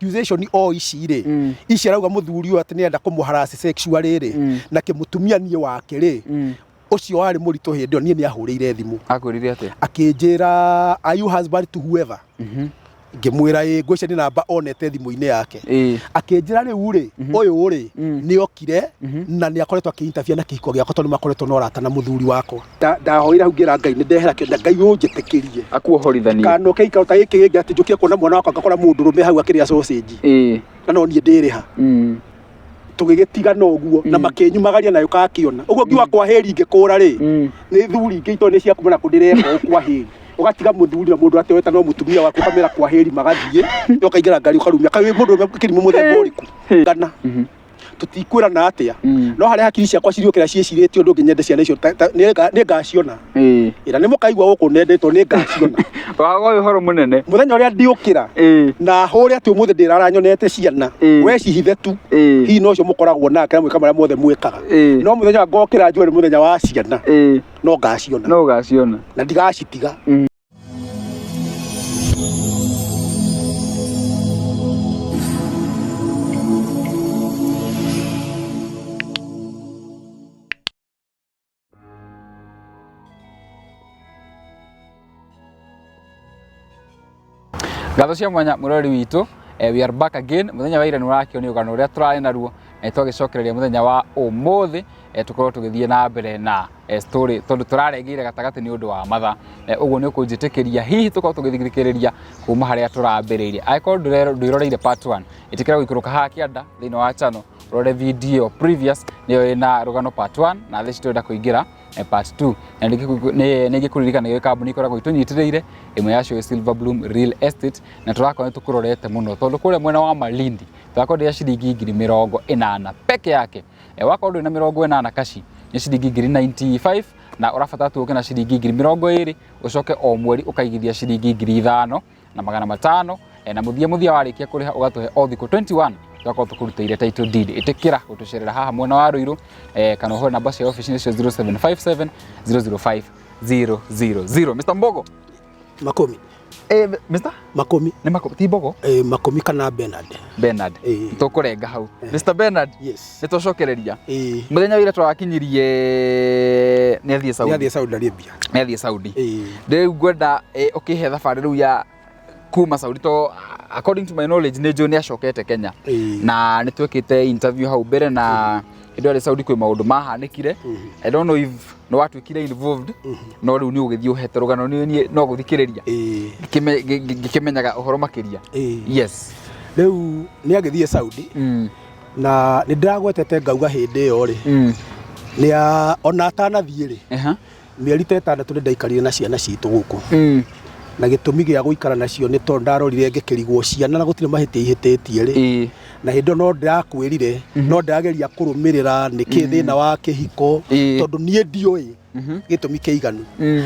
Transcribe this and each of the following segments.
Accusation o ici rĩ, ici arauga mũthuri ũyũ atĩ nĩarenda kũmũ-harass sexually rĩ, na kĩmũtumia niĩ wake rĩ, ũcio warĩ mũritũ hĩndĩ ĩyo niĩ nĩ ahũrĩire thimũ. Akwĩrire atĩa? Akĩnjĩra, "Are you husband to whoever?" Ngĩmwĩra ĩĩ, ngwĩciria nĩ namba onete thimũ-inĩ yake. Akĩnjĩra rĩu rĩ, ũyũ rĩ, nĩ okire na nĩ akoretwo akĩ-interfere na kĩhiko gĩakwa tondũ nĩ makoretwo na ũrata na mũthuri wakwa. Ndahoire hau ngĩra Ngai nĩ ndehera kĩo Ngai ũnjĩtĩkĩrie. Akuohorithanie. Kanoke gĩikaro ta gĩkĩ gĩngĩ atĩ njũkie kuona mwana wakwa ngakora mũndũrũme hau akĩrĩa sausage. Na no niĩ ndĩrĩha. Tũgĩgĩtigana ũguo na makĩnyumagaria nayo kakĩona. Ũguo ngiuga kwaheri ngĩkũra rĩ, nĩ thuri ingĩ itoĩ nĩ cia kuma na kũ ndĩreka ũũ kwaheri. Ũgatiga mũthuri na mũndũ atĩ weta no mũtumia waku ũkamera kwaheri magathiĩ, ũkaingĩra ngari ũkarumia. Kaĩ wĩ mũndũrũme kĩrimũ mũthemba ũrĩkũ? Ngana. Tũtikwĩrana atĩa. No harĩa hakiri ciakwa ciriũkĩra ciĩcirĩtie ũndũ ũngĩ nyende ciana icio nĩ ngaciona. Ĩra nĩ mũkaigua gũkũ nendetwo nĩ ngaciona. Waga ũyũ ũhoro mũnene. Mũthenya ũrĩa ndiũkĩra na hũre atĩ ũmũthĩ ndĩrara nyonete ciana, we cihithe tu. Hihi no ũcio mũkoragwo nake na mwĩka marĩa mothe mwĩkaga. No mũthenya ũrĩa ngokĩra njue nĩ mũthenya wa ciana, no ngaciona. No ũgaciona. Na ndigacitiga. Ngatho cia mwanya mũrori witũ, we are back again. Mũthenya wa ira nĩ ũrakĩonio rũgano rũrĩa tũrarĩ naruo, na twagĩcokereria mũthenya wa ũmũthĩ, tũkorwo tũgĩthiĩ na mbere na story tondũ tũrarengeire gatagatĩ nĩ ũndũ wa mathaa. Ũguo nĩ ũkũnjĩtĩkĩria hihi tũkorwo tũgĩthikĩrĩria kuma harĩa tũrambĩrĩirie. Angĩkorwo ndwĩroreire part 1, ĩtĩkĩra gũikũrũka haha kĩanda thĩinĩ wa channel ũrore video previous nĩyo ĩna rũgano part 1 na thaici tũrenda kũingĩra part 2. Na nĩ ngĩkũririkana nĩ kambuni ĩkoragwo itũnyitĩrĩire, ĩmwe yacio ĩ Silver Bloom Real Estate, na tũrakorwo nĩ tũkũrorete mũno tondũ kũrĩa mwena wa Malindi tũrakwenderia ciringi 80,000 peke yake. Wakorwo ndũrĩ na 80 kaci nĩ ciringi ngiri 95, na ũrabatara tu ũke na ciringi 20,000, ũcoke o mweri ũkaigithia ciringi 5,500, na mũthia mũthia warĩkia kũrĩha ũgatũhe o thikũ 21 tũgakorwo tũkũrutĩire title deed. Ĩtĩkĩra gũtũcerera haha mwena wa Ruiru, kana ũhũre namba cia ofici nĩcio 0757 005 000. Mr. Mbogo. Makũmi. Mr. Makũmi. Nĩ Makũmi, ti Mbogo? Makũmi kana Bernard. Bernard. Tũkũrenga hau. Mr. Bernard. Yes. Nĩ twacokereria. Mũthenya wa ira tũrakinyirie nĩ athiĩ Saudi. Nĩ athiĩ Saudi Arabia. Nĩ athiĩ Saudi. Rĩu ngwenda ũkĩhe thabarĩ rĩu ya kuma Saudi to according to my knowledge nĩ njũĩ nĩ acokete Kenya. Na nĩ twekĩte interview hau mbere na hĩndĩ ĩyo arĩ Saudi kwĩ maũndũ mahanĩkire. I don't know if nĩ watuĩkire involved, no rĩu nĩ ũgĩthiĩ ũhete rũgano niĩ no gũthikĩrĩria ngĩkĩmenyaga ũhoro makĩria. Yes. Rĩu nĩ agĩthiĩ Saudi na nĩ ndĩragwetete ngauga hĩndĩ ĩyo rĩ, nĩ ona atanathiĩ rĩ, mĩeri ta 6 nĩ ndaikarire na ciana citũ gũkũ. Na gĩtũmi gĩa gũikara nacio nĩ tondũ ndarorire ngĩkĩrigwo ciana na gũtirĩ mahĩtia ihĩtĩtie rĩ. Na hĩndĩ ĩyo no ndĩrakwĩrire, no ndĩrageria kũrũmĩrĩra nĩkĩ thĩna wa kĩhiko, tondũ niĩ ndiũĩ gĩtũmi kĩiganu.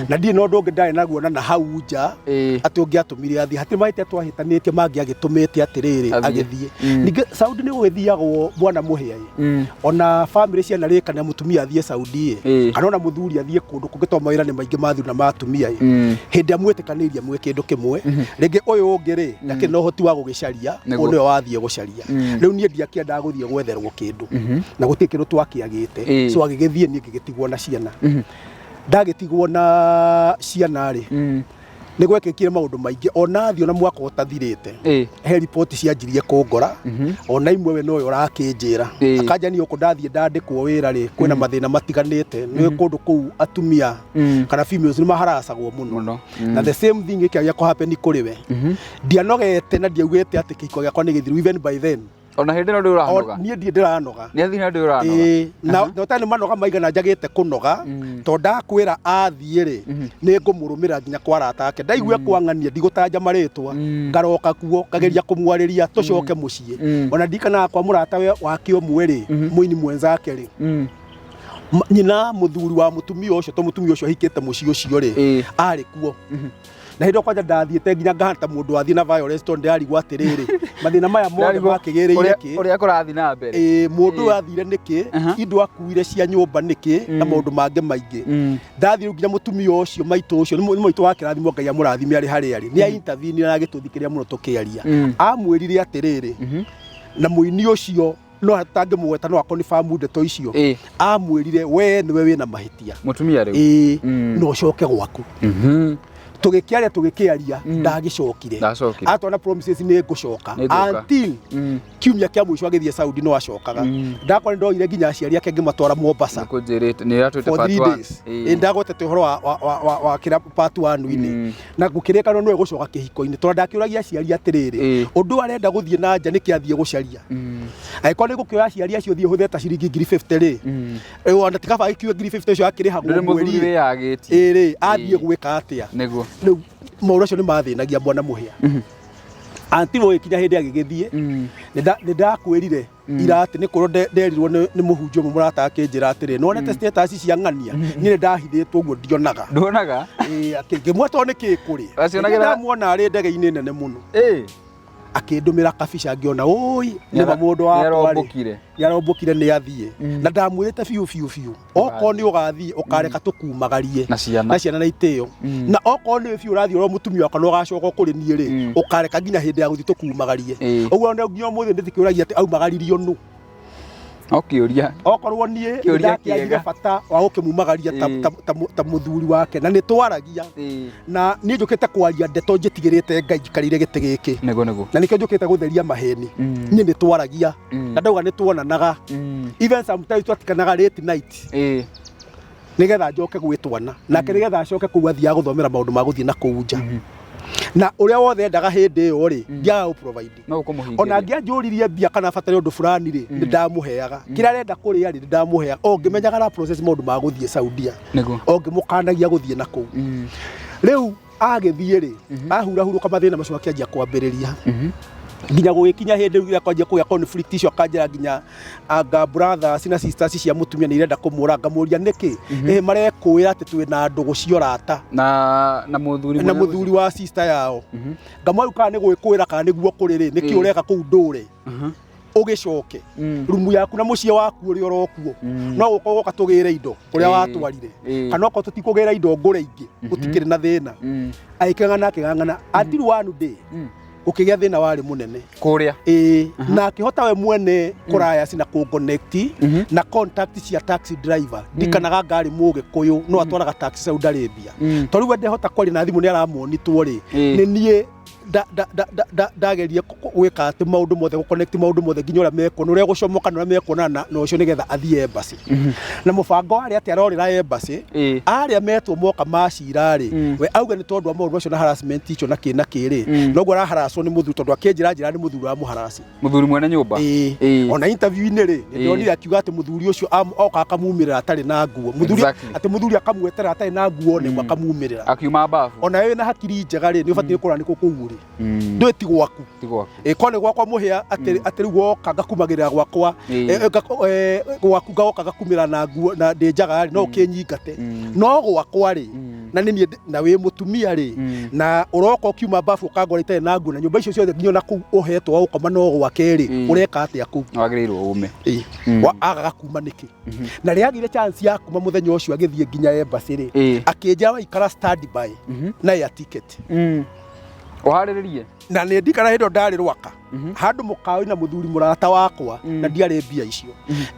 Na ndirĩ na ũndũ ũngĩ ndarĩ naguo na hau nja atĩ ũngĩatũmire athiĩ. Hatirĩ mahĩtia twahĩtanĩtie mangĩagĩtũmĩte atĩrĩrĩ agĩthiĩ. Ningĩ Saudi nĩ gũgĩthiagwo bwana mũhĩa ĩ. Ona famĩlĩ cianarĩkana mũtumia athiĩ Saudi ĩ, kana ona mũthuri athiĩ kũndũ kũngĩ tondũ mawĩra nĩ maingĩ ma athuri na ma atumia ĩ. Hĩndĩ ĩrĩa mwĩtĩkanĩirie mwĩ kĩndũ kĩmwe, rĩngĩ ũyũ ũngĩ rĩ, ndakĩrĩ na ũhoti wa gũgĩcaria, ũyũ nĩwe wathiĩ gũcaria. Rĩu niĩ ndiakĩendaga gũthiĩ gwetherwo kĩndũ, na gũtirĩ kĩndũ twakĩagĩte. So agĩgĩthiĩ niĩ ngĩgĩtigwo na ciana. Ndagĩtigwo na ciana rĩ, nĩ gwekĩkire maũndũ maingĩ ona athiĩ ona mwaka ũtathirĩte. He riboti cianjirie kũngora, ona imwe we nowe ũrakĩnjĩra. Akanja niĩ gũkũ ndathiĩ ndandĩkwo wĩra rĩ, kwĩna mathĩna matiganĩte. Nĩ kũndũ kũu atumia kana females nĩ maharacagwo mũno. Na the same thing ĩkĩagĩa kũ happen kũrĩ we. Ndianogete na ndiaugĩte atĩ kĩhiko gĩakwa nĩ gĩthiru even by then. Ona hĩndĩ ĩno ndũrĩ ũranoga? Niĩ ndirĩ ndĩranoga. Nĩ athiĩ na ndũrĩ ũranoga? Ĩĩ, na ũtarĩ nĩ manoga maigana njagĩte kũnoga, tondũ ndakwĩra athiĩ rĩ, nĩ ngũmũrũmĩrĩra nginya kwa arata ake. Ndaigua kwang'ania ndigũtanja marĩtwa, ngaroka kuo, ngageria kũmwarĩria tũcoke mũciĩ. Ona ndirikanaga kwa mũrata wake ũmwe rĩ, mũini mwenzake rĩ, nyina mũthuri wa mũtumia ũcio, to mũtumia ũcio ahikĩte mũciĩ ũcio rĩ, arĩ kuo. Na hĩndĩ ĩyo kwanja ndathiĩte nginya ngahana ta mũndũ wathiĩ na violence, tondũ ndĩrarigwo atĩrĩrĩ, mathĩna maya mothe Ndĩrarigwo makĩgĩrĩire kĩ? Ũrĩa kũrathiĩ na mbere. Ĩĩ, mũndũ ũyũ athire nĩkĩ? Indo akuire cia nyũmba nĩkĩ? Na maũndũ mangĩ maingĩ. Ndathiĩ rĩu nginya mũtumia ũcio, maitũ ũcio, nĩ maitũ wa kĩrathimo, Ngai amũrathime arĩ harĩa arĩ, nĩ intervene na agĩtũthikĩrĩria mũno tũkĩaria. Amwĩrire atĩrĩrĩ, na mũini ũcio no atangĩmũgweta, no akonifirm ndeto icio. Amwĩrire, we nĩwe wĩna mahĩtia. Mũtumia rĩu. Ĩĩ, no ũcoke gwaku. Tũgĩkĩaria, tũgĩkĩaria, ndagĩcokire. Ndacokire. Atwana promises nĩ ngũcoka. Nĩ ngũka. Until kiumia kĩa mũico agĩthiĩ Saudi no acokaga. Ndakwa nĩ ndoire nginya aciari ake ngĩmatwara Mombasa Nĩkũnjĩrĩte nĩ ĩratwĩte for part 3 one. days. Ĩ, ndagwetete ũhoro wa kĩrĩa part 1-inĩ na gũkĩrĩkanwo nĩwe gũcoka kĩhiko-inĩ, tondũ ndakĩũragia aciari atĩrĩrĩ, ũndũ ũyũ arenda gũthiĩ na nja nĩkĩ athiĩ gũcaria? Angĩkorwo nĩ gũkĩoya aciari acio thiĩ hũthĩre ta ciringi 50,000 rĩ, ona ti kaba agĩkiue 50,000 ũcio akĩrĩhagwo Ndũrĩ mweri. Mũthuri wĩyagĩtie. Ĩ rĩ, athiĩ gwĩka atĩa? Nĩguo. Rĩu maũndũ acio nĩ mathĩnagia bwana Mũhĩa anti gũgĩkinya hĩndĩ agĩgĩthiĩ. Nĩ ndakwĩrire ira atĩ nĩ kũrwo nderirwo nĩ mũhunjia ũmwe mũrata, akĩnjĩra atĩrĩ, nĩwonete status cia ng'ania, niĩ nĩ ndahithĩtwo ũguo ndionaga. Nduonaga? Ĩĩ, ngĩmweta tondũ nĩ kĩ kũrĩ. Ndamuona arĩ ndege-inĩ nene mũno, akĩndũmĩra kabica, ngĩona ũi nĩma mũndũ wakwa rĩ Nĩarombũkire. Nĩarombũkire, nĩ athiĩ. Na ndamwĩrĩte biũ biũ biũ, okorwo nĩ ũgathiĩ, ũkareka tũkumagarie Na ciana. Na ciana na itĩo. Na okorwo nĩ biũ ũrathiĩ ũrĩa mũtumia wakwa na ũgacoka kũrĩ niĩ rĩ, ũkareka nginya hĩndĩ ya gũthiĩ tũkumagarie. Ũguo ona nginya ũmũthĩ ndĩtikĩũragia atĩ aumagaririo nũ. No kĩũria. Okorwo niĩ Kĩũria ndakĩagire kĩega. bata wa gũkĩmumagaria ta mũthuri wake, na nĩ twaragia. Na niĩ njũkĩte kwaria ndeto njĩtigĩrĩte Ngai njikarĩire gĩtĩ gĩkĩ. Nĩguo nĩguo. Na nĩkĩo njũkĩte gũtheria maheni. Niĩ nĩ twaragia na ndauga nĩ tuonanaga. Even sometimes twatikanaga late night nĩgetha njoke gwĩ twana nake, nĩgetha acoke kũu athiaga gũthomera maũndũ ma gũthiĩ na kũu nja. Na ũrĩa wothe endaga hĩndĩ ĩyo rĩ, ndiagaga gũ provide. No Ona ũkũmũhingĩria. Angĩanjũririe mbia kana abatare ũndũ fulani rĩ, nĩ ndamũheaga. Kĩrĩa arenda kũrĩa rĩ, nĩ ndamũheaga, o ngĩmenyaga na process maũndũ ma gũthiĩ Saudia, o ngĩmũkanagia gũthiĩ na kũu. Rĩu agĩthiĩ rĩ, ahurahurũka, mathĩna macio makĩanjia kwambĩrĩria, nginya gũgĩkinya hĩndĩ rĩu kwanjia kũgĩa conflict icio, akanjĩra nginya anga brothers na sisters cia mũtumia nĩ irenda kũmũra. Ngamũria nĩkĩ. Ĩ marekũĩra atĩ twĩna ndũgũ cia ũrata Na mũthuri na mwene. Mũthuri wa sister yao. Ngamwĩra rĩu kana nĩ gwĩkũĩra kana nĩguo kũrĩ rĩ, nĩkĩ ũreka kũu ndũre? Ũgĩcoke rumu yaku na mũciĩ waku ũrĩa ũrokuo, no gũka ũgoka tũgĩre indo kũrĩa watwarire, kana okorwo tũtikũgĩra indo, ngũre ingĩ, gũtikĩrĩ na thĩna. Agĩkĩng'ang'ana, akĩng'ang'ana until one day gũkĩgĩa thĩna warĩ mũnene. Kũrĩa. Ĩĩ, na akĩhota we mwene kũraya na kũconnect na contact cia taxi driver. Ndikanaga ngari mũgĩkũyũ no atwaraga taxi Saudi Arabia, tondũ rĩu we ndehota kwaria na thimũ, nĩ aramonitwo rĩ. Nĩ niĩ ndageria gwĩka atĩ maũndũ mothe, gũconnect maũndũ mothe, nginya ũrĩa mekuona, ũrĩa gũcomoka na ũrĩa mekuonana na ũcio, nĩgetha athiĩ embassy. Na mũbango warĩ atĩ arorĩra embassy, arĩa metwo moka macira rĩ, we auge nĩ tondũ wa maũndũ macio na harassment icio na kĩ na kĩ rĩ, noguo araharacwo nĩ mũthuri, tondũ akĩnjĩra njĩra nĩ mũthuri ũramũharaci. Mũthuri mwene nyũmba. Ĩĩ. Ona interview-inĩ rĩ, nĩ ndonire akiuga atĩ mũthuri ũcio oka akamumĩrĩra atarĩ na nguo, mũthuri. Atĩ mũthuri akamwetera atarĩ na nguo nĩguo akamumĩrĩra. Akiuma babu. Ona wĩ na hakiri njega rĩ, nĩ ũbatiĩ kũrora nĩ kũ kũu ũrĩ, ndũĩ ti gwaku. Ti gwaku. Ĩ korwo nĩ gwakwa mũhĩa, atĩ rĩu woka ngakumagĩrĩra gwakwa, gwaku ngagoka ngakumĩra na nguo na ndĩ njaga rĩ, no ũkĩnyingate. No gwakwa rĩ, na nĩ niĩ na wĩ mũtumia rĩ, na ũroka ũkiuma babu ũkangora itarĩ na nguo, na nyũmba icio ciothe nginya ona kũu ũhetwo wa gũkoma no gwake rĩ, ũreka atĩa kũu? Wagĩrĩirwo ume. Ĩ, agaga kuma nĩkĩ? Na rĩrĩa agĩire chance ya kuma mũthenya ũcio agĩthiĩ nginya embassy rĩ, akĩnjĩra waikara stand by na air ticket. Ũharĩrĩrie. Na nĩ ndikana hĩndĩ ĩyo ndarĩ Rwaka handũ mũkawa na mũthuri mũrata wakwa, na ndiarĩ mbia icio.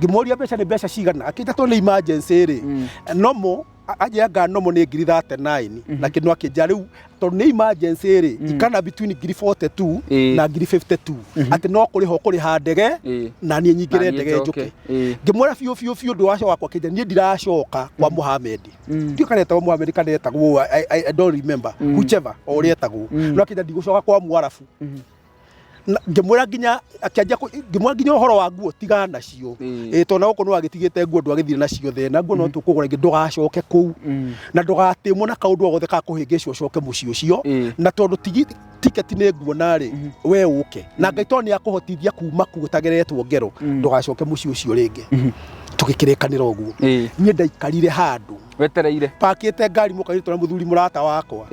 Ngĩmũria mbeca nĩ mbeca cigana, akĩnjĩra tondũ nĩ emergency rĩ, nomo anjĩra nga nomo nĩ 39,000, na kĩndũ akĩnjĩra rĩu tondũ nĩ emergency rĩ, ikana between 42,000 na 52,000, atĩ no kũrĩha ũkũrĩha ndege na niĩ nyingĩre Na niĩ ndege njoke. njũke. Ngĩmwĩra biũ biũ biũ ũndũ waco wakwa, kĩnja niĩ ndiracoka kwa Mohamed. Ndiũ kana etagwo Mohamed kana etagwo, I don't remember, whichever o ũrĩa etagwo, no akĩnja ndigũcoka kwa Mwarabu. Na ngĩmwĩra nginya akĩanjia ngĩmwĩra nginya ũhoro wa nguo tigana nacio. Ĩ tondũ na gũkũ nĩ wagĩtigĩte nguo, ndwagĩthire nacio thena nguo no tũkũgũra ingĩ, ndũgacoke kũu na ndũgatĩmwo na kaũndũ o gothe ka kũhĩngĩcwo ũcoke mũciĩ ũcio. Na tondũ tiketi nĩ nguona rĩ, we ũke na Ngai tondũ nĩ akũhotithia kuma kũu ũtageretwo ngero, ndũgacoke mũciĩ ũcio rĩngĩ. Tũgĩkĩrĩkanĩra ũguo. Niĩ ndaikarire handũ. Wetereire. Pakĩte ngari mũkairĩtu na mũthuri mũrata wakwa.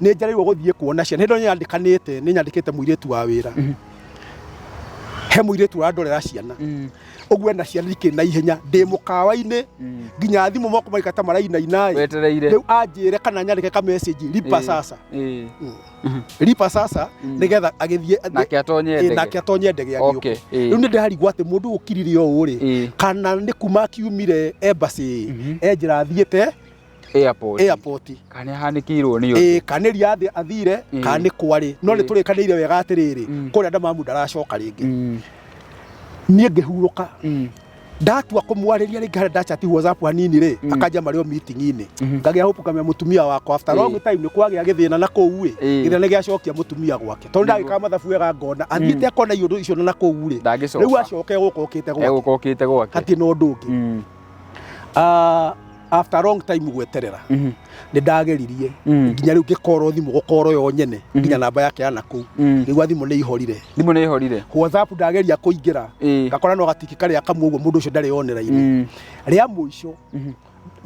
Nĩ njereirwo gũthiĩ kuona ciana. Hĩndĩ ĩyo nyandĩkanĩte, nĩ nyandĩkĩte mũirĩtu wa wĩra. He mũirĩtu ũrandorera ciana. Ũguo ena ciana ikĩrĩ na ihenya. Ndĩ mũkawa-inĩ nginya thimũ moko maika ta marainaina ĩ. Wetereire. Rĩu anjĩre kana nyandĩke ka message lipa sasa. Lipa sasa nĩgetha agĩthiĩ Nake atonye ndege. Nake atonye ndege agĩũke. Rĩu nĩ ndĩrarigwo atĩ mũndũ ũkirire ũũ rĩ, kana nĩ kuma akiumire embassy e njĩra athiĩte Airport. Airport. Kana nĩ ahanĩkĩirwo nĩ ũndũ. Kana nĩ Riyadh athire, kana nĩ kwarĩ, no nĩ tũrĩkanĩire wega atĩrĩrĩ, kũrĩa Damamu ndaracoka rĩngĩ. Niĩ ngĩhurũka. Ndatua kũmwarĩria rĩngĩ harĩa ndachati WhatsApp hanini rĩ, akanja marĩ o meeting-inĩ. Ngagĩa hope ngamenya mũtumia wakwa after long time nĩ kwagĩa gĩthĩna na kũu ĩ, gĩthĩna nĩ gĩacokia mũtumia gwake, tondũ ndagĩkaga mathabu wega ngona athiĩte akona iũndũ icio na kũu rĩ, Ndangĩcoka. Rĩu acoke gũkũ okĩte gwake. Egũka okĩte gwake. Hatirĩ na ũndũ ũngĩ. After long time gweterera, nĩ ndageririe nginya rĩu ngĩkorwo thimũ gũkorwo yo nyene nginya namba yake ya nakũu, ngĩigua thimũ nĩ ihorire. Thimũ nĩ ĩhorire. WhatsApp ndageria kũingĩra, ngakora no gatiki karĩa kamwe ũguo, mũndũ ũcio ndarĩ online. Rĩa mũico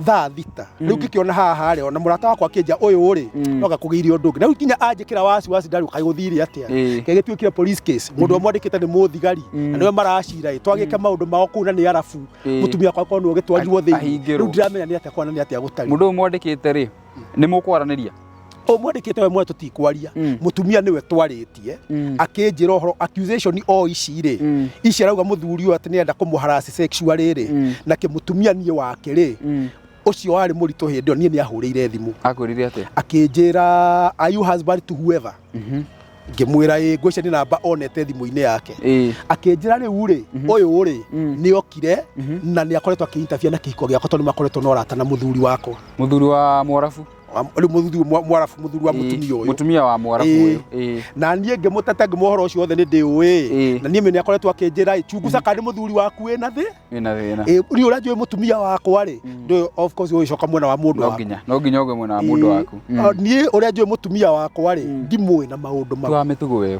thaa 6 rĩu ngĩkĩona haha rĩ, ona mũrata wakwa akĩnja ũyũ rĩ, no gakũgĩire ũndũ ũngĩ na rĩu nginya anjĩkĩra wasiwasi ndarĩ kaĩ gũthire atĩa. Gĩgĩtuĩkire police case, mũndũ ũrĩa mwandĩkĩte nĩ mũthigari na nĩwe maracira ĩ, twagĩke maũndũ mao kũu na nĩ arabu. Mũtumia wakwa korwo nĩwe ũgĩtwarirwo thĩinĩ. Ahingĩrwo. Rĩu ndiramenya nĩ atĩa kwana nĩ atĩa gũtarĩ. Mũndũ ũyũ mwandĩkĩte rĩ, nĩ mũkwaranĩria? Ũyũ mwandĩkĩte we mwene tũtikwaria. Mũtumia nĩwe twarĩtie, akĩnjĩra ũhoro accusation o ici rĩ, ici arauga mũthuri ũyũ atĩ nĩenda kũmũharass sexually rĩ, na kĩmũtumia niĩ wake rĩ, ũcio warĩ mũritũ hĩndĩ ĩyo, niĩ nĩ ahũrĩire thimũ. Akwĩrire atĩa? Akĩnjĩra, "Are you husband to whoever?" Ngĩmwĩra ĩ, ngwĩciria nĩ namba onete thimũ-inĩ yake. Akĩnjĩra rĩu rĩ, ũyũ rĩ, nĩ okire na nĩ akoretwo akĩ-interfere na kĩhiko gĩakwa tondũ nĩ makoretwo na ũrata na mũthuri wakwa. Mũthuri wa Mwarabu. Rĩu mũthuri Mwarabu, mũthuri wa mũtumia ũyũ. Mũtumia wa Mwarabu ũyũ. Na niĩ ngĩmũteta ngĩmũhe ũhoro ũcio wothe nĩ ndĩũĩ. Na niĩ nĩ akoretwo akĩnjĩra ĩ, chunguza kana nĩ mũthuri waku wĩna thĩ. Wĩna thĩna. Niĩ ũrĩa njũĩ mũtumia wakwa rĩ, ndũĩ of course ũgĩcoka mwena wa mũndũ No waku. nginya no nginya ũgwe mwena wa mũndũ waku. Niĩ ũrĩa njũĩ mũtumia wakwa rĩ, ndimũĩ na maũndũ mau. Ti wa mĩtugo ĩyo.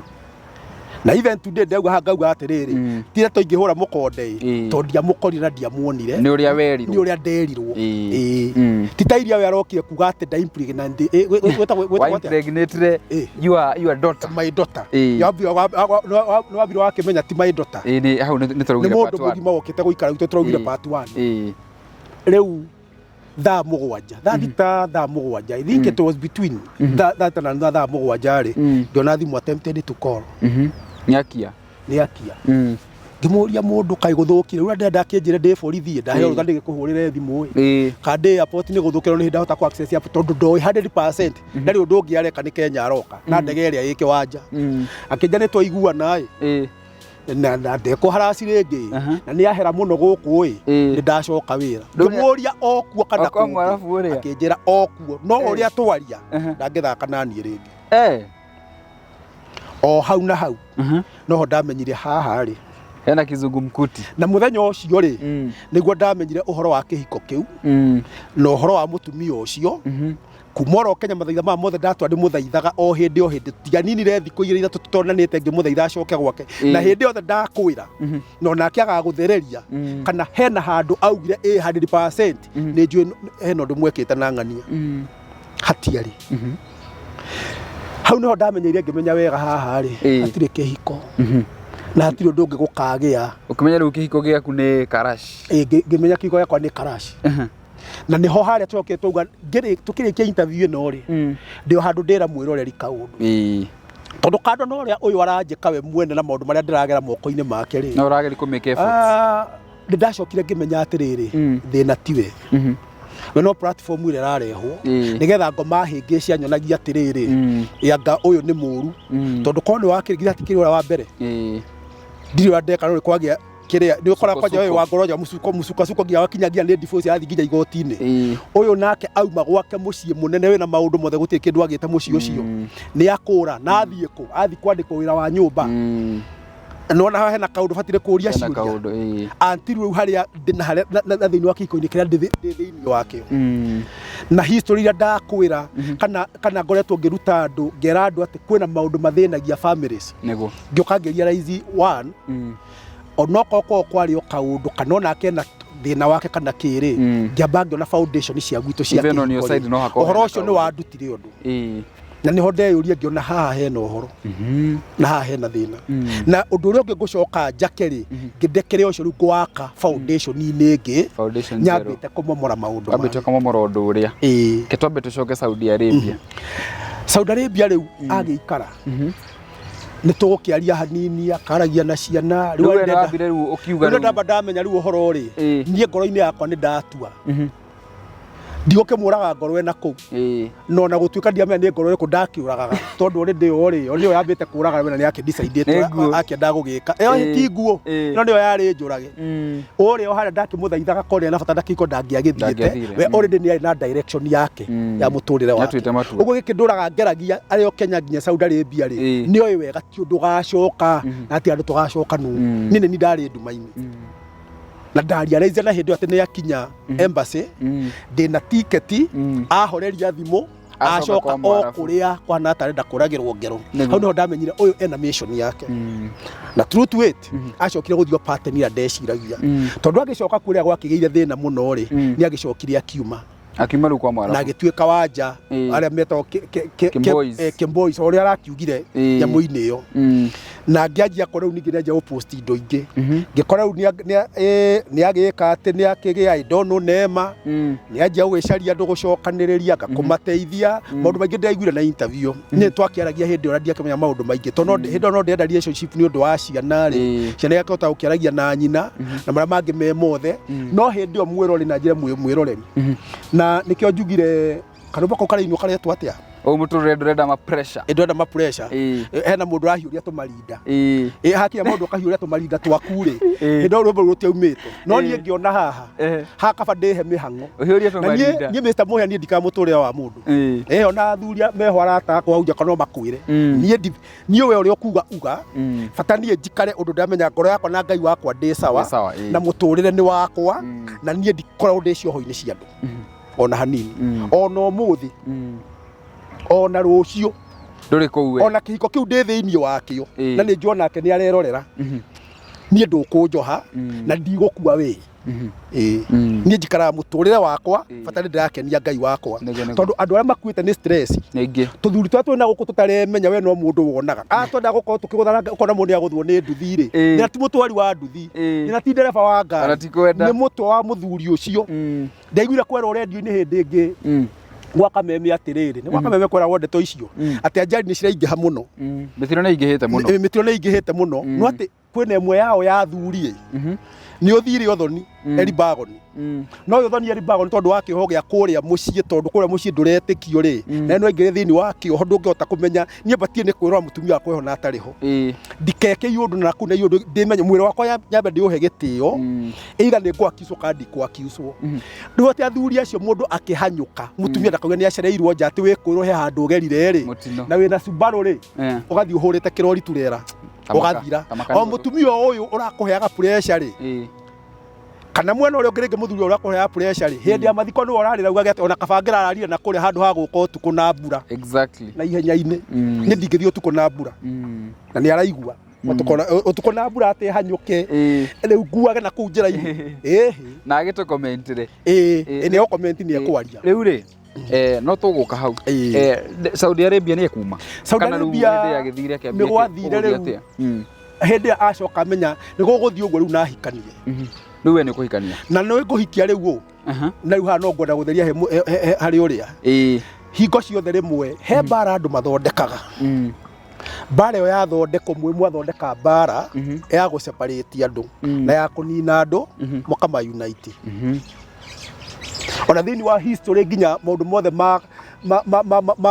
Na even today ndauga haha ngauga atĩrĩrĩ, tira to ingĩhũra mũkonde ĩ, tondũ ndiamũkorire na ndiamuonire. Nĩ ũrĩa werirwo. Nĩ ũrĩa nderirwo. Ti ta iria we arokire kuga atĩ nda impregnant gwĩtagwo Wa atĩa? impregnatire your daughter. My daughter. Nĩ wambire wakĩmenya ti my daughter. Ĩĩ, nĩ hau nĩ nĩ tũraugire mũndũ part one. mũgima wokĩte gũikara gwitũ, tũraugire part 1. Rĩu thaa 7, thaa 6, thaa 7, I think it was between thaa 5 na thaa 7 rĩ, ngĩona thimũ attempted to call. Nĩ akia. Nĩ akia. Ngĩmũria mũndũ kaĩ gũthũkire rĩu ndenda akĩnjĩre ndĩ borithi ndaheo rũtha ndĩgĩkũhũrĩre thimũ ĩ, kana ndĩ airport nĩ gũthũkĩrwo nĩ ndahota kũ access app tondũ ndoĩ 100% ndarĩ ũndũ ũngĩ areka nĩ Kenya aroka na ndege ĩrĩa ĩ kĩwanja. Akĩnja nĩ twaiguana ĩ, na ndekũharaci rĩngĩ, na nĩ ahera mũno gũkũ ĩ, nĩ ndacoka wĩra. Ngĩmũria okuo kana O kwa kũngĩ? Mwarabu ũrĩa? Akĩnjĩra okuo no ũrĩa twaria ndangĩthaka na niĩ rĩngĩ. O hau na hau noho ndamenyire haha rĩ Hena kizungumkuti. Na mũthenya ũcio rĩ, nĩguo ndamenyire ũhoro wa kĩhiko kĩu na ũhoro wa mũtumia ũcio. Kuma oro Kenya mathaitha maya mothe ndatwa ndĩmũthaithaga o hĩndĩ o hĩndĩ, tiganinire thikũ igĩrĩ ithatũ tũtonanĩte ngĩmũthaitha acoke gwake, na hĩndĩ yothe ndakwĩra na onake agagũthereria kana hena handũ augire ĩ 100% nĩ njũĩ hena ũndũ mwekĩte na ng'ania hatiarĩ. Hau niho ndamenyeire ngĩmenya wega haha rĩ, hatirĩ kĩhiko na hatirĩ ũndũ ũngĩ gũkagĩa. Ũkĩmenya rĩu kĩhiko gĩaku nĩ karash. Ĩ, ngĩmenya kĩhiko gĩakwa nĩ karash, na nĩho harĩa twokire twauga tũkĩrĩkia interview ĩno rĩ, ndĩ o handũ ndĩra mwĩroreri kaũndũ, tondũ kando na ũrĩa ũyũ aranjĩka we mwene na maũndũ marĩa ndĩragera moko-inĩ make rĩ, No ũrageria kũ make efforts. Nĩ ndacokire ngĩmenya atĩrĩrĩ, thĩna tiwe we, no platform ĩrĩa ĩrarehwo nĩgetha ngoma hĩngĩcia nyonagia atĩrĩrĩ, anga ũyũ nĩ mũru, tondũ korwo nĩ wakĩrĩgira hatikĩrĩ ũrĩa wa mbere ndirĩ ũrĩa ndeka, no nĩ kwagĩa kĩrĩa nĩ ũkora kwanja ũyũ wa ngoro nja mũcuko mũcukasuko nginya wakinyagia nĩ divorce yathiĩ nginya igoti-inĩ. Ũyũ nake auma gwake mũciĩ mũnene wĩna maũndũ mothe, gũtirĩ kĩndũ agĩte mũciĩ ũcio, nĩ akũra na athiĩ kũ athiĩ kwandĩkwo wĩra wa nyũmba. Nona hena kaũndũ batire kũria Hena ciũria kaũndũ, ĩĩ. Anti rĩu harĩa ndĩ na harĩa na thĩinĩ wa kĩhiko-inĩ kĩrĩa ndĩ thĩinĩ wakĩo na history iria ndakwĩra, kana ngoretwo ngĩruta andũ ngera andũ atĩ kwĩna maũndũ mathĩnagia families, ngĩũka ngĩ realize one, onokorwo kwao kwarĩ o kaũndũ kana onake ena Thĩna wake kana kĩrĩ, ngĩamba ngĩona foundation cia gwitũ cia Even on your kĩhiko side rĩ, no hakorwo ũhoro hena ũcio nĩ kaũndũ. wandutire ũndũ, na nĩho ndeyũria ngĩona haha hena ũhoro na haha hena thĩna. Na ũndũ ũrĩa ũngĩ ngũcoka njake rĩ, ngĩndekere ũcio rĩu ngwaka foundation-inĩ ĩngĩ Foundation njerũ. nyambĩte kũmomora maũndũ Wambĩte maya. ũkamomora ũndũ ũrĩa. Ĩĩ. Ke twambe tũcoke Saudi Arabia. Saudi Arabia rĩu agĩikara nĩ tũgũkĩaria hanini, akaragia na ciana. Rĩu we ndenda- nĩwambire rĩu ũkiuga rĩu rĩu. ndamba ndamenya rĩu ũhoro rĩ, niĩ ngoro-inĩ yakwa nĩ ndatua ndigũkĩmũraga ngoro ĩna kũu. No ona gũtuĩka ndiamenya nĩ ngoro ĩrĩkũ ndakĩũragaga, tondũ already ĩyo rĩ, o nĩyo yambĩte kũraga we na nĩ akĩdecide Nĩ nguũ. akĩendaga gũgĩka ĩyo. Ti nguũ, no nĩyo yarĩ njũrage. Ũrĩa o harĩa ndakĩmũthaithaga korĩa na bata ndakĩiko ndangĩagĩthiĩte. Ndangĩathire, We already nĩ arĩ na direction yake ya mũtũrĩre wake. Nĩatuĩte matua. Ũguo gĩkĩndũraga ngeragia arĩ o Kenya nginya Saudi Arabia rĩ, nĩoĩ wega ti ũndũ ũgacoka na atĩ andũ tũgacoka nũ. Niĩ nĩ niĩ ndarĩ nduma-inĩ na ndarealize na hĩndĩ ĩyo atĩ nĩ akinya embassy ndĩna tiketi, ahoreria thimũ, Acoka acoka kwa o Mwarabu. kũrĩa kwana atarenda kũragĩrwo ngero. Hau nĩho ndamenyire ũyũ ena mission yake. Na true to it, acokire gũthiĩ pattern ĩrĩa ndeciragia, tondũ agĩcoka kũrĩa gwakĩgĩire thĩna mũno rĩ, nĩ agĩcokire akiuma. Akiuma rĩu kwa Na Mwarabu. agĩtuĩka wanja arĩa metagwo Kimboys. Kimboys, o ũrĩa arakiugire nyamũ-inĩ ĩyo. Na ngĩanjia kora rĩu ningĩ nĩanjia gũpost indo ingĩ, ngĩkora rĩu nĩ agĩka atĩ nĩ akĩgĩa, I don't know, nema nĩ anjia gũgĩcaria andũ gũcokanĩrĩria anga kũmateithia. Maũndũ maingĩ ndĩraiguire na interview nĩ twakĩaragia hĩndĩ ĩyo na ndiakĩmenya maũndũ maingĩ, tondũ hĩndĩ ĩyo no ndĩrenda relationship nĩ ũndũ wa ciana rĩ, ciana igakĩhota gũkĩaragia na nyina na marĩa mangĩ me mothe. No hĩndĩ ĩyo mwĩrori na njĩra mwĩroreri, na nĩkĩo njugire karũmba kau karainwo karetwo atĩa? Ũyũ mũtũrĩre ndũrenda ma pressure. Ndĩrenda ma pressure. Hena mũndũ ũrahiũria tũmarinda. Ĩ hakinya mũndũ ũkahiũria tũmarinda twaku rĩ, hĩndĩ ĩyo rwĩmbo rũu rũtiaumĩte, no niĩ ngĩona haha haha kaba ndĩhe mĩhang'o. Ũhiũrie Na niĩ tũmarinda. niĩ Mr. Mũhĩa, niĩ ndikaga mũtũrĩre wa mũndũ. Ona athuri meho arata akwa hau nja no makwĩre. Niĩ we ũrĩa ũkuga uga, bata niĩ njikare ũndũ ndamenya ngoro yakwa na Ngai wakwa ndĩ sawa. Wĩ sawa, ĩĩ. Na mũtũrĩre nĩ wakwa, na niĩ ndikoragwo ndĩ cioho-inĩ cia andũ ona hanini, ona ũmũthĩ, ona rũciũ. Ndũrĩ kũu we. Ona kĩhiko kĩu ndĩ thĩinĩ wakĩo, na nĩ njũĩ onake nĩ arerorera, niĩ ndũkũnjoha na ndigũkua wĩ. Ĩĩ. Niĩ njikaraga mũtũrĩre wakwa, bata nĩ ndĩrakenia Ngai wakwa. Nĩguo, nĩguo. Tondũ andũ arĩa makuĩte nĩ stress. Nĩ ingĩ. Tũthuri tũrĩa twĩna gũkũ tũtaremenya, we no mũndũ wonaga a twenda gũkorwo tũkĩgũthana, ũkona mũndũ nĩagũthwo nĩ nduthi rĩ, na ti mũtwari wa nduthi, na ti ndereba wa ngari. Ona ti kwenda. Nĩ mũtwe wa mũthuri ũcio. Ndaiguire kwerwo redio-inĩ hĩndĩ ĩngĩ gwa Kameme atĩrĩrĩ, nĩ gwa Kameme kweragwo ndeto icio atĩ anjari nĩ ciraingĩha mũno. Mĩtino nĩ ingĩhĩte mũno. Mĩtino nĩ ingĩhĩte mũno, no atĩ kwĩna ĩmwe yao ya athuri ĩ, nĩ ũthire ũthoni eri bagoni, no ũthoni eri bagoni tondũ wa kĩoho gĩa kũrĩa mũciĩ, tondũ kũrĩa mũciĩ ndũretĩkio rĩ, na no aingĩre thĩinĩ wa kĩoho ndũngĩhota kũmenya. Niĩ batiĩ nĩ kwĩrora mũtumia wakwa eho na atarĩ ho, ndikeke iũndũ na kũu na iũndũ ndĩmenye mwĩrĩ wakwa nyambe ndĩũhe gĩtĩo, either nĩ ngwakiucwo kana ndikwakiucwo. Rĩu atĩ athuri acio mũndũ akĩhanyũka mũtumia ndakauge nĩ acereirwo nja, atĩ wĩkwĩrwo he handũ ũgerire rĩ, Mũtino. na wĩna Subaru rĩ, ũgathiĩ ũhũrĩte kĩrori turera, ũgathira. Tamaka O mũtumia ũyũ ũrakũheaga pressure rĩ, kana mwena ũrĩa ũngĩ rĩngĩ mũthuri ũrĩa ũrakũheaga pressure rĩ, hĩndĩ ya mathiko nĩwe ũrarĩra ugage atĩ ona kaba ngĩrararire na kũrĩa handũ ha gũka ũtukũ na mbura na ihenya-inĩ. Niĩ ndingĩthiĩ ũtukũ na mbura, na nĩ araigua ũtukũ na mbura atĩ hanyũke rĩu nguage na kũu njĩra-inĩ, ĩhĩ. Na agĩtũ comment rĩ. Ĩĩ, nĩ comment nĩ ekwaria. Rĩu rĩ, no tũgũka hau. Saudi Arabia nĩ ekuma? Saudi Kana rĩu Arabia hĩndĩ agĩthire akĩambia nĩ gwathire ũgũthiĩ rĩu. atĩa? Hĩndĩ ĩrĩa acoka amenya nĩ gũgũthiĩ ũguo rĩu na ahikanie. Rĩu we nĩ ũkũhikania? Na nĩ ngũhikia rĩu ũ. Na rĩu haha no ngwenda gũtheria harĩ ũrĩa hingo ciothe rĩmwe he mbara andũ mathondekaga. Mbara ĩyo yathondekwo, mwĩ mwathondeka mbara ya gũseparate andũ na ya kũnina andũ, mũkama unite. Ona thĩinĩ wa history nginya maũndũ mothe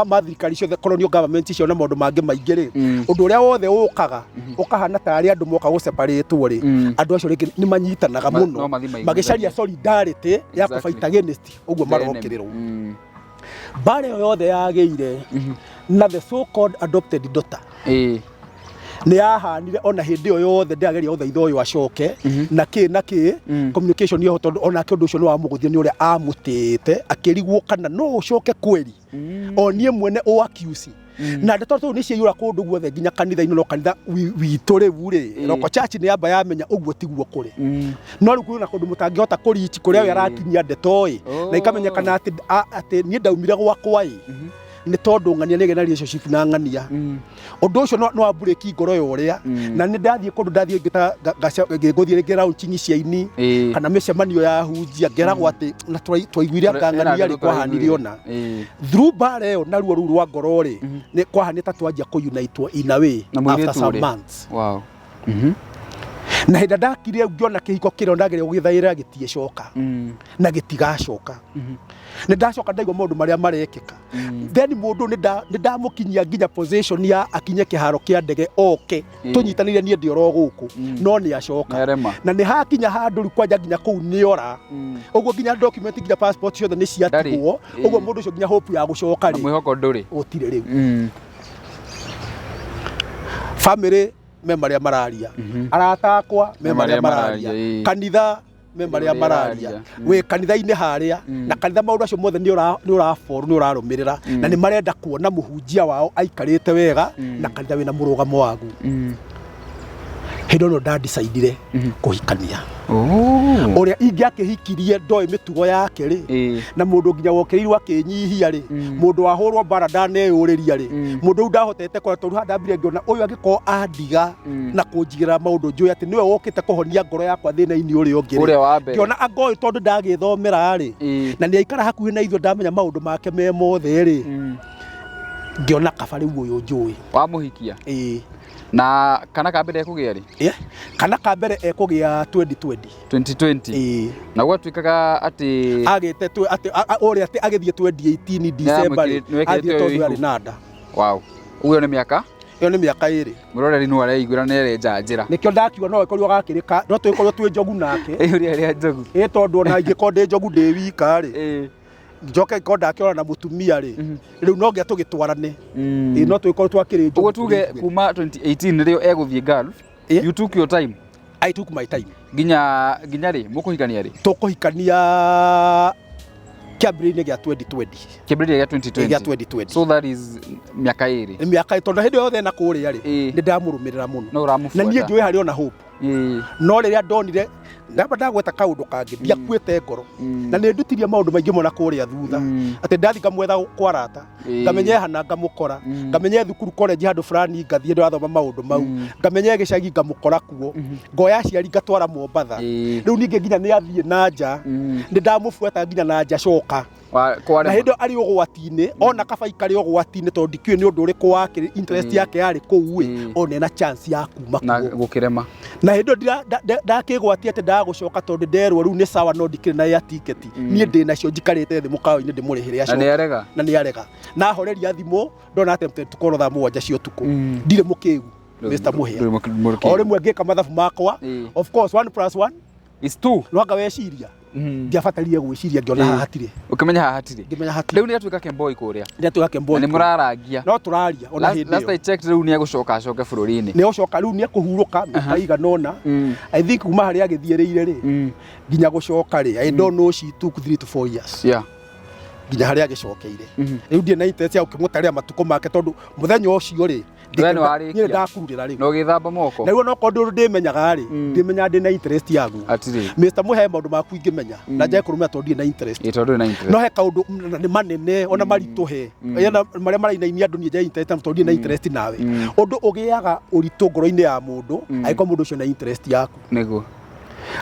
ma thirikari ciothe, colonial government icio na maũndũ mangĩ maingĩ rĩ, ũndũ ũrĩa wothe ũkaga ũkahana tarĩ andũ moka gũseparatwo rĩ, andũ acio rĩngĩ nĩ manyitanaga mũno no mathiĩ maiguithanie. magĩcaria solidarity ya kũ fight against ũguo The enemy. marokĩrĩrwo. Mbara ĩyo yothe yagĩire na the so called adopted daughter nĩ yahanire ona hĩndĩ ĩyo yothe ndĩrageria gũthaitha ũyũ acoke na kĩ na kĩ communication ĩyo, tondũ onake ũndũ ũcio nĩ wamũgũthire nĩ ũrĩa amũtĩĩte, akĩrigwo kana no ũcoke kweri o niĩ mwene ũ accuse. Na ndeto tũu nĩ ciaiyũra kũndũ guothe nginya kanitha-inĩ, no kanitha witũ rĩu rĩ, Roko Church nĩ yamba yamenya ũguo tiguo kũrĩ. No rĩu kwĩna kũndũ mũtangĩhota kũrichi kũrĩa we arakinyia ndeto ĩ, na ikamenyekana atĩ atĩ niĩ ndaumire gwakwa ĩ nĩ tondũ ng'ania nĩ na relationship na ng'ania. Ũndũ ũcio no wamburĩki ngoro ya ũrĩa. Na nĩ ndathiĩ kũndũ, ndathiĩ ngĩta ngũthiĩ rĩngĩ launching cia aini kana mĩcemanio ya hunjia, ngeragwo atĩ na twaiguire anga ng'ania rĩ kwahanire ona through bara ĩyo na ruo rũu rwa ngoro rĩ, nĩ kwahanire ta twanjia kũ-unite in a way Na mũirĩtu after some ũrĩa. months. Na hĩndĩ ndakire ngĩona kĩhiko kĩrĩa ndageria gũgĩthaĩra gĩtiĩcoka na gĩtigacoka. Nĩ ndacoka ndaigua maũndũ marĩa marekĩka. Then mũndũ nĩ ndamũkinyia nginya position ya akinye kĩharo kĩa ndege oke tũnyitanĩire, niĩ ndĩ oro gũkũ, no nĩ acoka. Nĩarema. Na nĩ hakinya handũ rĩu kwanja nginya kũu nĩ ora ũguo, nginya document, nginya passport ciothe nĩ ciatigwo. Ũguo mũndũ ũcio nginya hope ya gũcoka Na rĩ mwĩhoko ndũrĩ. Gũtirĩ rĩu. Family me marĩa mararia, arata akwa me marĩa mararia, kanitha me marĩa mararia, wĩ kanitha-inĩ harĩa na kanitha, maũndũ acio mothe nĩ ũraboru, nĩ ũrarũmĩrĩra, na nĩ marenda kuona mũhunjia wao aikarĩte wega na kanitha wĩna mũrũgamo waguo. Hĩndĩ ĩyo ndandicaidire kũhikania. Ũrĩa ingĩakĩhikirie ndoĩ mĩtugo yake rĩ, na mũndũ nginya wokĩrĩirwo akĩnyihia rĩ, mũndũ wahũrwo mbara ndaneyũrĩria rĩ, mũndũ ũyũ ndahotete kora, tondũ haha ndambire ngĩona ũyũ angĩkorwo andiga na kũnjigĩra maũndũ njũĩ atĩ nĩwe wokĩte kũhonia ngoro yakwa thĩna-inĩ ũrĩa ũngĩ rĩ. Ũrĩa wa mbere. Ngĩona anga ũyũ tondũ ndagĩthomera rĩ, na nĩ aikara hakuhĩ na ithuĩ, ndamenya maũndũ make me mothe rĩ, ngĩona kaba rĩu ũyũ njũĩ. Wamũhikia. Ĩĩ. Na kana ka mbere ekũgĩa rĩ? Yeah. Kana ka mbere ekũgĩa 2020. 2020? Ĩĩ. Na gwatuĩkaga atĩ agĩte atĩ ũrĩa atĩ agĩthiĩ 2018 December rĩ, Nĩwekĩrĩte athiĩ tondũ ihu. arĩ na nda. Wow, ũguo nĩ mĩaka Ĩyo nĩ mĩaka 2. Mũroreri no areiguĩra nĩ arenja njĩra. Nĩkĩo ndakiuga no ĩkorirwo gakĩrĩka, no tũgĩkorwo twĩ njogu nake. Ĩ ũrĩa rĩa njogu. Ĩ tondũ ona ingĩkorwo ndĩ njogu ndĩ wika rĩ, njoke ngorwo ndakĩona na mũtumia rĩ, rĩu no nginya tũgĩtwarane. Ĩ no tũgĩkorwo twakĩrĩ njogu. Ũguo tuge tũrĩ ithuerĩ. kuma 2018 nĩrĩo egũthiĩ Gulf. You took your time. I took my time. Nginya rĩ mũkũhikania rĩ? Tũkũhikania kĩambĩrĩria-inĩ gĩa 2020. Kĩambĩrĩria gĩa 2020. Gĩa 2020. So that is mĩaka 2. Nĩ mĩaka, tondũ hĩndĩ ĩyo yothe na kũrĩa rĩ, nĩ ndamũrũmĩrĩra mũno. No ũramũbuata. Na niĩ njũĩ harĩ ona hope. No rĩrĩa ndonire ndamba ndagweta kaũndũ kangĩ, ndiakuĩte ngoro na nĩ ndutirie maũndũ maingĩ mũno kũrĩa thutha, atĩ ndathi ngamwetha kwa rata, ngamenye hana ngamũkora, ngamenye thukuru college handũ fulani, ngathiĩ ndĩrathoma maũndũ mau, ngamenye gĩcagi ngamũkora kuo, ngoya aciari ngatwara Mombatha. Rĩu ningĩ nginya nĩ athiĩ na nja, nĩ ndamũbuata nginya na nja coka. Na Kwarema. hĩndĩ ĩyo arĩ ũgwati-inĩ, ona kaba ikare ũgwati-inĩ, tondũ ndikĩũĩ nĩ ũndũ ũrĩkũ wake, interest yake yarĩ kũu ĩ, ona ena chance ya kuma Na kuo. gũkĩrema. Na hĩndĩ ĩyo ndakĩgwatia atĩ ndagũcoka, tondũ nderwo rĩu nĩ sawa, no ndikĩrĩ na air ticket. Niĩ ndĩ nacio njikarĩte thĩ mũkawa-inĩ ndĩmũrĩhĩre Na acoke. nĩ arega. Na nĩ arega na ahoreria thimũ, ndona attempted to call thaa 7 cia ũtukũ. Ndirĩ mũkĩgu, Mr. Muhia. Ndũrĩ mũkĩgu. O rĩmwe ngĩka mathabu makwa, of course one plus one Is two. Rwanga weciria, ndiabatarire gwĩciria, ngĩona haha hatirĩ. Ũkĩmenya haha hatirĩ. Ngĩmenya hatirĩ. Rĩu nĩ atuĩka kemboi kũrĩa. Nĩ atuĩka kemboi. Na nĩ mũrarangia. No tũraria ona hĩndĩ Last ĩyo. I checked, rĩu nĩ egũcoka acoke bũrũri-inĩ. Nĩ gũcoka rĩu, nĩ ekũhurũka mĩaka igana ũna. I think kuma harĩa agĩthiĩrĩire rĩ nginya gũcoka rĩ, I don't know, she took 3 to 4 years nginya harĩa agĩcokeire. Rĩu ndirĩ na interest ya gũkĩmũtarĩra matukũ make, tondũ mũthenya ũcio rĩ, We nĩ warĩkia. niĩ ndakurĩra rĩu. Na ũgĩthamba moko. Na rĩu onokorwo ndĩ ũndũ ndĩmenyaga rĩ, ndĩmenyaga ndĩ na interest yaguo. Hatirĩ. Mr. Muhe, maũndũ maku ingĩmenya na njage kũrũmĩrĩra tondũ ndirĩ na interest. Ĩ tondũ ndũrĩ na interest. No he kaũndũ na nĩ manene ona maritũhe. Yana marĩa marainainia andũ, niĩ njage interest tondũ ndirĩ na interest nawe. Ũndũ ũgĩaga ũritũ ngoro-inĩ ya mũndũ angĩkorwo mũndũ ũcio na interest yaku. Nĩguo.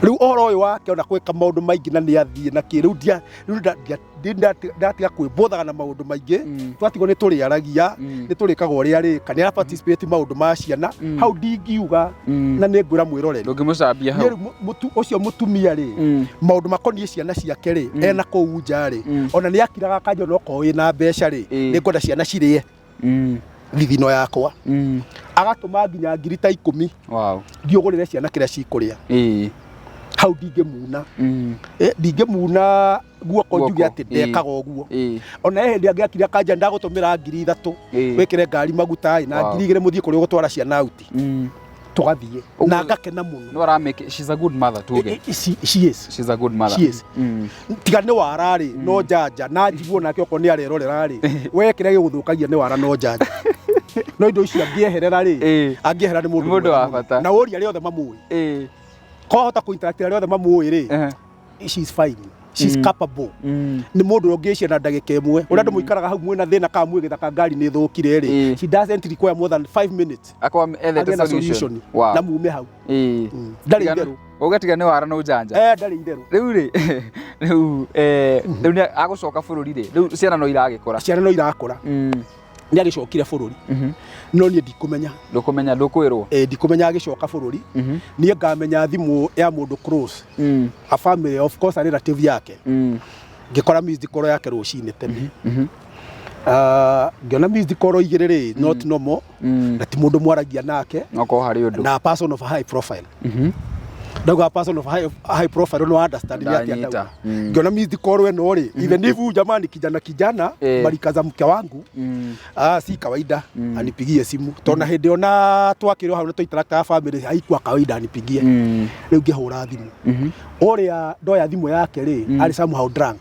Rĩu ũhoro ũyũ wake ona gwĩka maũndũ maingĩ na nĩ athiĩ na kĩ rĩu ndia rĩu ndatiga kwĩbothaga na maũndũ maingĩ. Twatigwo nĩ tũrĩaragia, nĩ tũrĩkaga ũrĩa arĩka, nĩ ara participate maũndũ ma ciana. Hau ndingiuga na nĩ ngwĩra mwĩroreri. Ndũngĩmũcambia hau. Niĩ rĩu ũcio mũtumia rĩ, maũndũ makoniĩ ciana ciake rĩ, ena kũu nja rĩ, ona nĩ akiraga akanja, no korwo wĩna mbeca rĩ, nĩ ngwenda ciana cirĩe thithino yakwa. Agatũma nginya ngiri ta 10 ndiũgũrĩre ciana kĩrĩa cikũrĩa. Hau ndingĩmuna. Ndingĩmuna guoko njuge Guoko, atĩ ndekaga ũguo. Ona he hĩndĩ angĩakire akanja, ndagũtũmĩra 3000 wĩkĩre ngari maguta ĩ, na 2000 mũthiĩ kũrĩa ũgũtwara ciana auti. Tũgathiĩ Ũguo- na ngakena mũno. No aramake, she's a good mother, tuge. She is. She's a good mother. She is. Tiga nĩ wara rĩ, no njanja na njiguo nake okorwo nĩ arerorera rĩ, we kĩrĩa gĩgũthũkagia nĩ wara no njanja, no indo icio angĩeherera rĩ, angĩehera nĩ mũndũ Nĩ mũndũ mwega wa mũno. bata. Na ũria arĩa othe mamũĩ, kwahota kũ interact na arĩa othe mamũĩ rĩ, she's fine, she's capable. Nĩ mũndũ ũrĩa ũngĩcia na ndagĩka ĩmwe ũrĩa andũ mũikaraga hau mwĩna thĩna kana mwĩ gĩthaka, ngari nĩ thũkire rĩ, she doesn't require more than 5 minutes Akorwo ethete agĩe na solution. solution na mume hau. Ndarĩ itherũ. Ũgatiga nĩ wara no njanja. Eh, ndarĩ itherũ. Rĩu rĩ, rĩu rĩu nĩ agũcoka bũrũri rĩ, rĩu ciana no iragĩkũra. Ciana no irakũra. Nĩ agĩcokire bũrũri, no niĩ ndikũmenya. Ndũkũmenya, ndũkwĩrwo. Eh, ndikũmenya agĩcoka bũrũri. Niĩ ngamenya thimũ ya mũndũ close, a family, of course, a relative yake. Ngĩkora missed call yake rũcinĩ tene. Ah, ngĩona missed call igĩrĩ rĩ, not normal, na ti mũndũ mwaragia nake. Okorwo harĩ ũndũ. Na a person of high profile. Ndauga a person of high profile, no understand nĩ atĩa. Ndanyita. Ndauga ngĩona missed call ĩno rĩ, even if huyu jamaa ni kijana kijana, marika za mke wangu, ah, si kawaida anipigie simu, tondũ na hĩndĩ ĩyo na twakĩrwo hau na twainteractaga family, haikuwa kawaida anipigie. Rĩu ngĩhũra thimũ, ũrĩa ndoya thimũ yake rĩ, arĩ somehow drunk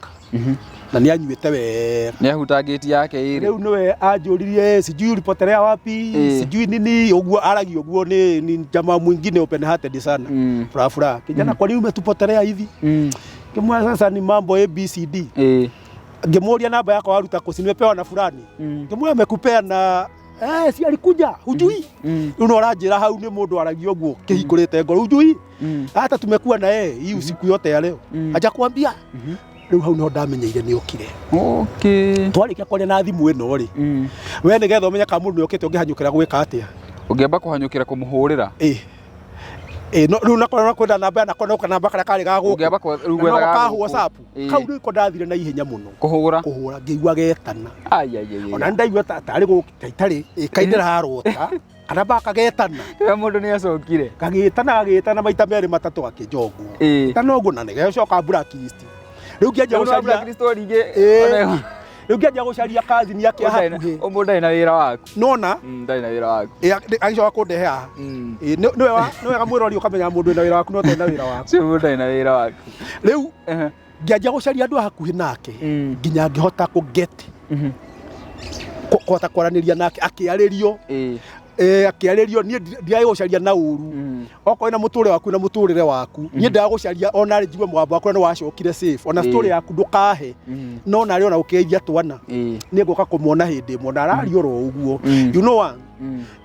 na nĩ anyuĩte wega. Nĩ ahutangĩti yake ĩrĩ. Rĩu nĩwe anjũririe, "Sijui ulipotelea wapi," sijui nini ũguo aragia ũguo. Ni jamaa mwingine open hearted sana. Furaha furaha, "Kijana, kwa nini umetupotelea hivi?" Ngĩmwĩra, "Sasa ni mambo ABCD." Ngĩmũria, "Namba yako waruta kũ?" "Si nimepewa na fulani." Ngĩmwĩra, "Amekupea na?" "Eh, si alikuja, hujui?" Rĩu no aranjĩra hau nĩ mũndũ aragia ũguo kĩhingũrĩte ngoro, "Hujui hata tumekuwa na yeye hii usiku yote ya leo, hajakuambia?" Rĩu hau niho ndamenyeire nĩ okire. Twarĩkia kwaria na thimũ ĩno rĩ, we nĩgetha ũmenye kana mũndũ nĩ okĩte, ũngĩhanyũkĩra gwĩka atĩa? Ũngĩamba kũhanyũkĩra kũmũhũrĩra. Ĩ ĩ, no rĩu nakorwo kwenda namba, nakorwo no namba karĩa karĩ ga gũkũ. Ũngĩamba rĩu Na no gwethaga ka gũkũ. WhatsApp. Kau rĩu ko ndathire na ihenya mũno Kũhũra. Kũhũra, ngĩigua getana. Ai, ai, ai, ai. Ona ndaigua tarĩ gũkũ itarĩ ĩka ndĩrarota kana bakagetana. Rĩrĩa mũndũ nĩ acokire. Gagĩtana, gagĩtana maita merĩ matatũ, akĩnja ũguo. Tana ũguo na nĩgĩcoka blacklist. Rĩu ngĩanjia Rĩu gũcaria blacklist rĩngĩ. Rĩu ngĩanjia gũcaria cousin yake ya hakuhĩ. Ũmũndũ ndarĩ na wĩra waku. Nona. Ndarĩ na wĩra waku. Agĩcoka kũndehe haha. Nĩ wega mwĩrori ũkamenya mũndũ wĩna wĩra waku no ũtarĩ na wĩra waku. Ũcio mũndũ ndarĩ na wĩra waku. Rĩu ngĩanjia gũcaria andũ a hakuhĩ nake, nginya ngĩhota kũ get kũhota kwaranĩria nake, akĩarĩrio. Akĩarĩrio. Niĩ ndiarĩ gũcaria na ũru. Okorwo na mũtũrĩre waku na mũtũrĩre waku, niĩ ndaga gũcaria ona rĩ njigue mũgambo wakwa nĩ wacokire safe, ona story yaku ndũkahe, no narĩ ona ũkĩgeithia twana, nĩ ngũka kũmuona hĩndĩ ĩmwe na araria oro ũguo. You know what,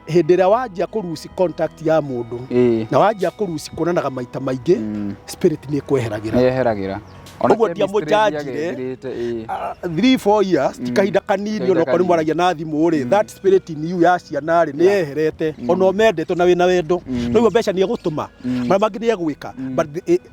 hĩndĩ ĩrĩa wanjia kũruci contact ya mũndũ na wanjia kũruci kuonanaga maita maingĩ, spirit nĩ ĩkweheragĩra. Nĩyeheragĩra. Ona Ũguo chemistry ndiamũnjanjire. ĩthirĩte, ĩĩ. 3 4 years ti kahinda kanini. Kahinda Ona okorwo nĩ kanini. mwaragia na thimũ rĩ, that spirit in you ya ciana rĩ, nĩ yeherete, ona ũmendete na wĩna wendo, noguo mbeca nĩ egũtũma, marĩa mangĩ nĩ egwĩka, but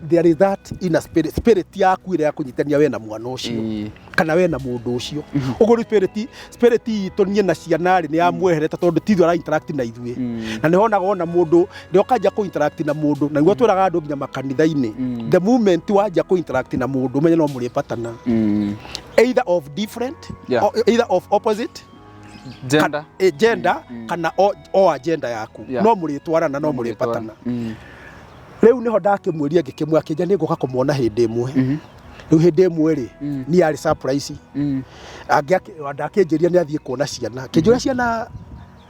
there is that inner spirit, spirit yaku ĩrĩa yakũnyitania we na mwana ũcio kana we na mũndũ ũcio. Ũguo rĩu spirit itũ niĩ na ciana rĩ, nĩ yamweherete, tondũ ti ithuĩ ara interact na ithuĩ. Na nĩ honaga ona mũndũ rĩrĩa ũkanjia kũ interact na mũndũ, na nĩguo twĩraga andũ nginya makanitha-inĩ, the moment wanjia kũ interact na mũndũ, ũmenye no mũrĩpatana, either of different or either of opposite Gender. Gender kana o agenda yaku, no mũrĩtwarana, no mũrĩpatana. Rĩu nĩho ndakĩmwĩria, ngĩkĩmwĩra, akĩnja nĩ ngũka kũmwona hĩndĩ ĩmwe. Rĩu hĩndĩ ĩmwe rĩ, niĩ yarĩ surprise. Ndakĩnjĩria nĩ athiĩ kuona ciana, akĩnjũria ciana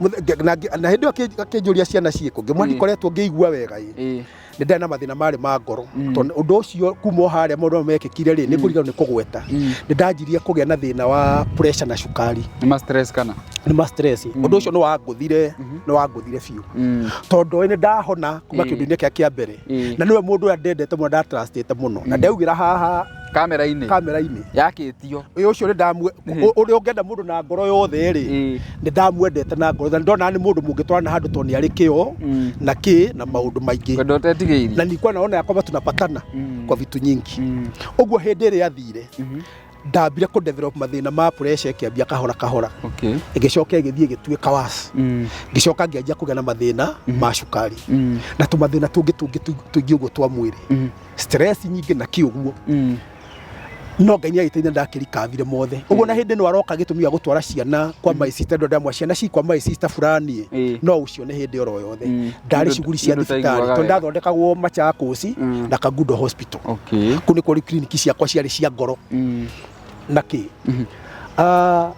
na hĩndĩ ĩyo akĩnjũria ciana ciĩkũ, ngĩmwĩra ndikoretwo ngĩigua wega ĩ, nĩ ndarĩ na mathĩna marĩ ma ngoro, tondũ ũndũ ũcio kuma o harĩa maũndũ mamwe mekĩkire rĩ, nĩ ngũriganĩrwo nĩ kũgweta, nĩ ndanjirie kũgĩa na thĩna wa pressure na cukari. Nĩ ma stress kana? Nĩ ma stress. Ũndũ ũcio nĩ wangũthire biũ, tondũ nĩ ndahona kuma kĩũndũ-inĩ kĩa kĩa mbere, na nĩwe mũndũ ũrĩa ndendete mũno, ndatrustĩte mũno, na ndaugĩra haha Kamera-inĩ. Kamera-inĩ. Yakĩtio. Ũyũ ũcio nĩ ndamwe ũrĩa ũngĩenda mũndũ na ngoro yothe rĩ, nĩ ndamwendete na ngoro yothe. Ndona nĩ mũndũ mũngĩtwarana handũ, tondũ nĩ arĩ kĩo na kĩ na maũndũ maingĩ. Wendo ũtetigĩirie. Na nilikuwa naona ya kwamba tunapatana kwa vitu nyingi. Ũguo hĩndĩ ĩrĩa athire, ndambire kũ develop mathĩna ma pressure, ĩkĩambia kahora kahora, ĩgĩcoka ĩgĩthiĩ ĩgĩtuĩka worse. Ngĩcoka ngĩanjia kũgĩa na mathĩna ma cukari na tũmathĩna tũngĩ tũingĩ ũguo twa mwĩrĩ, stress nyingĩ na kĩ ũguo. No Ngai nĩ agĩteithia, ndakĩrikavire mothe ũguo. Na hĩndĩ ĩno aroka gĩtũmi gĩa gũtwara ciana kwa my sister, ndũ ndamwa ciana ci kwa my sister fulani, no ũcione hĩndĩ oro yothe. Ndarĩ cuguri cia Nĩ ũndũ thibitarĩ ũtaiguaga tondũ wega. ndathondekagwo Machakos na Kangundo Hospital. Kũu nĩkuo rĩu kiriniki ciakwa ciarĩ cia ngoro na kĩ. Ah,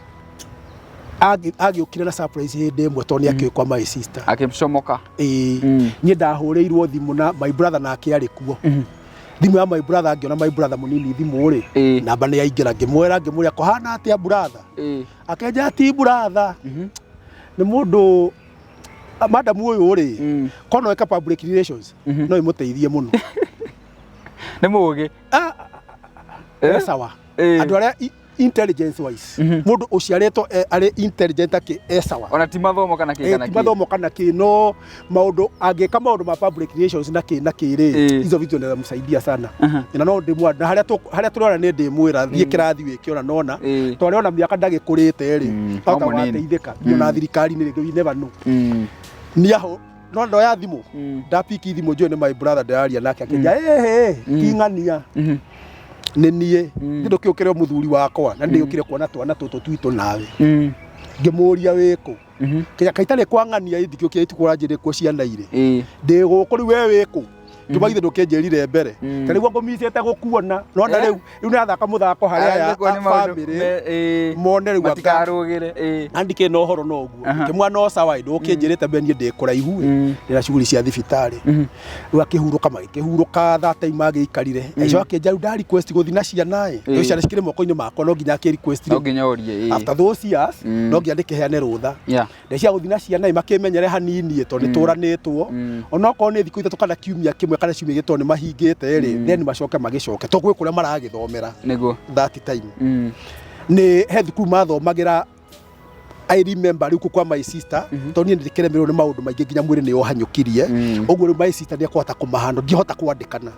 agĩũkire na surprise hĩndĩ ĩmwe tondũ nĩ akĩũĩ kwa my sister. Akĩcomoka. Ĩĩ. Niĩ ndahũrĩirwo thimũ na my brother nake arĩ kuo. Thimũ ya my brother, ngĩona my brother mũnini thimũ rĩ, namba nĩ yaingĩra. Ngĩmwĩra, ngĩmũria, "Kũhana atĩa, brother?" Akĩnjĩra, "Ti brother, nĩ mũndũ madamu ũyũ rĩ, kono eka public relations no ĩmũteithie mũno." Nĩ mũgĩ. Ah, Eh? sawa. Andũ arĩa intelligence wise, mũndũ ũciarĩtwo arĩ intelligent akĩ e sawa. Ona ti mathomo kana kĩ kana ti kĩ. Mathomo kana kĩ, no maũndũ angĩka maũndũ ma public relations na kĩ na kĩ rĩ, hizo vitu inaweza msaidia sana. Na no ndĩmwa na harĩa harĩa tũrona nĩ ndĩmwĩra thiĩ kĩrathi wĩke ona nona, tondũ ona mĩaka ndagĩkũrĩte rĩ, No ahota mũnini. gwateithĩka ona thirikari-inĩ rĩngĩ, we never know. Niaho no ndoya thimũ, ndapiki thimũ, njũĩ nĩ my brother ndĩraria nake. Akĩnja, "Ĩhĩ, king'ania nĩ niĩ kĩndũ kĩu kĩrĩ mũthuri wakwa na ndĩũkire kuona twana tũtũ twitũ nawe." Ngĩmũria, "Wĩkũ?" Kĩnya kaitarĩ kwa ng'ania ndingĩũkire itukũ ũranjĩrĩ kuo ciana irĩ. Ndĩ gũkũ rĩu, we wĩkũ? Ngĩmagithe ndũkĩnjĩrire mbere ta rĩu ngũmicĩte gũkuona nona. Rĩu rĩu nĩathaka mũthako harĩa aya Arandĩkwo nĩ maũndũ family mone rĩu matikarũgĩre. Andikĩ na ũhoro no ũguo. Ngĩmwa, "No sawa, ndũkĩnjĩrĩte mbere, niĩ ndĩ kũraihu ĩ, ndĩna cuguri cia thibitarĩ." Rĩu akĩhurũka, magĩkĩhurũka. That time agĩikarire, agĩcoka akĩnja, "Rĩu nda request gũthiĩ na ciana ĩ." Rĩu ciana cikĩrĩ moko-inĩ makwa, no nginya akĩ request No rĩu nginya ũrie. After those years, no nginya ndĩkĩheane rũtha. Ndecia gũthiĩ na ciana ĩ, makĩmenyere hanini ĩ, tondũ nĩ tũranĩtwo, onokorwo nĩ thikũ 3 kana kiumia kĩmwe kana ciumia igĩrĩ, tondũ nĩ mahingĩte rĩ, then macoke magĩcoke tondũ gwĩ kũrĩa maragĩthomera. That time nĩ he thukuru mathomagĩra. I remember rĩu kwa my sister, tondũ niĩ nĩndĩkĩremerwo nĩ maũndũ maingĩ nginya mwĩrĩ nĩ ũhanyũkirie ũguo. Rĩu my sister nĩekũhota kũmahando, ndihota kwandĩkana.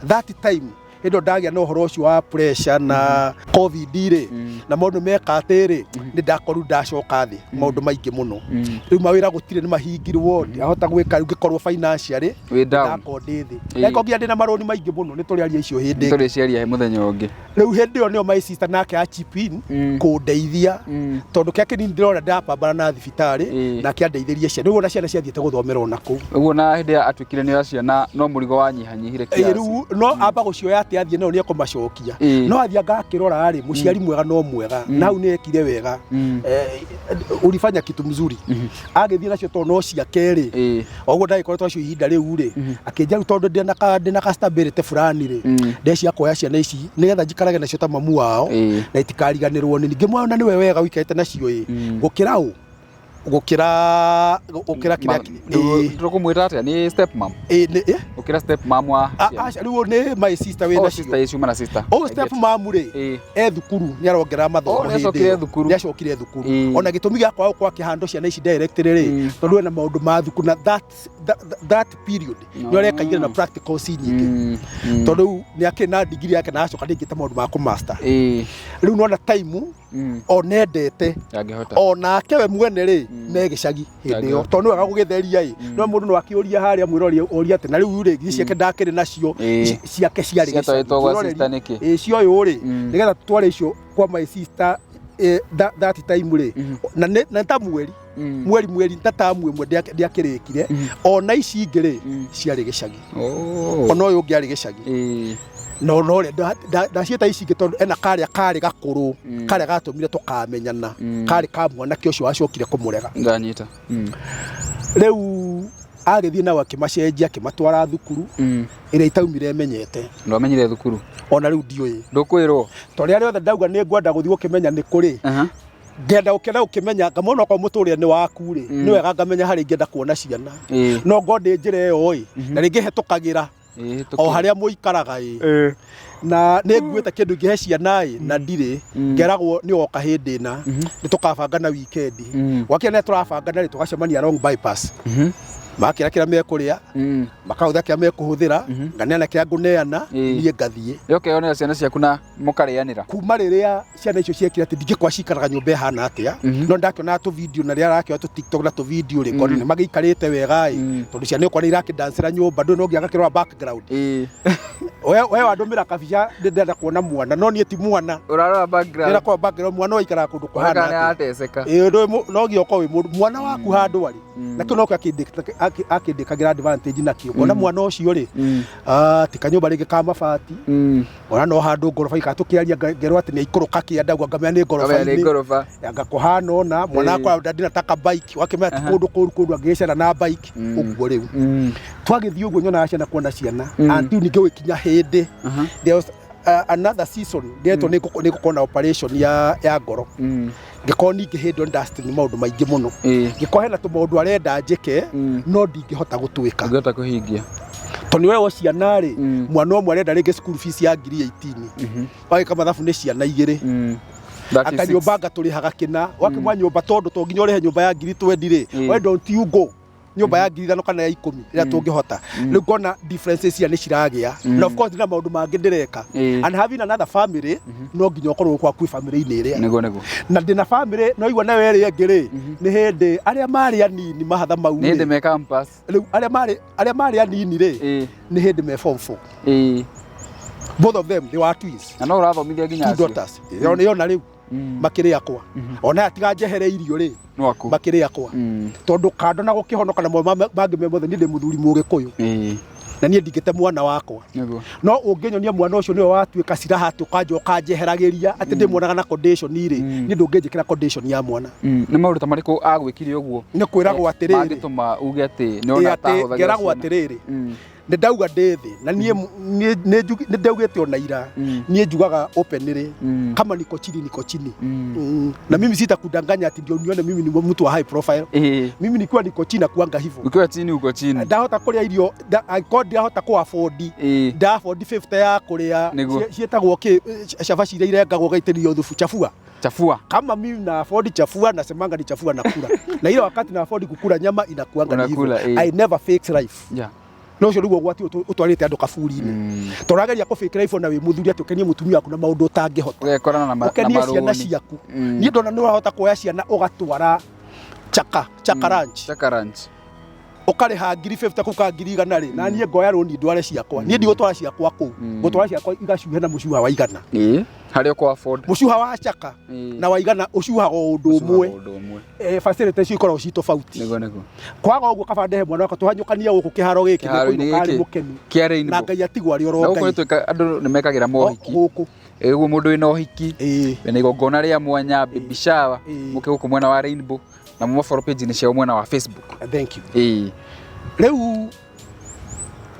That time hĩndĩ ĩyo ndagĩa na ũhoro ũcio wa pressure na COVID rĩ, na maũndũ meka atĩ rĩ, nĩ ndakorirwo ndacoka thĩ maũndũ maingĩ mũno. Rĩu mawĩra gũtirĩ, nĩ mahingirwo, ndiahota gwĩka. Rĩu ngĩkorwo financially Wĩ down. ndakorwo ndĩ thĩ. Ndagĩkorwo nginya ndĩna marũni maingĩ mũno, nĩ tũrĩaria icio hĩndĩ ĩngĩ. Tũrĩciaria mũthenya ũngĩ. Rĩu hĩndĩ ĩyo nĩyo my sister nake a chip in kũndeithia, tondũ kĩrĩa kĩnini ndĩrona ndĩrapambana na thibitarĩ, nake andeithĩrie ciana. Rĩu ona ciana ciathiĩte gũthomera ona kũu. Ũguo na hĩndĩ ĩrĩa atuĩkire nĩ oya ciana, no mũrigo wanyihanyihire kiasi. Rĩu no amba gũcioya atĩ athiĩ nayo nĩ ekũmacokia. No athiĩ anga akĩrora rĩ, mũciari mwega no mwega, na hau nĩ ekire wega. Ulifanya kitu mzuri. Agĩthiĩ nacio tondũ no ciake rĩ, oguo ndagĩkoretwo acio ihinda rĩu rĩ, akĩnja rĩu tondũ ndĩna ka stability fulani rĩ, ndecia kuoya ciana ici nĩgetha njikarage nacio ta mamu wao na itikariganĩrwo nĩ ngĩmwona nĩwe wega ũikarĩte nacio ĩ, gũkĩra ũ gũkĩra gũkĩra kĩrĩa. Tũkũmwĩta atĩa? Nĩ step mom? Ĩ, nĩ Gũkĩra step mom wa ciana. Aca, rĩu nĩ my sister wĩ Oh, nacio. sister, ĩ, ciuma na sister. O I step get. mom rĩ, e thukuru nĩ arongerera mathomo. Oh, hĩndĩ nĩacokire ĩyo. Thukuru. Nĩacokire thukuru. Ona gĩtũmi gĩa kwaga gũkorwo akĩhandwo ciana ici directly rĩ, tondũ ena maũndũ ma thukuru na that period nĩ areka igĩrĩ na practicals nyingĩ, tondũ rĩu nĩ akĩrĩ na degree yake na acoka rĩngĩ ta maũndũ ma kũmaster. Rĩu nona time onendete Ndangĩhota. Onake we mwene rĩ, me gĩcagi hĩndĩ ĩyo, Ndangĩhota. tondũ nĩ wega gũgĩtheria ĩ, no mũndũ no akĩũria harĩa mwĩrori ũria atĩ na rĩu rĩ, ciake ndakĩrĩ nacio. Ciake ciarĩ gĩcagi. Ciatwarĩtwo gwa Mwĩroreri, sister nĩkĩ? Ĩ, cioyũ rĩ, nĩgetha tũtware icio kwa my sister that time rĩ, na na ta mweri mweri ta tamu ĩmwe ndiakĩrĩkire. Ona ici ingĩ rĩ, ciarĩ gĩcagi. Ona ũyũ ũngĩ arĩ gĩcagi. No no rĩ, ndaciĩta ici ingĩ tondũ ena karĩa karĩ gakũrũ, karĩa gatũmire tũkamenyana, karĩ ka mwanake ũcio wacokire kũmũrega. Ndanyita. Rĩu agĩthiĩ nao akĩmacenjia, akĩmatwara thukuru ĩrĩa itaumire ĩmenyete. Ndwamenyire thukuru? Ona rĩu ndiũĩ. Ndũkwĩrwo? Tondũ rĩrĩa rĩothe ndauga nĩ ngwenda gũthiĩ gũkĩmenya nĩ kũrĩ, ngenda gũkĩenda gũkĩmenya, ngamona okorwo mũtũrĩre nĩ waku rĩ, nĩ wega ngamenya harĩa ingĩenda kuona ciana. No ngorwo ndĩ njĩra ĩyo ĩ, na rĩngĩ hetũkagĩra o harĩa mũikaraga ĩ, na nĩ nguĩte kĩndũ ingĩhe ciana ĩ, na ndirĩ ngeragwo nĩ woka hĩndĩ ĩna, nĩ tũkabanga na weekend. Gwakĩa nĩ tũrabanga na rĩ, tũgacemania Long Bypass, makĩra kĩrĩa mekũrĩa, makahũthĩra kĩrĩa mekũhũthĩra, nganeana kĩrĩa ngũneana, niĩ ngathiĩ. Ũkeyonera ciana ciaku na mũkarĩanĩra. Kuma rĩrĩa ciana icio ciekire atĩ ndingĩkwa cikaraga nyũmba ĩhana atĩa, no ndakĩonaga tũ video na rĩrĩa arakĩoya tũ TikTok na tũ video rĩ, ngona nĩ magĩikarĩte wega ĩ, tondũ ciana okorwo nĩ irakĩdancĩra nyũmba, ndũĩ no nginya agakĩrora background. We wandũmĩra kabica ndĩrenda kuona mwana, no niĩ ti mwana. Ũrarora background. Ndĩrenda kuona background, mwana ũikaraga kũndũ kũhana Kana atĩa. ateceka. Ĩĩ, no nginya ũkorwo wĩ mũndũ mwana waku handũ arĩ. Na kĩu nokĩo akĩndĩkagĩra advantage nakĩo, kuona mwana ũcio rĩ, ah, ti kanyũmba rĩngĩ ka mabati, ona no handũ ngoroba ikara tũkĩaria ngerwo atĩ nĩ aikũrũka kĩanda ũguo, ngamenya nĩ Kamenya nĩ ngoroba-inĩ. ngoroba. Anga kũhana ũna mwana wakwa ndina taka bike, wakĩmenya ti kũndũ kũru, kũndũ angĩgĩcera na bike ũguo. Rĩu twagĩthiĩ ũguo nyonaga ciana kuona ciana until ningĩ gũgĩkinya hĩndĩ there was another season ndetwo nĩ ngũkorwo na operation ya ngoro. Ngĩkorwo ningĩ hĩndĩ ĩyo nĩ maũndũ maingĩ mũno, ngĩkorwo hena tũmaũndũ arenda njĩke, no ndingĩhota gũtwĩka. Ũngĩhota kũhingia. Tondũ nĩ wewo ciana rĩ, mwana ũmwe arenda rĩngĩ school fees ya ngiri 18, wagĩka mathabu nĩ ciana igĩrĩ. 36. Akanyũmba anga tũrĩhaga kĩna, wakĩmwa nyũmba, tondũ to nginya ũrĩhe nyũmba ya ngiri 20 rĩ, why don't you go nyũmba ya 5,000 kana ya 10 ĩrĩa tũngĩhota? Rĩu ngona differences cia nĩ ciragĩa, na of course ndĩna maũndũ mangĩ ndĩreka, and having another family no nginya ũkorwo gwaku family-inĩ ĩrĩa. Nĩguo nĩguo. Na ndĩna family no igua nayo ĩrĩa ĩngĩ rĩ, nĩ hĩndĩ arĩa marĩ anini mahatha mau Nĩ hĩndĩ rĩ, me campus. Rĩu arĩa marĩ anini rĩ, nĩ hĩndĩ me form 4. Both of them, they were twins. Na no ũrathomithia nginya Two acio. daughters. Ĩyo nĩyo na rĩu makĩrĩ akwa, ona aya tiga njehere irio rĩ, No aku. makĩrĩ akwa, tondũ kando na gũkĩhonoka na maũndũ mangĩ me mothe, niĩ ndĩ mũthuri mũgĩkũyũ, na niĩ ndingĩte mwana wakwa. No ũngĩnyonia mwana ũcio nĩwe watuĩka ciraha atĩ ũkanja ũkanjeheragĩria atĩ ndĩmuonaga na condition rĩ, niĩ ndũngĩnjĩkĩra condition ya mwana. Nĩ maũndũ ta marĩkũ agwĩkire ũguo? Nĩ kwĩragwo atĩrĩrĩ, mangĩtũma uge atĩ nĩ ĩ ona atĩ atahũthagĩra ngeragwo ciana? atĩrĩrĩ, nĩ ndauga ndĩ thĩ na niĩ nĩ ndaugĩte ona ira, niĩ njugaga openly, kama niko chini, niko chini. Na mimi sitakudanganya ati ndio nione mimi ni mtu wa high profile. Mimi nikiwa niko chini nakuanga hivyo. Ukiwa chini uko chini. Ndahota kũrĩa irio angĩkorwo ndirahota kũ afford, nda afford 50 ya kũrĩa. Ciĩtagwo kĩ, cabaci iria irengagwo ũgaitĩrĩrio thubu, chafua. Chafua. Kama mimi na afford chafua, nasemanga ni chafua nakula, na ile wakati na afford kukula nyama, inakuanga ni hivyo. Unakula, eh. I never fake life. No ũcio nĩguo ũgwati ũtwarĩte andũ kaburi-inĩ. Tũrageria kũ fake life ona wĩ mũthuri atĩ ũkenie mũtumia waku na maũndũ ũtangĩhota. Ũgekorana na na Ũkenie ciana marũni. ciaku. Niĩ ndona nĩ ũrahota kuoya ciana ũgatwara Chaka Chaka Ranch, Chaka Ranch. Ũkarĩha ngiri 50 kũu ka 100,000 rĩ, na niĩ ngoya rũni ndware ciakwa. Niĩ ndigũtwara ciakwa kũu, ngũtwara ciakwa igacuhe na mũcuha wa 100. Harĩa ũkũ afford. Mũcuha wa Chaka na wa 100 ũcuhaga o ũndũ ũmwe. Ũndũ ũmwe. Facility icio ikoragwo ci tofauti. Nĩguo nĩguo. Kwaga ũguo, kaba ndehe mwana wakwa tũhanyũkanie gũkũ kĩharo gĩkĩ. Kĩharo-inĩ nĩkũinũka arĩ gĩkĩ mũkenu. Kĩa Na Rainbow. Ngai atigwo arĩ oro Na gũkũ Ngai. nĩ andũ nĩ mekagĩra mohiki. Gũkũ. Ũguo mũndũ wĩna ũhiki, wĩna igongona rĩa mwanya, baby shower, mũke gũkũ mwena wa Rainbow na mũmafollow page-inĩ ciao mwena wa Facebook. Thank you. Rĩu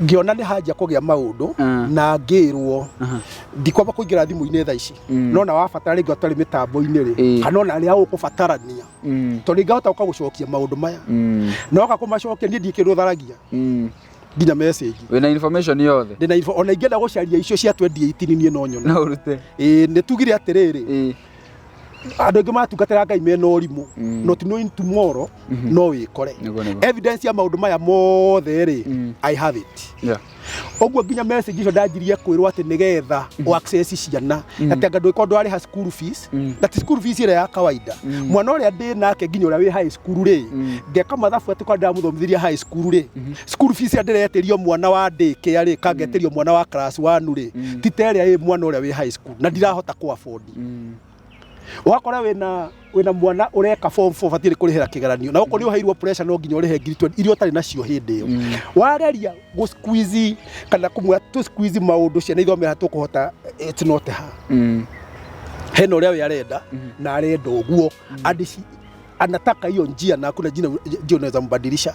ngĩona nĩ hanjia kũgĩa maũndũ, na ngĩrwo ndikwamba kũingĩra thimũ-inĩ thaa ici, no na wabatara rĩngĩ ũtarĩ mĩtambo-inĩ rĩ, kana ona rĩrĩa ũkũbatarania, tondũ ingahota gũka gũcokia maũndũ maya, na oka kũmacokia niĩ ndiĩ kĩndũ tharagia, nginya message. Wĩna information yothe. Ndĩna info, ona ingĩenda gũcaria icio cia 2018 niĩ no nyone. No ũrute. Ĩĩ, nĩ tugire atĩrĩrĩ, andũ aingĩ matungatĩra Ngai mena ũrimũ, not knowing tomorrow no wĩkore. Nĩguo nĩguo. Evidence ya maũndũ maya mothe rĩ, I have it. Ũguo nginya message icio ndanjirie kwĩrwo atĩ nĩgetha o access ciana, atĩ anga ndũgĩkorwo ndwarĩha school fees, na ti school fees ĩrĩa ya kawaida. Mwana ũrĩa ndĩ nake nginya ũrĩa wĩ high school rĩ, ngeka mathabu atĩ kwa ndamũthomithirie high school rĩ, school fees ĩrĩa ndĩretĩrio mwana wa daycare rĩ, kangetĩrio mwana wa class 1 rĩ, ti ta ĩrĩa ĩ mwana ũrĩa wĩ high school, na ndirahota kũ afford. Ũgakora wĩna mwana ũreka form 4, batiĩ kũrĩhĩra kĩgeranio, na gũkũ nĩ ũheirwo pressure no nginya ũrĩhe ngiri 20 iria ũtarĩ nacio hĩndĩ ĩyo. Wageria gũ squeeze kana kũmwĩra tũ squeeze maũndũ ciana ithomera tũkũhota, it's not her. Hena ũrĩa we arenda, na arenda ũguo, and anataka hiyo njia, na hakuna njia unaweza mbadilisha.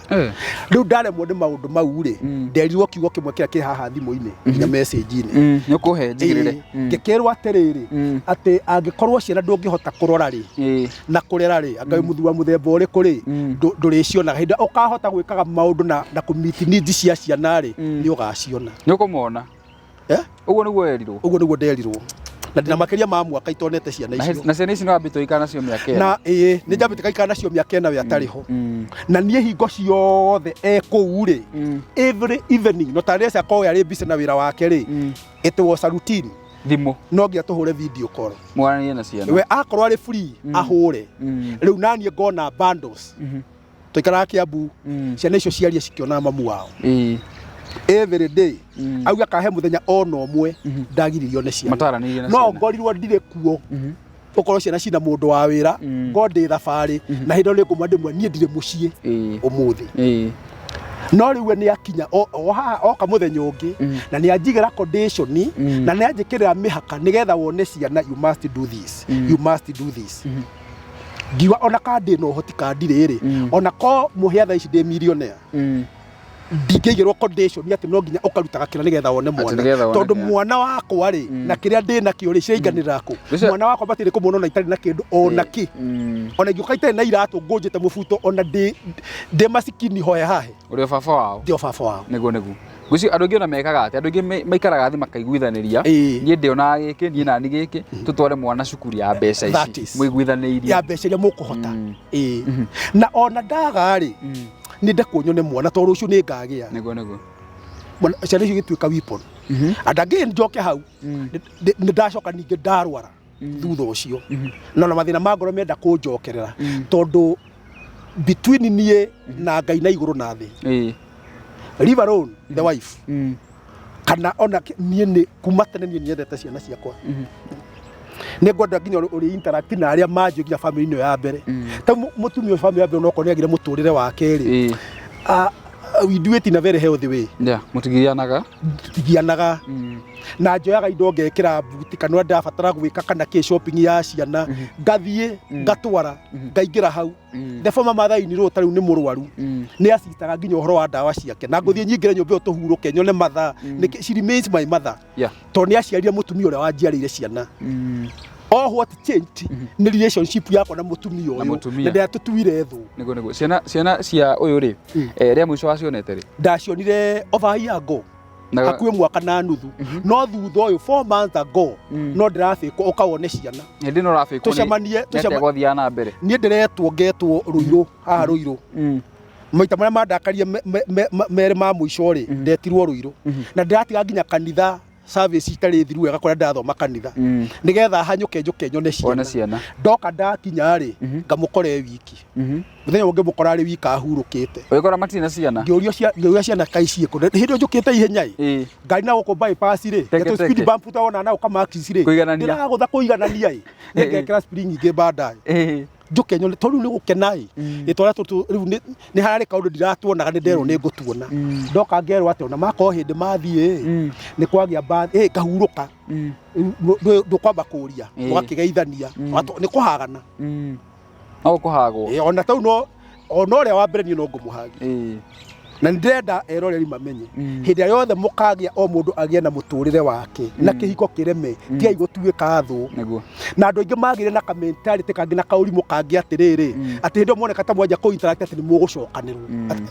Rĩu ndaremwo nĩ maũndũ mau rĩ, nderirwo kiugo kĩmwe kĩrĩa kĩ haha thimũ-inĩ nginya message-inĩ. Nĩ ũkũhe njigĩrĩre. Ngĩkĩrwo atĩrĩrĩ, atĩ angĩkorwo ciana ndũngĩhota kũrora rĩ, na kũrera rĩ, anga wĩ mũthuri wa mũthemba ũrĩkũ rĩ, ndũrĩcionaga. Hĩndĩ ĩrĩa ũkahota gwĩkaga maũndũ na kũ-meet needs cia ciana rĩ, nĩ ũgaciona. Nĩ ũkũmona. Eh? Ũguo nĩguo werirwo. Ũguo nĩguo nderirwo, na ndĩna makĩria ma mwaka itonete ciana icio. Na ciana ici nĩ wambĩte ũikara nacio mĩaka 4. Na ĩĩ, nĩ njambĩte ngaikara nacio mĩaka 4 we atarĩ ho, na niĩ hingo ciothe e kũu rĩ, every evening, no tarĩ akorwo arĩ busy na wĩra wake rĩ, it was a routine. Thimũ. No nginya tũhũre video call. Mwaranĩrie na ciana. We akorwo arĩ free, ahũre. Rĩu naniĩ ngona bundles, tũikaraga Kiambu, ciana icio ciaria cikĩonaga mamu wao. Every day auga kahe muthenya ona ũmwe ndagiririo nĩ ciana. Mataranĩirie na No ciana. ngorirwo ndirĩ kuo, ũkorwo ciana cina mũndũ wa wĩra, ngo ndĩ thabarĩ, na hĩndĩ ĩyo nĩ ngũmwa ndĩmwe niĩ ndirĩ mũciĩ ũmũthĩ. No rĩu we nĩ akinya o haha oka mũthenya ũngĩ na nĩ anjigĩra condition na nĩ anjĩkĩrĩra mĩhaka nĩgetha wone ciana, you must do this, you must do this. Ngiuga ona ka ndĩ na ũhoti ka ndirĩ rĩ, ona ko mũhĩa thaa ici ndĩ millionaire, ndingĩigĩrwo condition atĩ no nginya ũkarutaga kĩra nĩgetha wone mwana, nĩgetha wone tondũ kĩra. Mwana wakwa rĩ, na kĩrĩa ndĩ nakĩo rĩ, cirainganĩrĩra kũ? Mwana wakwa batirĩ kũmuona ona itarĩ na kĩndũ ona kĩ. Ona ingĩũka itarĩ na iratũ ngũnjĩte mũbuto, ona ndĩ masikini hohe hahe, Ũrĩ o baba wao. Ndĩ o baba wao. Nĩguo ngwĩciria andũ aingĩ ona mekaga atĩ andũ aingĩ maikaraga thĩ makaiguithanĩria, niĩ ndĩonaga gĩkĩ, niĩ nani gĩkĩ, tũtware mwana cukuru ya mbeca That ici is. mũiguithanĩirie. Ya mbeca iria mũkũhota. Ĩĩ, na ona ndaga rĩ, nĩ ndekwo nyone mwana tondũ rũciũ nĩ ngagĩa. Nĩguo. Ciana icio igĩtuĩka weapon. And again njoke hau, nĩ ndacoka ningĩ ndarwara thutha ũcio, na mathĩna ma ngoro menda kũnjokerera, tondũ between niĩ na Ngai na igũrũ na thĩ, leave alone the wife, kana ona niĩ nĩ kuma tene niĩ nyendete ciana ciakwa. Nĩ ngwenda nginya ũrĩ interact na arĩa manjũĩ nginya family ĩno ya mbere, ta mũtumia ũyũ family ya mbere, onokorwo nĩ agire mũtũrĩre wake rĩ, we do it in a very healthy way. Yeah, mũtigianaga. Tutigianaga, na njoyaga indo ngekĩra buti kana ũrĩa ndĩrabatara gwĩka kana kĩ shopping ya ciana, ngathiĩ ngatwara, ngaingĩra hau. The former mother in law ta rĩu nĩ mũrwaru, nĩ acitaga nginya ũhoro wa ndawa ciake, na ngũthiĩ nyingĩre nyũmba ĩyo tũhurũke nyone mother. She remains my mother, tondũ nĩ aciarire mũtumia ũrĩa wanjiarĩire ciana. All what changed nĩ relationship yakwa na mũtumia Na ũyũ mũtumia. na ndĩratũtuire thũ. Nĩguo ciana cia ũyũ rĩ, rĩa mũico wacionete rĩ? Ndacionire over a year ago, hakuhĩ mwaka na nuthu, no thutha ũyũ 4 months ago no ndĩrabĩkwo ũka wone ciana. Hĩndĩ ĩno ũrabĩkwo Tũcemanie. nĩ atĩa gwathiaga na mbere? Niĩ ndĩretwo ngetwo Rũirũ haha Rũirũ. Maita marĩa mandakarie merĩ ma mũico rĩ, ndetirwo Rũirũ na ndĩratiga nginya kanitha service itarĩ thiru wega kũrĩa ndathoma kanitha, nĩgetha hanyũke njũke nyone Wone ciana. Ciana. Ndoka ndakinya rĩ, ngamũkora e wiki. Mũthenya ũngĩ mũkora arĩ wika ahurũkĩte. Ũgĩkora matirĩ na ciana. Ngĩũria ciana kaĩ ciĩkũ hĩndĩ ĩyo njũkĩte ihenya ĩ, ngari na gũkũ bypass rĩ, Teke, getũ speed teke. bump tawona na ũka Maxis rĩ, Kũiganania. ndĩragũtha kũiganania ĩ, nĩngekĩra spring ingĩ baadaye, njũke nyone, tondũ rĩu nĩ gũkena ĩ, ĩ twarĩa tũtũ rĩu nĩ hararĩ kaũndũ ndiratuonaga, nĩ nderwo nĩ ngũtuona. Ndoka ngerwo atĩ ona makorwo hĩndĩ mathiĩ ĩ, nĩ kwagĩa mbathi ĩ, ngahurũka. Rĩu ndũkwamba kũria, ũgakĩgeithania. Nĩ kũhagana. No kũhagwo. Ĩ, ona tau no ona ũrĩa wa mbere niĩ no ngũmũhagia, na nĩ ndĩrenda eroreri mamenye, hĩndĩ ĩrĩa yothe mũkagĩa, o mũndũ agĩe na mũtũrĩre wake na kĩhiko kĩreme, tigai gũtuĩka thũ. Na andũ aingĩ magĩre na kamentality kangĩ na kaũrimũ kangĩ atĩrĩrĩ, atĩ hĩndĩ ĩyo muoneka ta mwanjia kũ interact atĩ nĩ mũgũcokanĩrwo.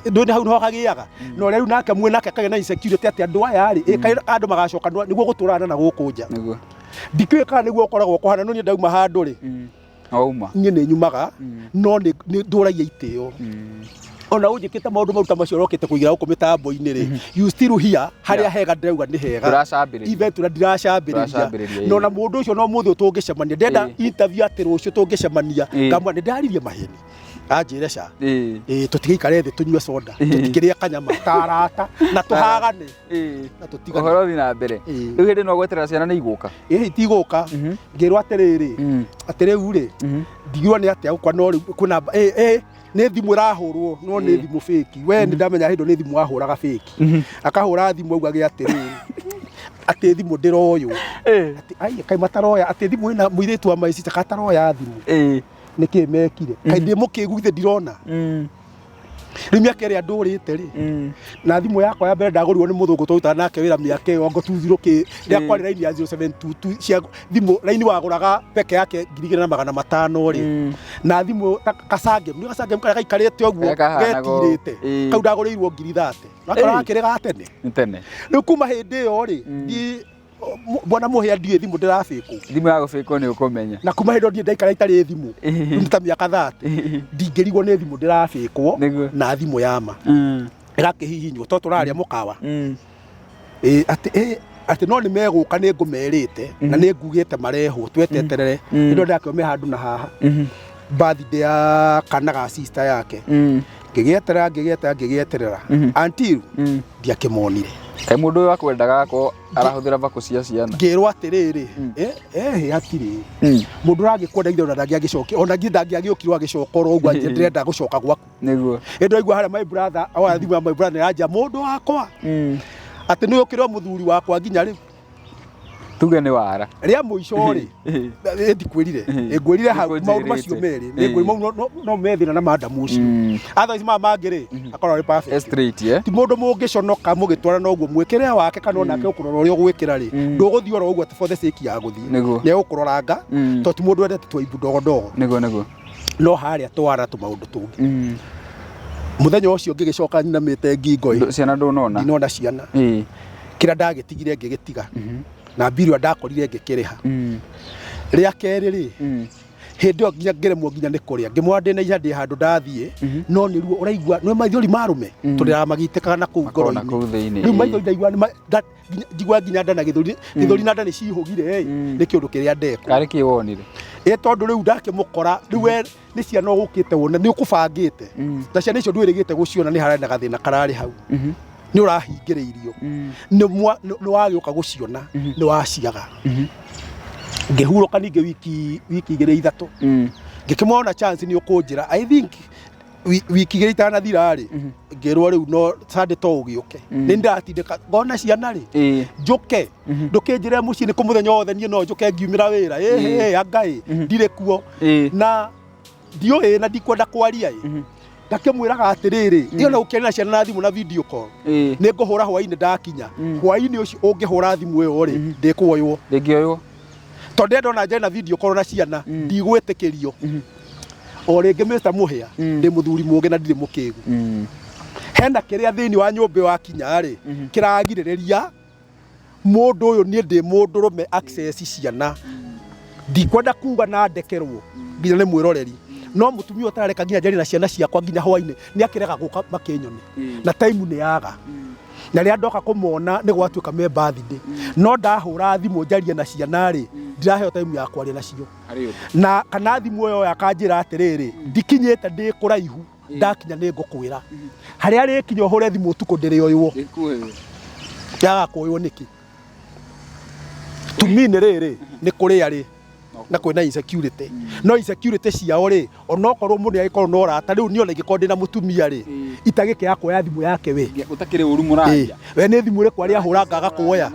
Ndũĩ nĩ hau nĩho hagĩaga na ũrĩa rĩu nake mwĩ nake akagĩa na insecurity atĩ andũ aya rĩ, ĩ, kaĩ andũ magacokanĩrwo nĩguo gũtũrana na gũkũ nja. Ndikĩũĩ kana nĩguo ũkoragwo kũhana, no niĩ ndauma handũ rĩ, Wauma. Niĩ nĩ nyumaga, no nĩ ndũragia itĩo. Ona ũnjĩkĩte maũndũ maru ta macio ũrokĩte kũigira gũkũ mĩtambo-inĩ rĩ, you still here harĩa hega ndĩrauga nĩ hega. Ndũracambĩrĩria. Even tũrĩa ndiracambĩrĩria. Ndũracambĩrĩria, Na ona mũndũ ũcio no mũthĩ tũngĩcemania, ndenda interview atĩ rũciũ tũngĩcemania, ngamwĩra nĩ ndaririe maheni, anjĩre ca. Ĩĩ, tũtigĩikare thĩ tũnyue soda, tũtikĩrĩe kanyama ta arata na tũhagane na tũtigane. Ũhoro ũthiĩ na mbere. Rĩu hĩndĩ ĩno gweterera ciana nĩ igũka. Ĩĩ, itigũka. Ngĩrwo atĩrĩrĩ, atĩ rĩu rĩ, ndigirwo nĩ atĩa gũkwa, no rĩu kwĩna ĩ ĩ nĩ thimũ ĩrahũrwo, no nĩ thimũ fake. We nĩ ndamenya hĩndĩ ĩyo nĩ thimũ ahũraga fake, akahũra thimũ augage atĩrĩrĩ, atĩ thimũ ndĩroywo, atĩ ai kaĩ mataroya, atĩ thimũ ĩna mũirĩtu wa my sister kataroya thimũ, nĩkĩ mekire, kaĩ ndĩ mũkĩgu ithe ndirona. Rĩu mĩaka ĩrĩa ndũrĩte rĩ, na thimũ yakwa ya mbere ndagũrirwo nĩ mũthũngũ twarutaga nake wĩra mĩaka ĩyo ngo 20 kĩ rĩrĩa kwarĩ raini ya 0722 cia thimũ, raini wagũraga peke yake 2500 rĩ, na thimũ ta kasangem, nĩ kasangem karĩa gaikarĩte ũguo Karĩa kahanaga ũũ. getirĩte, kau ndagũrĩirwo 30,000, nakora gakĩrĩ ga tene. Nĩ tene. Rĩu kuma hĩndĩ ĩyo rĩ, bwana mũhĩa, ndiũĩ thimũ ndĩrabĩkwo. Thimũ ya gũbĩkwo nĩ ũkũmenya. Na kuma hĩndĩ ĩyo ndirĩ ndaikara itarĩ thimũ. Rĩu nĩ ta mĩaka 30 ndingĩrigwo nĩ thimũ ndĩrabĩkwo. Na thimũ ya ma ĩgakĩhihinywo to tũraria mũkawa. Ĩ, atĩ ĩ, atĩ no nĩ megũka, nĩ ngũmerĩte na nĩ ngugĩte marehwo tweteterere. Hĩndĩ ĩyo ndakĩo me handũ na haha birthday ya kana ga sister yake. Ngĩgĩeterera, ngĩgĩeterera, ngĩgĩeterera until ndiakĩmonire. Kaĩ mũndũ ũyũ akwendaga akorwo arahũthĩra bakũ cia ciana? Ngĩrwo atĩrĩrĩ, eh, hatirĩ mũndũ ũragĩkwenda ithe ona ndangĩagĩcokia, ona nginya ndangĩagĩũkirwo agĩcoka oro ũguo anjĩre ndĩrenda gũcoka gwaku. Ĩndĩ ndaigua harĩa my brother oya thimũ ya my brother nĩranjia mũndũ wakwa atĩ nĩ ũkĩrĩ o mũthuri wakwa nginya rĩu. Tuge nĩ wara. Rĩa mũico rĩ, ndikwĩrire, ngwĩrire hau maũndũ macio merĩ, nĩ ngwĩrire mau no methĩna na madam ũcio. Otherwise maya mangĩ rĩ, akoragwo arĩ perfect. Straight, eh? Ti mũndũ mũngĩconoka mũgĩtwarana ũguo, mwĩkĩre wake kana onake ũkũrora ũrĩa ũgwĩkĩra rĩ, ndũgũthiĩ oro ũguo atĩ for the sake ya gũthiĩ. Nĩ egũkũroranga, tondũ ti mũndũ wendete tũaibu ndogo ndogo. Nĩguo nĩguo. No harĩa twara tũmaũndũ tũngĩ. Mũthenya ũcio ngĩgĩcoka nyinamĩte ngingo ĩ. Ciana ndũnona? Ndinona ciana. Kĩrĩa ndagĩtigire ngĩgĩtiga, na mbirũ ĩrĩa ndakorire ngĩkĩrĩha. Rĩa kerĩ rĩ, hĩndĩ ĩyo nginya ngĩremwo nginya nĩ kũrĩa, ngĩmwĩra ndĩna ihenya ndĩ handũ ndathiĩ, no nĩ ruo ũraigua, nĩ maithori ma arũme, tũrĩraga magĩitĩkaga na kũu Makoragwo na ngoro-inĩ. kũu thĩinĩ, Rĩu maithori ndaigua nĩ njigua nginya nda na gĩthũri, gĩthũri na nda nĩ cihũgire ĩ, nĩ kĩũndũ kĩrĩa ndekwo. Karĩ kĩ wonire? Ĩ tondũ rĩu ndakĩmũkora, rĩu we nĩ ciana ũgũkĩte wone, nĩ ũkũbangĩte. Na ciana icio ndwĩrĩgĩte gũciona nĩ hararĩ na gathĩna kararĩ hau. Nĩ ũrahingĩrĩirio. Nĩ wagĩũka gũciona, nĩ waciaga. Ngĩhurũka ningĩ wiki igĩrĩ ithatũ. Ngĩkĩmwona chance nĩ ũkũnjĩra. I think wiki igĩrĩ itanathira rĩ, ngĩrwo rĩu no Sunday to ũgĩũke. Nĩ ndĩratindĩka ngona ciana rĩ, njũke. Ndũkĩnjĩre mũciĩ nĩ kũ mũthenya wothe niĩ no njũke ngiumĩra wĩra. Ĩhĩ, anga ĩ, ndirĩ kuo. Na ndiũĩ na ndikwenda kwaria ĩ. Ndakĩmwĩraga atĩrĩrĩ, ĩyo na gũkĩaria na ciana na thimũ na video call. Nĩ ngũhũra hwainĩ ndakinya. Hwainĩ ũcio ũngĩhũra thimũ ĩyo rĩ, ndĩkuoywo. Ndĩngĩoywo. Tondũ ndĩrenda ona njarie na video call na ciana, ndigwĩtĩkĩrio. O rĩngĩ Mr. Mũhĩa, ndĩ mũthuri mũũgĩ na ndirĩ mũkĩgu. Hena kĩrĩa thĩinĩ wa nyũmba ĩyo akinya rĩ, kĩragirĩrĩria mũndũ ũyũ niĩ ndĩ mũndũrũme access ciana. Ndikwenda kuga na ndekerwo nginya nĩ mwĩroreri. No mũtumia ũtarareka nginya njarie na ciana ciakwa nginya hwainĩ nĩ akĩrega gũka makĩnyone. Na time nĩ yaga. Na rĩrĩa ndoka kũmona nĩ gwatuĩka me birthday. No ndahũra thimũ njarie na ciana rĩ, ndiraheo time ya kwaria nacio. Na kana thimũ ĩyo akanjĩra atĩrĩrĩ, ndikinyĩte ndĩ kũraihu, ndakinya nĩ ngũkwĩra. Harĩa rĩkinya ũhũre thimũ ũtukũ ndĩrĩoywo. Yaga kuoywo nĩkĩ? To me nĩ rĩrĩ, nĩ kũrĩa rĩ, na kwĩna insecurity. No insecurity ciao rĩ, onokorwo mũndũ nĩagĩkorwo na ũrata, rĩu niĩ ona ingĩkorwo ndĩna mũtumia rĩ, itagĩkĩaga kuoya thimũ yake we. Ũtakĩrĩ ũru mũraria. We nĩ thimũ ĩrĩkũ arĩa ahũra ngaga kuoya?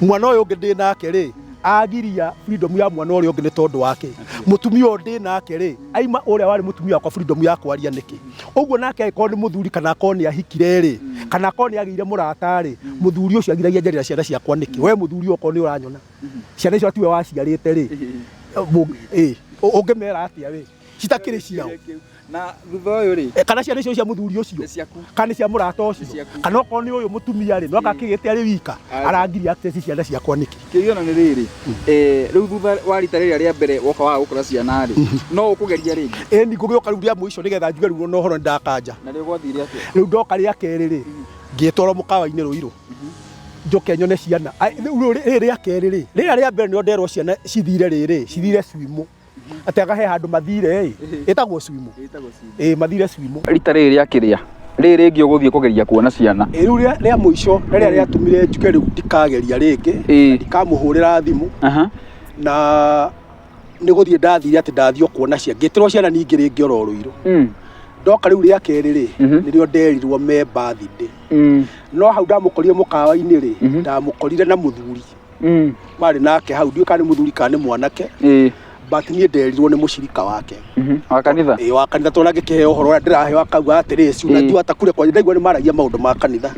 Mwana ũyũ ũngĩ ndĩ nake rĩ, agiria freedom ya mwana ũrĩa ũngĩ nĩ tondũ wake. Mũtumia ũyũ ndĩ nake rĩ, aima ũrĩa warĩ mũtumia wakwa freedom ya kwaria nĩkĩ? Ũguo nake angĩkorwo nĩ mũthuri kana akorwo nĩ ahikire rĩ, kana akorwo nĩ agĩire mũrata rĩ, mũthuri ũcio agiragia njarie na ciana ciakwa nĩkĩ? We mũthuri ũyũ okorwo nĩ ũranyona, ciana icio tiwe waciarĩte rĩ, ũngĩmera atĩa we? Citakĩrĩ ciao. Na thutha ũyũ rĩ, Kana ciana icio cia mũthuri ũcio, Nĩ ciaku. kana nĩ cia mũrata ũcio, Nĩ ciaku. kana okorwo nĩ ũyũ mũtumia rĩ, no akakĩgĩte arĩ wika, arangiria access ciana ciakwa nĩkĩ? Kĩũria ona nĩ rĩrĩ, rĩu thutha wa rita rĩrĩa rĩa mbere woka waga gũkora ciana rĩ, no ũkũgeria rĩngĩ? Ĩni ngũgĩũka rĩu rĩa mũico nĩgetha njuge rĩu ona ũhoro nĩndakanja. Na rĩo gwathire atĩa? Rĩu ndoka rĩa kerĩ rĩ, ngĩtwarwo mũkawa-inĩ Rũirũ, njoke nyone ciana. Ai, rĩu rĩrĩ rĩa kerĩ rĩ, rĩrĩa rĩa mbere nĩrĩo nderwo ciana cithire rĩrĩ, cithire swimu. Atĩ anga he handũ mathire ĩ, ĩtagwo swimu. Ĩ, mathire swimu. Rita rĩrĩ rĩa kĩrĩa, rĩrĩ rĩngĩ ũgũthiĩ kũgeria kuona ciana. Ĩ, rĩu rĩa mũico rĩrĩa rĩatũmire njuge rĩu ndikageria rĩngĩ, na ndikamũhũrĩra thimũ, na nĩ gũthiĩ ndathire atĩ ndathiĩ o kuona ciana, ngĩtĩrwo ciana ningĩ rĩngĩ oro Rũirũ. Ndoka rĩu rĩa kerĩ rĩ, nĩrĩo nderirwo me birthday. No hau ndamũkorire mũkawa-inĩ rĩ, ndamũkorire na mũthuri. Marĩ nake hau, ndiũĩ kana nĩ mũthuri kana nĩ mwanake. But niĩ nderirwo nĩ mũcirika wake. Wa kanitha? Ĩĩ, wa kanitha, tondũ ngĩkĩheo ũhoro ũrĩa ndĩraheo akauga atĩrĩ, si unajua hata kule kwa ndaigua nĩ maragia maũndũ ma kanitha.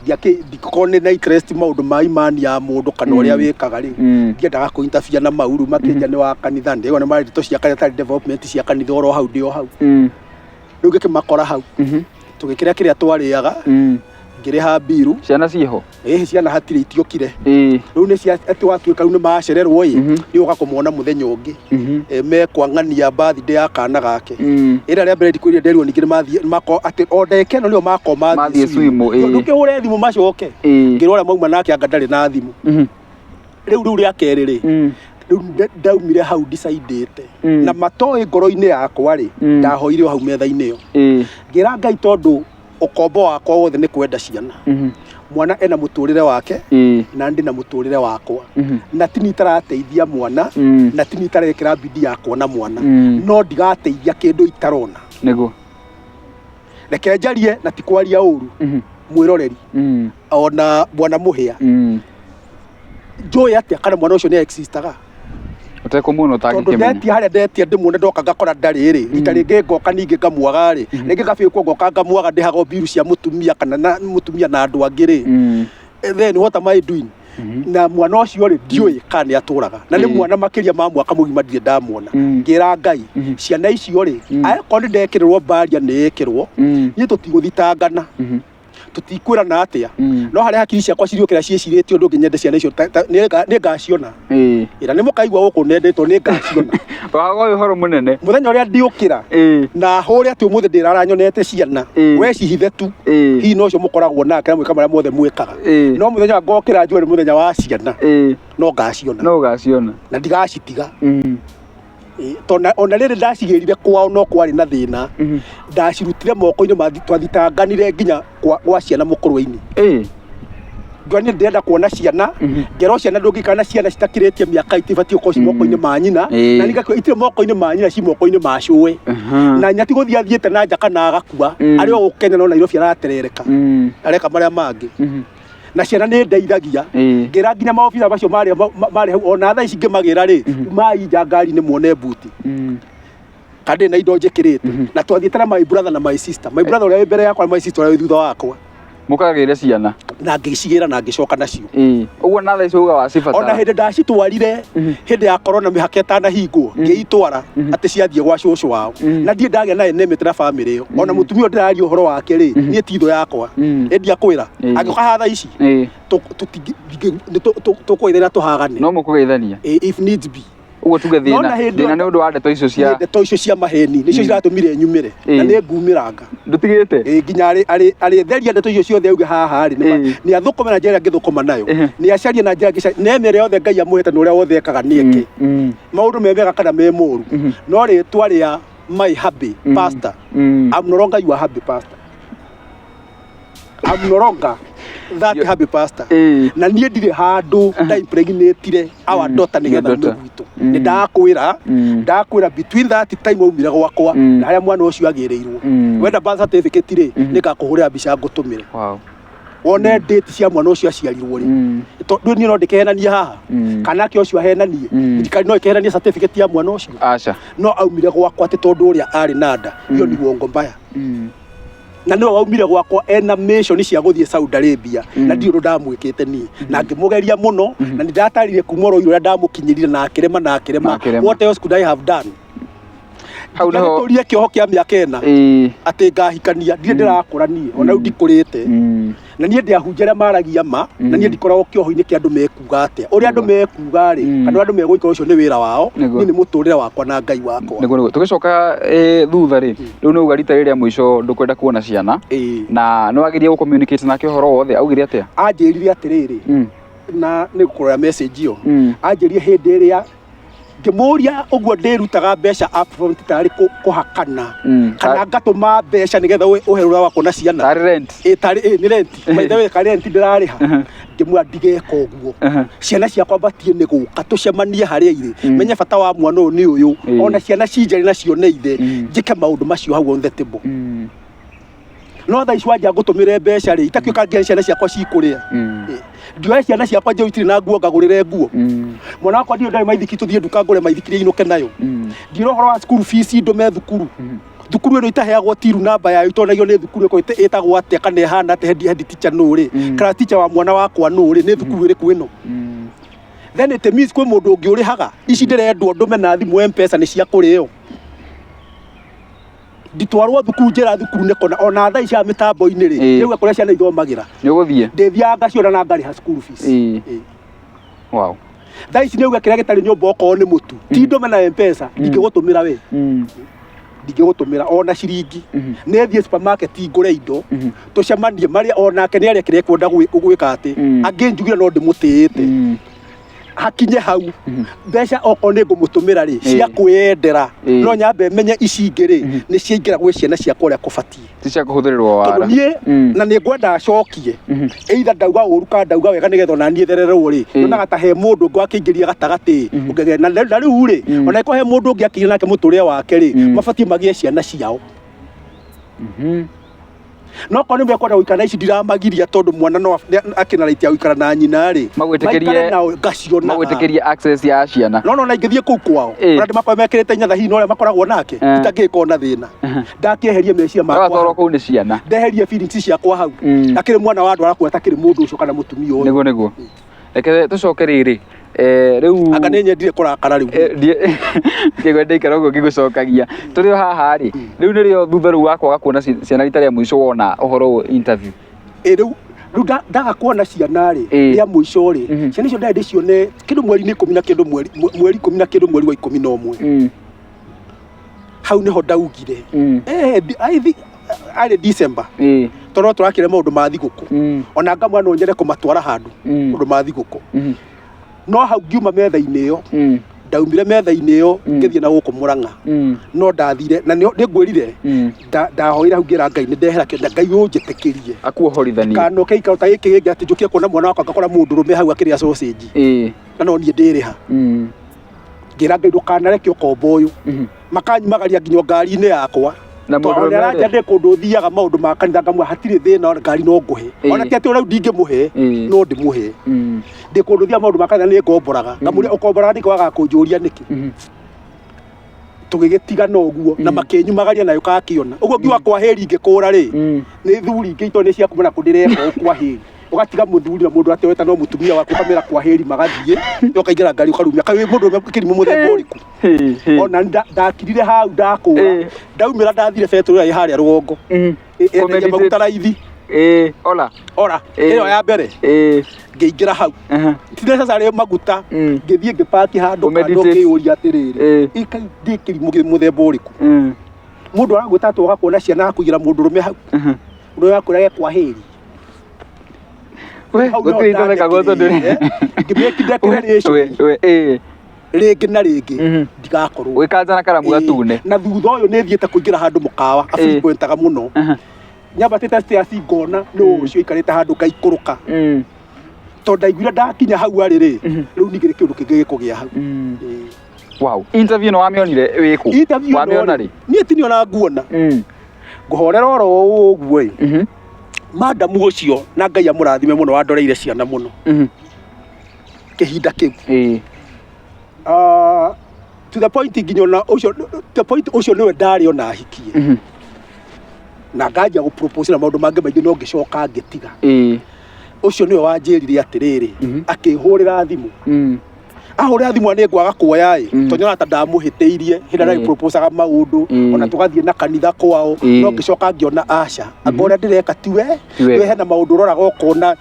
Ndiakorwo nĩ na interest maũndũ ma imani ya mũndũ kana ũrĩa wĩkaga rĩ, ndiendaga kũ interfere na mau, rĩu makĩnja nĩ wa kanitha, ndaigua nĩ maragia ndeto cia kanitha, tarĩ development cia kanitha oro hau ndĩ o hau. Rĩu ngĩkĩmakora hau. Tũgĩkĩrĩa kĩrĩa twarĩaga, ngĩrĩha mbiru. Ciana ciĩho? Ĩĩ, ciana hatirĩ, itiokire. Rĩu nĩ cia atĩ watuĩka rĩu nĩ macererwo ĩ, nĩ ũka kũmona mũthenya ũngĩ. Mekwang'ania birthday ya kana gake. Ĩrĩa rĩa mbere ndikwĩrire nderirwo ningĩ nĩ mathiĩ, mako atĩ o ndagĩka ĩno nĩyo mako mathiĩ Mathiĩ swimu, ĩĩ. Ndũkĩhũre thimũ macoke. Ngĩrwo ũrĩa mauma nake anga ndarĩ na thimũ. Rĩu rĩu rĩa kerĩ rĩ, Rĩu ndaumire hau ndicaidĩte na matoĩ ngoro-inĩ yakwa rĩ, ndahoire o hau metha-inĩ ĩyo, ngĩra Ngai tondũ ũkombo wakwa wothe nĩ kwenda ciana, mwana ena mũtũrĩre wake na ndĩ na mũtũrĩre wakwa, na tini itarateithia mwana, na tini itarekĩra bidii ya kuona mwana, no ndigateithia kĩndũ itarona. Reke njarie na ti kwaria ũru, mwĩroreri ona bwana Mũhĩa, njũĩ atĩa kana mwana ũcio nĩ existaga? Ũtekũmuona Tondũ ũtangĩkĩmenya. Ndetia harĩa ndetia ndĩmuone, ndoka ngakora ndarĩ rĩ, rita rĩngĩ ngoka ningĩ ngamwaga rĩ, rĩngĩ ngabĩkwo ngoka ngamwaga, ndĩhagwo mbiru cia mũtumia kana na mũtumia na andũ angĩ rĩ, then what am I doing? Na mwana ũcio rĩ, ndiũĩ kana nĩ atũraga na nĩ mwana makĩria ma mwaka mũgima ndirĩ ndamuona. Ngĩra Ngai, ciana icio rĩ, angĩkorwo nĩ ndekĩrĩrwo baria nĩ ĩkĩrwo, niĩ tũtigũthitangana, tũtikwĩrana atĩa, no harĩa hakiri ciakwa ciriũkĩra ciĩcirĩtie ũndũ ũngĩ, nyende ciana icio nĩ ngaciona. Ĩra nĩ mũkaigua gũkũ nendetwo, nĩ ngaciona. Waga ũhoro mũnene. Mũthenya ũrĩa ndiũkĩra na hũre atĩ ũmũthĩ ndĩrara nyonete ciana, we cihithe tu, hihi no ũcio mũkoragwo nake na mwĩka marĩa mothe mwĩkaga, no mũthenya wa ngokĩra njue nĩ mũthenya wa ciana, no ngaciona. No ũgaciona. Na ndigacitiga. Tondũ ona rĩrĩ ndacigĩrire kwao no kwarĩ na thĩna, ndacirutire moko-inĩ ma twathitanganire nginya gwa ciana mũkũrwe-inĩ. Ngĩona niĩ ndĩrenda kuona ciana, ngerwo ciana ndũngĩikara na ciana citakĩrĩtie mĩaka itibatiĩ gũkorwo ci moko-inĩ ma nyina, na ningĩ itirĩ moko-inĩ ma nyina, ci moko-inĩ ma cũwe. Na nyina ti gũthiĩ athiĩte na nja kana agakua, arĩ o gũkũ Kenya no Nairobi araterereka, areka marĩa mangĩ. Na ciana nĩ ndeithagia. Ngĩra nginya maobitha macio marĩ marĩ hau, ona thaa ici ngĩmagĩra rĩ, umai nja ngari-inĩ muone mbuti kana ndĩ na indo njĩkĩrĩte. Na twathiĩte na my brother na my sister, my brother ũrĩa wĩ mbere yakwa na my sister ũrĩa wĩ thutha wakwa. Mũkagĩre ciana. Na ngĩcigĩra na ngĩcoka nacio. Ũguo na thaa ici uga wacibatara. Ona hĩndĩ ndacitwarire hĩndĩ ya corona, mĩhaka ĩtanahingwo, ngĩitwara atĩ ciathiĩ gwa cũcũ wao, na ndirĩ ndagĩa na enemy na family ĩyo. Ona mũtumia ũyũ ndĩraria ũhoro wake rĩ, niĩ ti thũ yakwa. Ĩndia kwĩra angĩũka haha thaa ici, tũkũgeithania tũhagane. No mũkũgeithania. If needs be. Ũguo tuge No thĩna na hĩndĩ thĩna nĩ ũndũ wa ndeto icio cia ndeto icio cia maheni nĩcio ciratũmire nyumĩre na nĩ ngumĩranga. Ndũtigĩte. Nginya arĩtheria ndeto icio ciothe auge haha rĩ, nĩ athũkũme na njĩra ĩrĩa angĩthũkũma nayo, nĩ acarie na njĩra ĩngĩ, nĩ ĩrĩa yothe Ngai amũhete na ũrĩa wothe ekaga nĩ eke, maũndũ me mega kana me moru, no rĩtwa rĩa my hubby pastor, I'm no longer your hubby pastor, I'm no longer that hubby pastor. Na niĩ ndirĩ handũ ndaimpregnatire our daughter nĩgetha Your ume daughter. gwitũ. Nĩ ndakwĩra, ndakwĩra between that time waumire gwakwa na harĩa mwana ũcio agĩrĩirwo, wenda birth certificate rĩ, nĩ ngakũhũrĩra mbica ngũtũmĩre, wone date cia mwana ũcio aciarirwo rĩ. Tondũ niĩ no ndĩkehenanie haha, kana ake ũcio ahenanie, thirikari no ĩkehenanie certificate ya mwana ũcio? Aca. No aumire gwakwa atĩ tondũ ũrĩa arĩ na nda, iyo ni uongo mbaya. Na nĩwe waumire gwakwa ena mission cia gũthiĩ Saudi Arabia, na ndirĩ ũndũ ndamwĩkĩte niĩ, na ngĩmũgeria mũno, na nĩ ndatarire kuma oro ũrĩa ndamũkinyĩrire na akĩrema na akĩrema. Na akĩrema. What else could I have done? Hau nĩho Ngĩtũrie kĩoho kĩa mĩaka 4 atĩ ngahikania, ndirĩ ndĩrakũra niĩ, ona rĩu ndikũrĩte. Na niĩ ndĩahunjia arĩa maragia ma, na niĩ ndikoragwo kĩoho-inĩ kĩa andũ mekuga atĩa, ũrĩa andũ mekuga rĩ, kana ũrĩa andũ megũikara, ũcio nĩ wĩra wao. Niĩ nĩ mũtũrĩre wakwa na Ngai wakwa. Nĩguo tũgĩcoka thutha rĩ, rĩu nĩ uga rita rĩrĩa mũico ndũkwenda kuona ciana, na nĩ wageria gũ-communicate nake ũhoro wothe, augire atĩa? Anjĩrire atĩrĩrĩ, na nĩ gũkũrora message ĩyo, anjĩrire hĩndĩ ĩrĩa ngĩmũria ũguo ndĩrutaga mbeca upfront tarĩ kũhakana kana ngatũma mbeca nĩgetha ũhe rũra wa kuona ciana. Tarĩ rent. Ĩ tarĩ ĩ nĩ rent, by the way, ka rent ndĩrarĩha. Ngĩmwĩra ndigeka ũguo, ciana ciakwa batie nĩ gũka tũcemanie harĩa irĩ, menye bata wa mwana ũyũ nĩ ũyũ, ona ciana cinjare na cione ithe, njĩke maũndũ macio hau on the table. No thaa ici wanja ngũtũmĩre mbeca rĩ, itakĩũka nginya ciana ciakwa cikũrĩa. Ndioe ciana ciakwa njĩu itirĩ na nguo ngagũrĩre nguo, mwana wakwa ndio ndarĩ maithiki, tũthiĩ nduka ngũre maithikiri inũke nayo. Ndira ũhoro wa school fees, ndũme thukuru, thukuru ĩno itaheagwo tiru namba yayo, itonagio nĩ thukuru ĩko ĩtagwo atĩa kana ĩhana atĩa, head teacher nũ rĩ, class teacher wa mwana wakwa nũ rĩ, nĩ thukuru ĩrĩkũ ĩno? Then it means kwĩ mũndũ ũngĩ ũrĩhaga. Ici ndĩrendwo ndũme na thimũ M-Pesa nĩ cia kũrĩo, nditwarwo thukuru, njĩra thukuru nĩ kona ona thaa ici ya mĩtambo-inĩ rĩ, nĩuga kũrĩa ciana ithomagĩra. Nĩ ũgũthiĩ. Ndĩthiaga ngaciona na ngarĩha school fees. Thaa ici nĩuga kĩrĩa gĩtarĩ nyũmba okorwo nĩ mũtu ti ndũme na M-Pesa, ndingĩgũtũmĩra we, ndingĩgũtũmĩra ona ciringi. Nĩ thiĩ supermarket ngũre indo, tũcemanie marĩa onake nĩ arĩa kĩrĩa ekwenda gwĩka atĩ angĩnjugire no ndĩmũtĩĩte. Hakinye hau mbeca okorwo nĩ ngũmũtũmĩra rĩ, cia kwĩyendera, no nyambe menye ici ingĩ rĩ, nĩ ciaingĩra gwĩ ciana ciakwa ũrĩa kũbatiĩ. Ti cia kũhũthĩrĩrwo Tondũ wara. niĩ na nĩ ngwenda acokie, either ndauga ũru kana ndauga wega, nĩgetha ona niĩ thererwo rĩ, nyonaga ta he mũndũ ũngĩ wakĩingĩria gatagatĩ ũngĩgĩa na rĩu rĩ, ona ĩkorwo he mũndũ ũngĩ akĩingĩria nake mũtũrĩre wake rĩ, mabatiĩ magĩe ciana ciao. No korwo nĩ mekwenda gũikara na ici, ndiramagiria, tondũ mwana no akĩna right ya gũikara na nyina rĩ, maikare nao ngacionaga. Magwĩtĩkĩrie access ya ciana. No nona ingĩthiĩ kũu kwao, ona ndĩmakorwo mekĩrĩte inyatha hihi na ũrĩa makoragwo nake, itangĩgĩkorwo na thĩna, ndakĩeherie meciria makwa Ũgatwarwo hau. Kũu nĩ ciana. Ndeherie feelings ciakwa hau. Akĩrĩ mwana wa andũ arakuona takĩrĩ mũndũ ũcio kana mũtumia ũyũ. Nĩguo reke tũcoke rĩrĩ, rĩu Anga nĩ nyendire kũrakara rĩu. Ngĩgwa ndaikara ũguo ngĩgũcokagia tũrĩ o haha rĩ, rĩu nĩrĩo thutha rĩu wa kwaga kuona ciana rita rĩa mũico wona ũhoro ũyũ interview. Ĩ, rĩu ndaga kuona ciana rĩ, rĩa mũico rĩ, ciana icio ndarĩ ndĩcione kĩndũ mweri-inĩ 10 na kĩndũ, mweri 10 na kĩndũ, mweri wa 11. Hau nĩho ndaugire, I think arĩ December, tondũ tũrakĩre maũndũ ma thigũkũ, ona ngamwa no nyende kũmatwara handũ maũndũ ma thigũkũ. No hau ngiuma metha-inĩ ĩyo, ndaumire metha-inĩ ĩyo, ngĩthiĩ na gũkũ Mũrang'a. No ndathire na nĩ ngwĩrire, ndahoire hau ngĩra Ngai nĩ ndehera kĩndũ, Ngai ũnjĩtĩkĩrie Akuohorithanie. Kana ũke ikaro ta gĩkĩ gĩngĩ atĩ njũkie kuona mwana wakwa ngakora mũndũ rũme hau akĩrĩa sausage, na no niĩ ndĩrĩha. Ngĩra Ngai ndũkanareke ũkombo ũyũ, makanyumagaria nginya ngari-inĩ yakwa. Na Tondũ mũndũrũme nĩ aranja ũrĩa ndĩ kũndũ thiaga maũndũ ma kanitha, ngamwĩra hatirĩ thĩna, ona ngari no ngũhe. Ona ti atĩ rĩu ndingĩmũhe, no ndĩmũhe. Ndĩ kũndũ thiaga maũndũ ma kanitha, nĩ ngomboraga, ngamũria ũkomboraga nĩkĩ, wagaga kũnjũria nĩkĩ. Tũgĩgĩtigana ũguo na makĩnyumagaria nayo kakĩona ũguo ngiuga kwa hĩri ngĩkũra rĩ, nĩ thuri ingĩ itoo nĩ cia kuma na kũ ndĩreka ũũ kwa hĩri, ũgatiga mũthuri na mũndũ ateweta no mũtumia waku, ũkamĩra kwa hĩri, magathiĩ, ũkaingĩra ngari ũkarumia kaĩ wĩ mũndũ ũmwe kĩrimũ mũthemba ũrĩkũ. Ona ndakirire hau ndakũra. Ndaumĩra ndathire betũrũ ĩrĩa ĩ harĩa rũgongo, ĩendagia maguta raithi. Ola. Ora ĩyo ya mbere, ngĩingĩra hau, ti necessary maguta. Ngĩthiĩ ngĩpaki handũ kando. Ũmeditate. Ngĩyũria atĩrĩrĩ, ĩkai ndĩ kĩrimũ kĩ mũthemba ũrĩkũ? Mũndũ aragwĩta atĩ ũgakuona ciana akũigĩra mũndũ ũrũme hau, mũndũ ũrĩa akwĩra kwa hĩri. We, Hau no gũtirĩ ithondekagwo tondũ ndandĩkĩrĩire, ngĩmake declaration We, rĩngĩ na rĩngĩ ndigakorwo Gwĩkanja na karamu gatune. Na thutha ũyũ nĩ thiĩte kũingĩra handũ mũkawa afrequentaga mũno, nyambatĩte stairs ngona nĩ ũcio ikarĩte handũ, ngaikũrũka, tondũ ndaiguire ndakinya hau arĩ rĩ, rĩu ningĩ nĩ kĩũndũ kĩngĩ gĩkũgĩa hau. Wow. Interview ĩno wamĩonire wĩkũ? Interview ĩno Wamĩona rĩ, rĩ? Niĩ ti niona nguona ngũhorera oro ũguo ĩ, madamu ũcio, na Ngai amũrathime mũno, wandoreire ciana mũno kĩhinda kĩu. Ah, to the point nginya ona ũcio, to the point ũcio nĩwe ndarĩ ona ahikie na nganjia gũ propose na maũndũ mangĩ maingĩ, no ngĩcoka ngĩtiga. Ũcio nĩwe wanjĩrire atĩrĩrĩ, akĩhũrĩra thimũ, ahũrĩra thimũ nĩ ngwaga kuoya ĩ, tondũ nyonaga ta ndamũhĩtĩirie hĩndĩ ĩrĩa proposaga maũndũ, ona tũgathiĩ na kanitha kwao. No ngĩcoka ngĩona aca, anga ũrĩa ndĩreka tiwe. Ti wega. We hena maũndũ ũroraga ũkona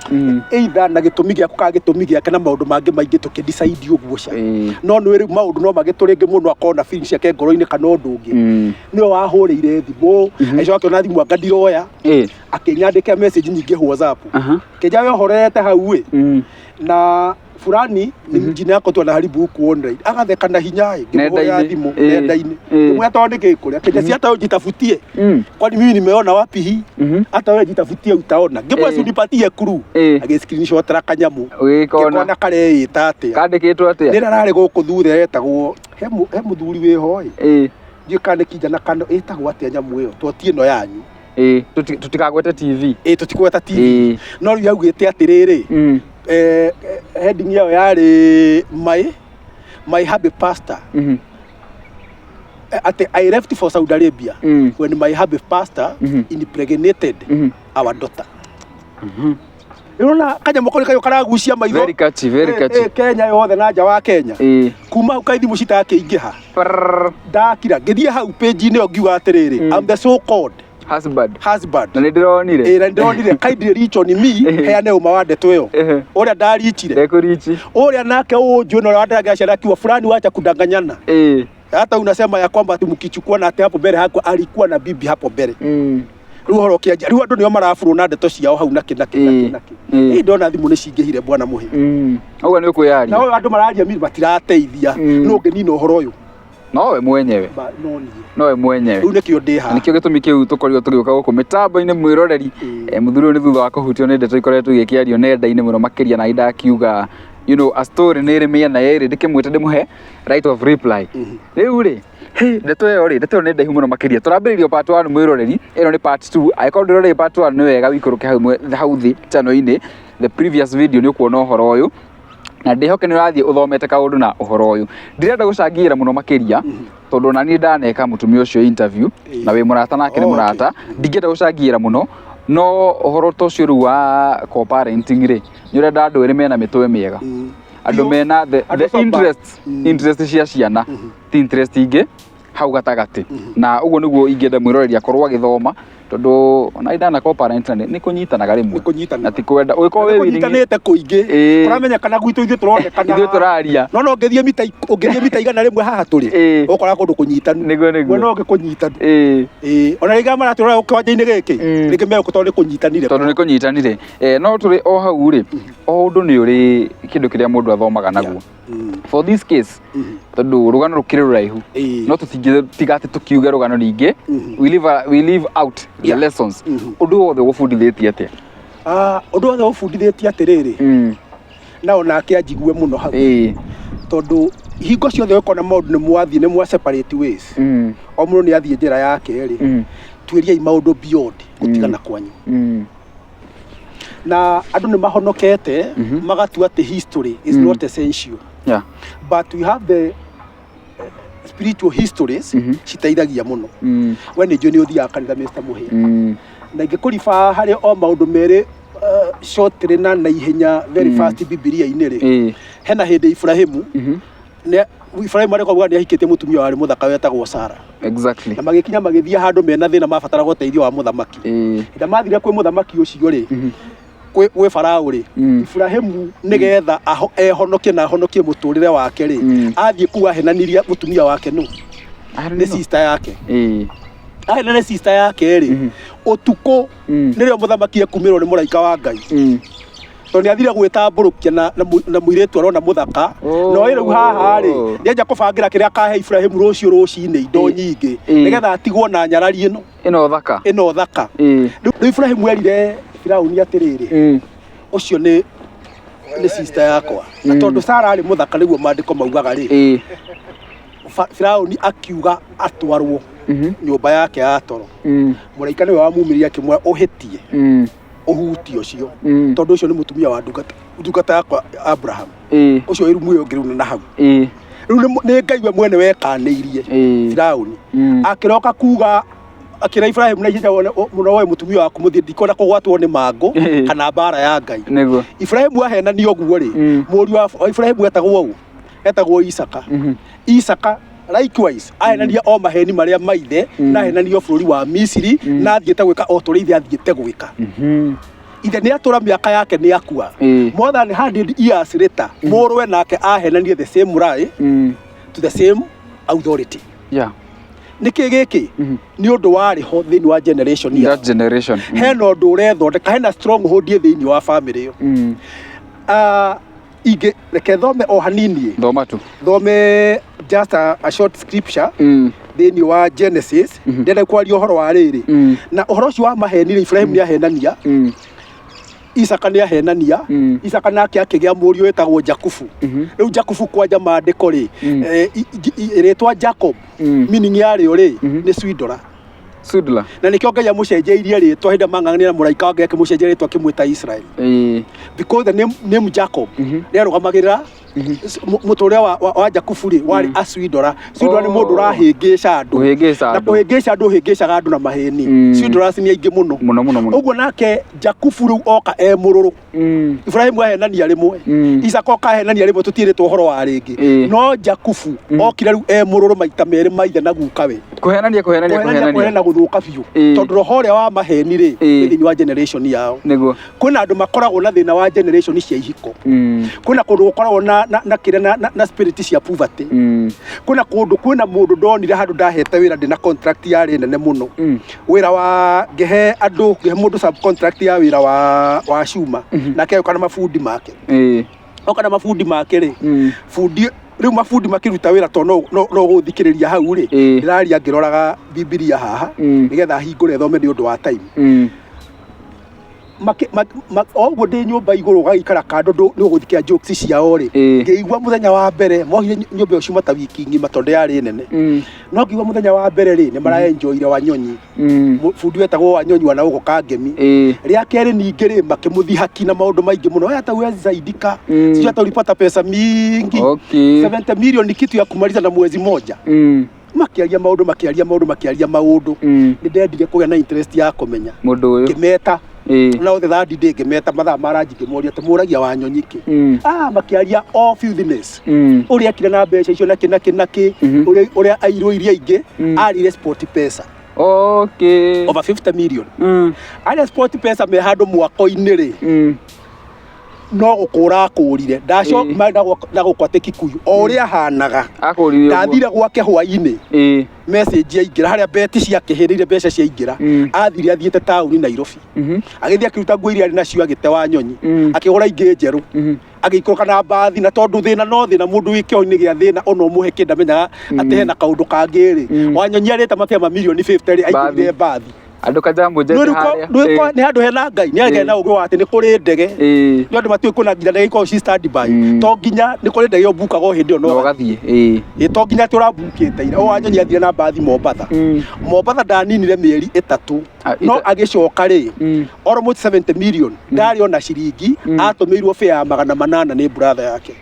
either na gĩtũmi gĩaku kana gĩtũmi gĩake na maũndũ mangĩ maingĩ tũkĩ decide ũguo ca. No nĩ rĩu maũndũ no magĩtũ rĩngĩ mũndũ akorwo na feelings ciake ngoro-inĩ kana ũndũ ũngĩ. Nĩwe wahũrĩire thimũ, agĩcoka akĩona thimũ anga ndiroya, akĩnyandĩkĩra message nyingĩ WhatsApp, kĩnja we ũhorerete hau ĩ, na fulani ni jina yako tu anaharibu huku online, agatheka na hinya ĩ, ngĩmũhũrĩra Nenda-inĩ. thimũ nenda-inĩ, ngĩmwĩra tondũ nĩkĩ kũrĩa kĩnja si hata wewe jitafutie, kwani mimi nimeona wapi hii? Hata wewe jitafutie utaona. Ngĩmwĩra si unipatie clue. Agĩ screenshot kanyamũ. Ũgĩkona. Ngĩkona kareĩta atĩa. Kandĩkĩtwo atĩa? Rĩrĩa rarĩ gũkũ thutha etagwo he mũthuri wĩho ĩ, ndiũĩ kana nĩ kinja na kana ĩtagwo atĩa nyamũ ĩyo toti ĩno yanyu. Tũtikagwete TV. Ĩ, tũtikũgweta TV. No rĩu yaugĩte atĩrĩrĩ, heading yayo yarĩ my hubby pastor, atĩ I left for Saudi Arabia when my hubby pastor impregnated our daughter. Ũrona kanyamũ kau nĩkayo karagucia maitho. Very catchy, very catchy. Kenya yothe na nja wa Kenya. Kuma hau kaĩ thimũ citakĩingĩha. Prrrr. Ndakira ngĩthiĩ hau page-inĩ ĩyo ngiuga atĩrĩrĩ, I'm the so called Husband. husband. Na nĩ ndĩronire. Ĩ, na ndĩronire, kindly reach on me, heane ũma wa ndeto ĩyo ũrĩa ndarichire. Ndekũrichi. Ũrĩa nake ũnjũ na ũrĩa wanderagira ciana akiuga fulani wacha kudanganyana, hata unasema ya kwamba ati mkichukua na ati hapo mbele hako alikuwa na bibi hapo mbele. Rĩu ũhoro ũkĩanjia rĩu andũ nĩo maraburwo na ndeto ciao hau nakĩ nakĩ nakĩ nakĩ. Ĩ ndona thimũ nĩ cingĩhire bwana Mũhĩ. Ũguo nĩ ũkwĩyaria. Na andũ mararia miri matirateithia. No ũngĩnina ũhoro ũyũ. Nowe mwenyewe. No niĩ. Nowe mwenyewe. Rĩu nĩkĩo ndĩ haha. Nĩkĩo gĩtũmi kĩu tũkorirwo tũgĩũka gũkũ mĩtambo-inĩ mwĩroreri. Mũthuri ũyũ nĩ thutha wa kũhutio nĩ ndeto ikoretwo igĩkĩario nenda-inĩ mũno makĩria na indakiuga a story nĩ ĩrĩ mĩena ĩrĩ ndĩkĩmwĩte ndĩmũhe right of reply. Rĩu rĩ, hĩ, ndeto ĩyo rĩ, ndeto ĩyo nĩ ndaihu mũno makĩria. Tũrambĩrĩirie part 1 mwĩroreri, ĩno nĩ part 2. Angĩkorwo ndũroreire part 1 nĩ wega ũikũrũke hau thĩ channel-inĩ, the previous video nĩ ũkuona ũhoro ũyũ. Na ndĩhoke nĩ ũrathiĩ ũthomete kaũndũ na ũhoro ũyũ. Ndirenda gũcangĩra mũno makĩria, tondũ ona niĩ ndaneka mũtumia ũcio interview, na wĩ mũrata nake nĩ mũrata, ndingĩenda gũcangĩra mũno, no ũhoro ta ũcio rĩu wa co-parenting rĩ, nĩ ũrenda andũ erĩ mena mĩtwe mĩega. Andũ mena the interest, interest cia ciana, ti interest ingĩ hau gatagatĩ. Na ũguo nĩguo ingĩenda mwĩroreri akorwo agĩthoma, tondũ ona ndana co-parent nĩ kũnyitanaga rĩmwe. Na ti kwenda. Ũngĩkorwo wĩ willing. Nĩ kũnyitanĩte kũingĩ. Kũramenyekana gwitũ ithuĩ tũronekana. Ithuĩ tũraria. No no ũngĩthiĩ mita ũngĩthiĩ mita 100 haha tũrĩ, ũgũkora kũndũ kũnyitanu. Nĩguo nĩguo. Mwena ũngĩ kũnyitanu. Ona rĩngĩ maratũrora kĩwanja-inĩ gĩkĩ, rĩngĩ megũkũ tondũ nĩ kũnyitanire. Tondũ nĩ kũnyitanire. No tũrĩ o hau rĩ, o ũndũ nĩ ũrĩ kĩndũ kĩrĩa mũndũ athomaga naguo. For this case, tondũ rũgano rũkĩrĩ rũraihu, no tũtingĩtiga atĩ tũkiuge rũgano ningĩ, we leave out the lessons. Ũndũ wothe ũgũbundithĩtie atĩa? Ũndũ wothe ũbundithĩtie atĩrĩrĩ, na onake anjigue mũno hau. Tondũ hingo ciothe ũkona maũndũ nĩ mwathiĩ, nĩ mwa separate ways. O mũndũ nĩ athiĩ njĩra yake rĩ, tuĩriai maũndũ beyond gũtigana kwanyu. Na andũ nĩ mahonokete, magatua atĩ history is not essential. But we have the spiritual histories citeithagia mũno. We nĩ njũĩ nĩ ũthiaga kanitha Mr. Mũhĩa. Na ingĩkũriba harĩ o maũndũ merĩ shortly na naihenya very fast Bibilia-inĩ rĩ, hena hĩndĩ Ibrahimu, Ibrahimu arĩ kwauga nĩ ahikĩtie mũtumia warĩ mũthaka wetagwo Sara. Na magĩkinya magĩthiĩ handũ mena thĩna mabataraga ũteithio wa mũthamaki. Hĩndĩ mathire kwĩ mũthamaki ũcio rĩ, kwĩ Farao rĩ, Ibrahimu nĩgetha ehonokie na ahonokie mũtũrĩre wake rĩ, athiĩ kũu ahenanirie mũtumia wake nũ? Nĩ sister yake. Ahenanirie sister yake rĩ, ũtukũ nĩrĩo mũthamaki ekumĩrwo nĩ mũraika wa Ngai. Tondũ nĩ athire gwĩtambũrũkia na mũirĩtu arona mũthaka. No rĩu haha rĩ, nĩenja kũbangĩra kĩrĩa akahe Ibrahimu rũciũ rũcinĩ indo nyingĩ, nĩgetha atigwo na nyarari ĩno. Ĩno thaka. Ĩno thaka. Rĩu Ibrahimu erire Firauni atĩrĩrĩ, ũcio nĩ sister yakwa. Na tondũ Sara arĩ mũthaka nĩguo maandĩko maugaga rĩ, Firauni akiuga atwarwo nyũmba yake ya toro. Mũraika nĩwe wamuumĩrire akĩmwĩra ũhĩtie. Ũhuti ũcio. Tondũ ũcio nĩ mũtumia wa ndungata yakwa Abraham. Ũcio wĩ rumu ĩyo ĩngĩ rĩu na hau. Rĩu nĩ Ngai we mwene wekanĩirie Firauni. Akĩroka kuga akĩra Ibrahimu na ihenya mũno woe mũtumia waku mũthiĩ ndikwenda kũgwatwo nĩ mangũ kana mbara ya Ngai. Ibrahimu ahenanio ũguo rĩ, mũriũ wa Ibrahimu etagwo ũ? Etagwo Isaka. Isaka likewise ahenania o maheni marĩa maithe na ahenanio bũrũri wa Misiri na athiĩte gwĩka o tũrĩa ithe athiĩte gwĩka. Ithe nĩ atũra mĩaka yake nĩ akua. More than 100 years later, mũrũwe nake ahenanie the same lie to the same authority. Nĩkĩ gĩkĩ? Nĩ ũndũ warĩ ho thĩinĩ wa generation That generation. Hena ũndũ ũrethondeka, hena stronghold thĩinĩ wa family ĩyo. Ingĩ reke thome o hanini. Thoma tu. Thome just a short scripture thĩinĩ wa Genesis. Ndĩrenda kwaria ũhoro wa rĩrĩ. Na ũhoro ũcio wa maheni rĩ, Ibrahim nĩ ahenania. Isaka nĩ ahenania. Isaka nake akĩgĩa mũriũ wĩtagwo Jakubu. Rĩu Jakubu kwanja maandĩko rĩ, rĩtwa Jacob meaning yarĩo rĩ, nĩ swindler. Swindler. Na nĩkĩo Ngai amũcenjeirie rĩtwa hĩndĩ mang'ang'anire na mũraika wa Ngai akĩmũcenjeria rĩtwa akĩmwĩta Israel. Because the name Jacob rĩarũgamagĩrĩra mũtũrĩre wa Jakubu rĩ, warĩ a swindler. Swindler nĩ mũndũ ũrahĩngĩca andũ. Kũhĩngĩca Na andũ. kũhĩngĩca andũ ũhĩngĩcaga andũ na mahĩni. Swindlers nĩ aingĩ mũno. Mũno, mũno, mũno. Ũguo nake Jakubu rĩu oka e mũrũrũ. Ibrahimu ahenania rĩmwe. Isaka oka ahenania rĩmwe tũtiĩrĩtwo ũhoro wa rĩngĩ. No Jakubu okire rĩu e mũrũrũ maita merĩ maithe na gukawe. Kũhenania, kũhenania, kũhenania, kũhenania. Kũhenania gũthũka biũ, tondũ roho ũrĩa wa maheni rĩ, wĩ thĩinĩ wa generation yao. Kwĩna andũ makoragwo na thĩna wa generation cia ihiko. Kwĩna kũndũ gũkoragwo na kĩrĩa na spirit cia poverty. Kwĩna kũndũ, kwĩna mũndũ ndonire handũ ndahete wĩra ndĩna contract yarĩ nene mũno, wĩra wa ngĩhe andũ, ngĩhe mũndũ subcontract ya wĩra wa cuma, nake agĩũka na mabundi make. Oka na mabundi make rĩ, bundi rĩu, mabundi makĩruta wĩra, to no gũthikĩrĩria hau rĩ, ndĩraria ngĩroraga Bibilia haha, nĩgetha hingũre thome nĩ ũndũ wa time. O ũguo ndĩ nyũmba igũrũ ũgagĩikara kando, nĩ ũgũthikĩra jokes ciao rĩ, ngĩigua mũthenya wa mbere mohire nyũmba ĩyo cuma ta wiki ng'ima, tondũ yarĩ nene. No ngĩigua mũthenya wa mbere rĩ, nĩ maraenjoire Wanyonyi. Bundi wetagwo Wanyonyi wa na gũkũ Kangemi. Rĩa kerĩ ningĩ rĩ, makĩmũthihaki na maũndũ maingĩ mũno, "Wewe hata huwezi saidika, sijui hata ulipata pesa mingi, 70 milioni kitu ya kumaliza na mwezi moja." Makĩaria maũndũ, makĩaria maũndũ, makĩaria maũndũ. Nĩ ndendire kũgĩa na interest ya kũmenya. Mũndũ ũyũ. Ngĩmeta na the third day, ngĩmeta mathaa ma ranji, ngĩmoria atĩ mũragia Wanyonyi kĩ? Ah, makĩaria all filthiness, ũrĩa akire na mbeca icio, nakĩ nakĩ nakĩ, ũrĩa airũ iria ingĩ, arire Sport Pesa. Over 50 million. Arĩa Sport Pesa me handũ mwako-inĩ rĩ, no gũkũra akũrire. Ndacoka na gũkũ atĩ Kikuyu o ũrĩa ahanaga. Akũrire ũguo. Ndathire gwake hwainĩ, message yaingĩra harĩa beti ciakĩhĩrĩire, mbeca ciaingĩra. Athire athiĩte taũni Nairobi. Agĩthiĩ akĩruta nguo iria arĩ nacio, agĩte Wanyonyi. Akĩgũra ingĩ njerũ. Agĩikũrũka na mbathi, na tondũ thĩna no thĩna, mũndũ wĩ kĩoho-inĩ gĩa thĩna ona ũmũhe kĩndũ amenyaga atĩ hena kaũndũ kangĩ rĩ. Wanyonyi arĩte makĩria ma mirioni 50 rĩ, aingĩrire mbathi. Andũ kajambo njete harĩa. Nĩ handũ hena Ngai, nĩ agĩa na ũgĩ wa atĩ nĩ kũrĩ ndege. Nĩ andũ matiũĩ kwĩna nginya ndege ikoragwo ci standby. To nginya nĩ kũrĩ ndege ũmbukaga o hĩndĩ ĩyo. No no ũgathiĩ. Ĩ, to nginya atĩ ũrambukĩte ira. O Wanyonyi athire na mbathi Mombatha. Mombatha ndaninire mĩeri 3. No agĩcoka rĩ, almost 70 million ndarĩ ona ciringi. Atũmĩirwo fare ya 800 nĩ brother yake.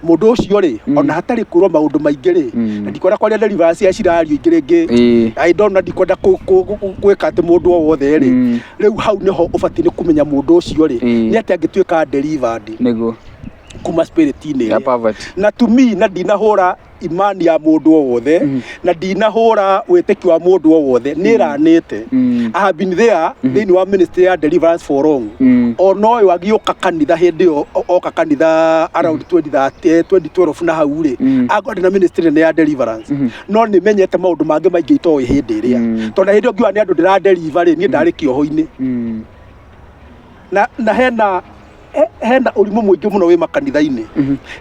Mũndũ ũcio rĩ, ona hatarĩ kwĩrwo maũndũ maingĩ rĩ, na ndikwenda kwaria deliverance cia cirario ingĩ rĩngĩ. I don't know, ndikwenda gwĩka atĩ mũndũ o wothe rĩ, rĩu hau nĩho ũbatiĩ nĩ kũmenya mũndũ ũcio rĩ, nĩ atĩ angĩtuĩka delivered kuma spirit-inĩ Ya ĩrĩa. poverty. Na to me, na ndinahũra imani ya mũndũ o wothe, na ndinahũra wĩtĩkio wa mũndũ o wothe, nĩ ĩranĩte. I have been there thĩinĩ wa ministry ya deliverance for long. Ona ũyũ agĩũka kanitha hĩndĩ ĩyo, oka kanitha around 2030, 2012 na hau rĩ, akorwo ndĩ na ministry nene ya deliverance, no nĩ menyete maũndũ mangĩ maingĩ itoĩ hĩndĩ ĩrĩa, tondũ na hĩndĩ ĩyo ngiuga nĩ andũ ndĩra deliver rĩ, niĩ ndarĩ kĩoho-inĩ. Na hena ũrimũ mũingĩ mũno wĩ makanitha-inĩ.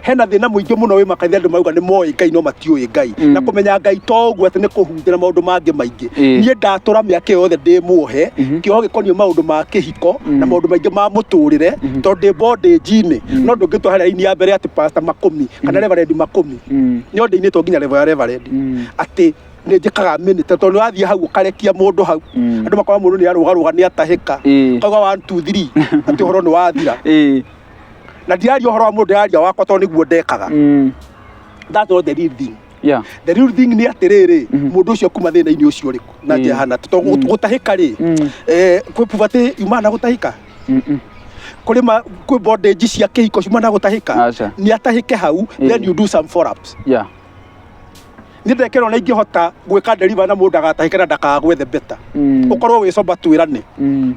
Hena thĩna mũingĩ mũno wĩ makanitha. Andũ marauga nĩ moĩ Ngai no matiũĩ Ngai. Na kũmenya Ngai to ũguo atĩ nĩ kũhunjia na maũndũ mangĩ maingĩ. Niĩ ndatũra mĩaka ĩyo yothe ndĩ muohe, kĩoho gĩkoniĩ maũndũ ma kĩhiko na maũndũ maingĩ ma mũtũrĩre, tondũ ndĩ bondage-inĩ. No ndũngĩtwa harĩa raini ya mbere atĩ Pastor Makũmi kana Reverend Makũmi, nĩ ndĩinĩtwo nginya level ya Reverend, atĩ nĩ njĩkaga minute, tondũ nĩ wathiĩ hau ũkarekia mũndũ hau, andũ makora mũndũ nĩ arũgarũga, nĩ atahĩka, kauga 1 2 3, atĩ ũhoro nĩ wathira. Na ndiraria ũhoro wa mũndũ, ndĩraria wakwa, tondũ nĩguo ndekaga. That's not the real thing. The real thing nĩ atĩrĩrĩ, mũndũ ũcio kuma thĩna-inĩ ũcio ũrĩkũ na njĩra hana, tondũ gũtahĩka rĩ, kwĩ poverty yumana na gũtahĩka. Kũrĩ ma kwĩ bondage cia kĩhiko ciumana na gũtahĩka. Aca. Nĩ atahĩke hau, then you do some follow ups. Nĩ ndekĩrwo na ingĩhota gwĩka deliver na mũndũ agatahĩke na ndakagwe, the better. Ũkorwo wĩ sober, twĩrane.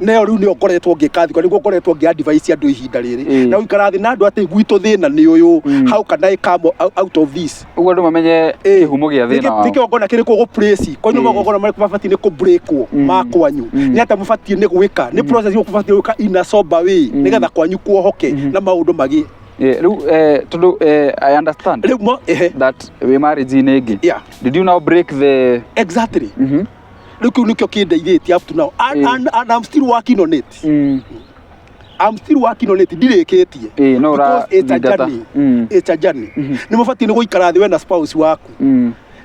Nayo rĩu nĩyo ngoretwo ngĩka thikũ, nĩguo ngoretwo ngĩ advise andũ ihinda rĩrĩ, na gũikara thĩ na andũ atĩ gwitũ thĩna nĩ ũyũ, how can I come out of this? Ũguo andũ mamenye kĩhumo gĩa thĩna wao. Nĩ kĩgongona kĩrĩkũ gũ place kwanyu, magongona marĩkũ mabatiĩ nĩ kũ breakwo ma kwanyu, nĩ atĩa mũbatiĩ nĩ gwĩka, nĩ process ĩrĩkũ mũbatiĩ gwĩka in a sober way, nĩgetha kwanyu kuohoke na maũndũ magĩe. Rĩu tondũ I understand Rĩu mo ehe that wĩ marriage-inĩ ĩngĩ. Did you now break the Exactly. Rĩu kĩu nĩkĩo kĩndeithĩtie up to now, and, and I'm still working on it. I'm still working on it, ndirĩkĩtie. No Because it's a ũrathingata. journey. It's a journey. Nĩ mũbatiĩ nĩ gũikara thĩ we na spouse waku,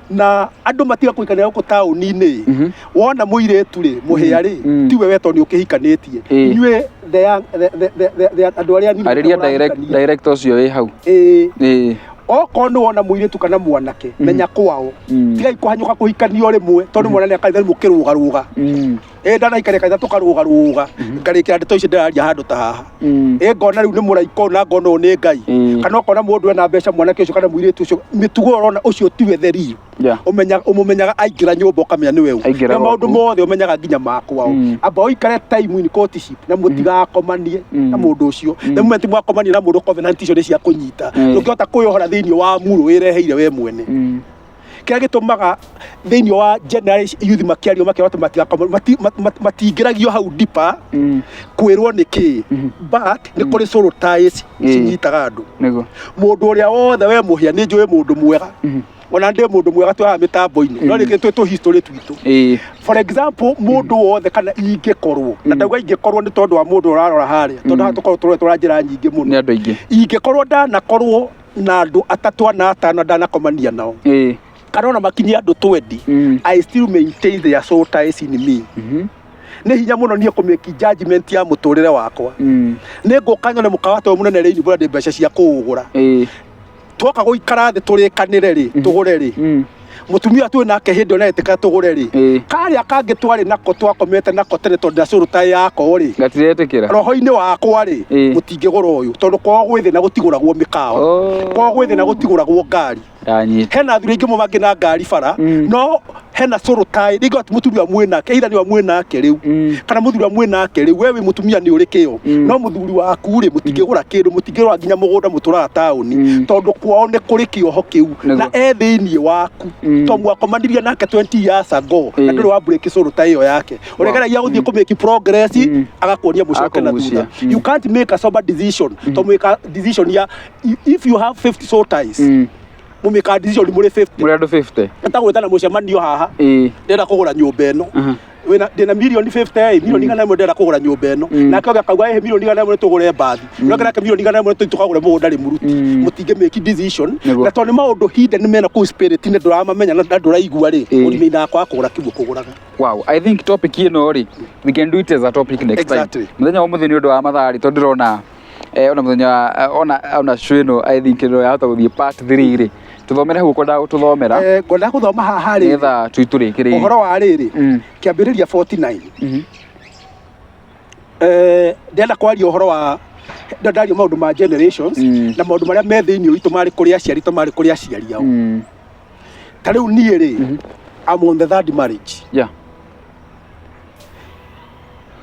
na andũ matiga kũikanĩra gũkũ taũni-inĩ. Wona mũirĩtu rĩ, mũhĩa rĩ, tiwe we tondũ nĩ ũkĩhikanĩtie. Inyuĩ the young- the- the- the- the- the- andũ arĩa anini Arĩria direct, mũrahikania. direct ũcio wĩ hau. Okorwo nĩ wona mũirĩtu kana mwanake, menya kwao. Tigai kũhanyũka kũhikanio rĩmwe tondũ mwana nĩ akaitha mũkĩrũgarũga. Ĩ ndanaikaria kanitha tũkarũgarũga ngarĩkĩra ndeto ici ndĩraria handũ ta haha. Ĩ ngona rĩu nĩ mũraika ũyũ na ngona ũyũ nĩ Ngai. Kana ũkona mũndũ ena mbeca mwanake ũcio kana mũirĩtu ũcio mĩtugo ũrona ũcio tiwe the real. Ũmũmenyaga aingĩra nyũmba ũkamenya nĩwe ũ. Aingĩra Na maũndũ gwaku. Mothe ũmenyaga nginya ma kwao. Amba ũikare time in courtship na mũtigakomanie na mũndũ ũcio. The moment mwakomania na mũndũ, covenant icio nĩ cia kũnyita. Ndũngĩhota kwĩyohora thĩinĩ wa murũ wĩreheire we mwene. Kĩrĩa gĩtũmaga thĩinĩ wa generation youth makĩario makĩrwo atĩ matigakoma matingĩragio hau deeper kwĩrwo nĩ kĩ, but nĩ kũrĩ soul ties cinyitaga andũ. Mũndũ ũrĩa wothe we mũhĩa, nĩ njũĩ mũndũ mwega, ona ndĩ mũndũ mwega twĩ haha mĩtambo-inĩ, no rĩngĩ twĩ tũ history twitũ. For example, mũndũ wothe kana ingĩkorwo na ndauga ingĩkorwo nĩ tondũ wa mũndũ ũrarora harĩa, tondũ haha tũkorwo tũroretwo na njĩra nyingĩ mũno. Nĩ andũ aingĩ. Ingĩkorwo ndanakorwo na andũ atatũ, ana, atano ndanakomania nao, kana ona makinyie andũ 20, I still maintain their soul ties in me. Nĩ hinya mũno niĩ kũmake judgment ya mũtũrĩre wakwa. Nĩ ngũka nyone mũkawa ta ũyũ mũnene rĩini mbura ndĩ mbeca cia kũũgũra. Twoka gũikara thĩ tũrĩkanĩre rĩ, tũgũre rĩ, mũtumia twĩ nake hĩndĩ ĩyo naetĩka tũgũre rĩ, karĩa kangĩ twarĩ nako twakomete nako tene tondũ ndacũrũ yako rĩ, Gatiretĩkĩra. Roho-inĩ wakwa rĩ, mũtingĩgũra ũyũ tondũ kwao gwĩ thĩna gũtigũragwo mĩkawa. Kwao gwĩ thĩna gũtigũragwo ngari. Ndanyita. Hena athuri aingĩ mũno mangĩ na ngari bara, no hena soul tie rĩngĩ ati mũtumia mwĩ nake, either nĩwe mwĩ nake rĩu kana mũthuri ũrĩa mwĩ nake rĩu. We wĩ mũtumia nĩ ũrĩ kĩo, no mũthuri waku rĩ, mũtingĩgũra kĩndũ, mũtingĩgũra nginya mũgũnda, mũtũraga taũni, tondũ kwao nĩ kũrĩ kĩoho kĩu na e thĩinĩ waku, to mwakomanirie nake 20 years ago na ndũrĩ wa break soul tie ĩyo yake. Ũrĩgeragia gũthiĩ kũ make progress, agakuonia mũcoke na Akũgucia. thutha. You can't make a sober decision to make a decision ya if you have 50 soul ties, mũmĩka decision mũrĩ 50. Mũrĩ andũ 50. Ĩtagwĩtana mũcemanio haha, ndĩrenda kũgũra nyũmba ĩno. Wĩna ndĩna mirioni 50 ĩ, mirioni 100 ndĩrenda kũgũra nyũmba ĩno. Nake ũngĩ akauga ĩ mirioni 100 tũgũre mbathi, ũrĩa ũngĩ nake mirioni 100 tũkagũre mũgũnda rĩmuruti. Mũtingĩ make decision. Na tondũ nĩ maũndũ hidden mena kũu spirit nĩ ndũramamenya na ndũraigua rĩ, ũrĩmĩinaga kwaga kũgũra kĩguo kũgũraga. Wow, I think topic ĩno rĩ, we can do it as a topic next time. Mũthenya wa ũmũthĩ nĩ ũndũ wa mathaa rĩ, tondũ ndĩrona ona mũthenya wa ona show ĩno, I think ĩno yahota gũthiĩ part 3 rĩ. Tũthomere hau ũkwendaga gũtũthomera. Ngwendaga gũthoma haha rĩ, nĩgetha tũitũrĩkĩrĩrie. Ũhoro wa rĩrĩ, Kĩambĩrĩria 49. Ndĩrenda kwaria ũhoro wa ndaria maũndũ ma generations na maũndũ marĩa me thĩinĩ witũ marĩ kũrĩ aciari to marĩ kũrĩ aciari ao. Ta rĩu niĩ rĩ, I'm on the third marriage.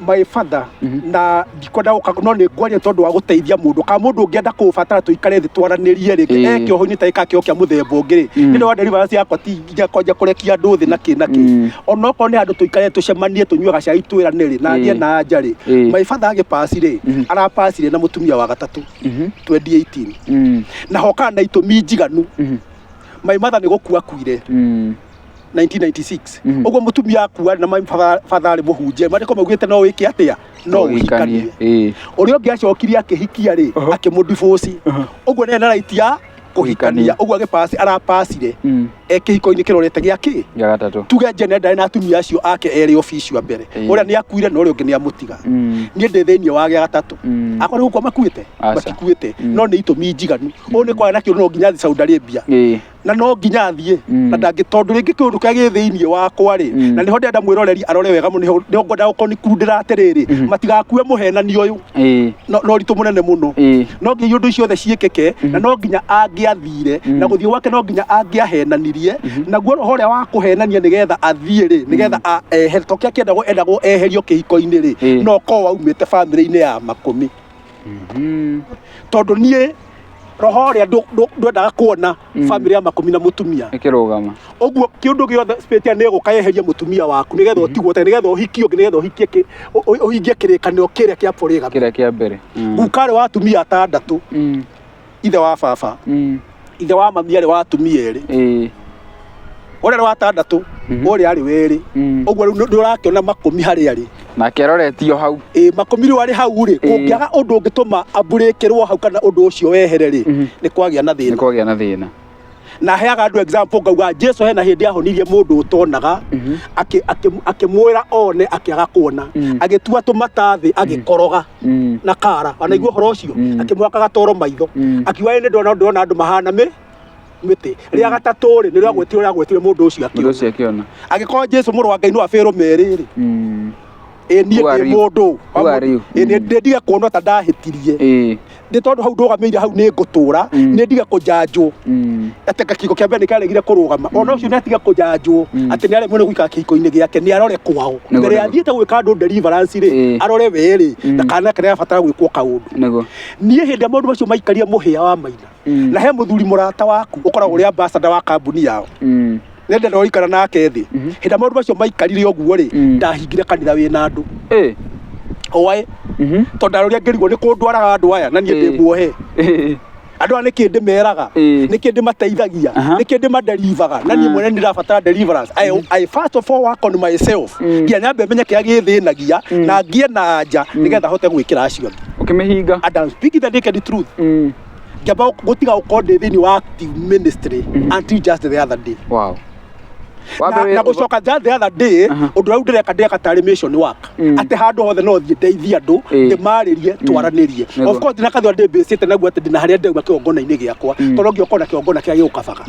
My father, na ndikwenda gũka no nĩ ngwaria tondũ wa gũteithia mũndũ kana mũndũ ũngĩenda kũũbatara tũikare thĩ twaranĩrie rĩ, e kĩoho-inĩ ta ĩka kĩoho kĩa mũthemba ũngĩ rĩ, nĩ wa deliverance yakwa ti nginya kwanja kũrekia andũ thĩ na kĩ na kĩ. Onokorwo nĩ handũ tũikare tũcemanie tũnyue gacai twĩrane rĩ, na thiĩ na anja rĩ. My father agĩpaci rĩ, arapacire na mũtumia wa gatatũ 2018, na hokaga na itũmi njiganu. My mother nĩ gũkua akuire 1996. Ũguo mũtumia akua na my father arĩ mũhunjia, marĩko maugĩte no wĩke atĩa, no ũhikanie. Ũrĩa ũngĩ acokire akĩhikia rĩ, akĩmũdivorce. Ũguo nĩ na right ya kũhikania. Ũguo agĩpaci arapacire e kĩhiko-inĩ kĩrorete gĩa kĩ? Gĩa gatatũ. Tuge njene ndarĩ na atumia acio ake erĩ official a mbere. Ũrĩa nĩ akuire na ũrĩa ũngĩ nĩ amũtiga. Niĩ ndĩ thĩinĩ wa gĩa gatatũ. Akwa nĩ gũkua makuĩte? Aca. Matikuĩte, no nĩ itũmi njiganu. Ũũ nĩ kwaga na kĩũndũ no nginya athiĩ Saudi Arabia na no nginya athiĩ na ndangĩ tondũ rĩngĩ kĩũndũ kĩrĩa gĩ thĩinĩ wakwa rĩ, na nĩho ndĩrenda mwĩroreri arore wega mũno, nĩho ngwenda gũkonikundĩra atĩrĩrĩ, matigakue mũhenani ũyũ no ũritũ mũnene mũno. No nginya iũndũ icio ciothe ciĩkĩke na no nginya angĩathire na gũthiĩ gwake no nginya angĩahenanirie, naguo roho ũrĩa wa kũhenania nĩgetha athiĩ rĩ, nĩgetha ehere to kĩrĩa kĩendagwo, endagwo eherio kĩhiko-inĩ rĩ, no korwo waumĩte bamĩrĩ-inĩ ya makũmi, tondũ niĩ roho ũrĩa ndwendaga kuona bamĩrĩ ya makũmi na mũtumia Ĩkĩrũgama. Ũguo kĩũndũ gĩothe spirit nĩ ĩgũka yeherie mũtumia waku nĩgetha ũtigwo ũtarĩ, nĩgetha ũhikie ũngĩ, nĩgetha ũhikie ũhingie kĩrĩkanĩro kĩrĩa kĩa polygamy. Kĩrĩa kĩa mbere. Guka arĩ wa atumia atandatũ, ithe wa baba. Ithe wa mami arĩ wa atumia erĩ. Ũrĩa arĩ wa atandatũ, ũrĩa arĩ werĩ. Ũguo rĩu nĩ ũrakĩona makũmi harĩa arĩ. Nake aroretio hau. Ĩ makũmi rĩu arĩ hau rĩ, kũngĩaga ũndũ ũngĩtũma aburĩkĩrwo hau kana ũndũ ũcio wehere rĩ, nĩ kwagĩa na Nĩ thĩna. kwagĩa na thĩna. Na heaga andũ example ngauga Jesu hena hĩndĩ ahonirie mũndũ ũtonaga, akĩmwĩra one, akĩaga kuona, agĩtua tũmata thĩ agĩkoroga na kara wanaigua ũhoro ũcio, akĩmwaka gatoro maitho, akiuga ĩ nĩ ndona ndĩrona andũ mahana mĩtĩ. Rĩa gatatũ rĩ, nĩ rĩagwetire rĩagwetire mũndũ ũcio Mũndũ akĩona. Ũcio akĩona. Angĩkorwo Jesu mũrũ wa Ngai no abĩrwo merĩ rĩ, Ĩ niĩ Who are ndĩ you? mũndũ. Who are you? Ĩ nĩ ndige kuonwo ta ndahĩtirie. Nĩ tondũ hau ndũgamĩire hau nĩ ngũtũra, nĩ ndige kũjanjwo. Atĩ kĩhiko kĩa mbere nĩ kĩaregire kũrũgama. Ona ũcio nĩ atige kũjanjwo atĩ nĩ aremwo nĩ gũikara kĩhiko-inĩ gĩake, nĩ arore kwao. Mbere ya athiĩte gwĩka andũ deliverance rĩ, arore we rĩ, na kana nake nĩ arabatara gwĩkwo kaũndũ. Niĩ hĩndĩ ĩrĩa maũndũ macio maikaria mũhĩa wa maina, na he mũthuri mũrata waku ũkoragwo ũrĩ ambassador wa kambuni yao, nĩ ndenda ũikara nake thĩ. Hĩndĩ ĩrĩa maũndũ macio maikarire ũguo rĩ, ndahingire kanitha wĩna andũ. Oe, tondũ ndarorire ngĩrigwo nĩ kũndwaraga andũ aya na niĩ ndĩ muohe. Andũ aya nĩkĩ ndĩmeraga, nĩkĩ ndĩmateithagia, nĩkĩ ndĩmadelivaga, na niĩ mwene nĩ ndĩrabatara deliverance. I first of all work on myself, nginya nyambe menye kĩrĩa gĩthĩnagia na ngĩe na anja nĩgetha hote gwĩkĩra acio angĩ. Ũkĩmĩhinga. And I'm speaking the naked truth. Ngĩamba gũtiga gũkorwo ndĩ thĩinĩ wa active ministry until just the other day. Na gũcoka just the other day, ũndũ ũrĩa ndĩreka ndĩreka tarĩ mission work, atĩ handũ hothe no thiĩ ndeithie andũ, ndĩmarĩrie, twaranĩrie. Of course ndina kathwa ndĩmbĩcĩte naguo atĩ ndĩna harĩa ndĩrauma kĩgongona-inĩ gĩakwa, tondũ ngĩoka na kĩgongona kĩrĩa gĩgũkabaga.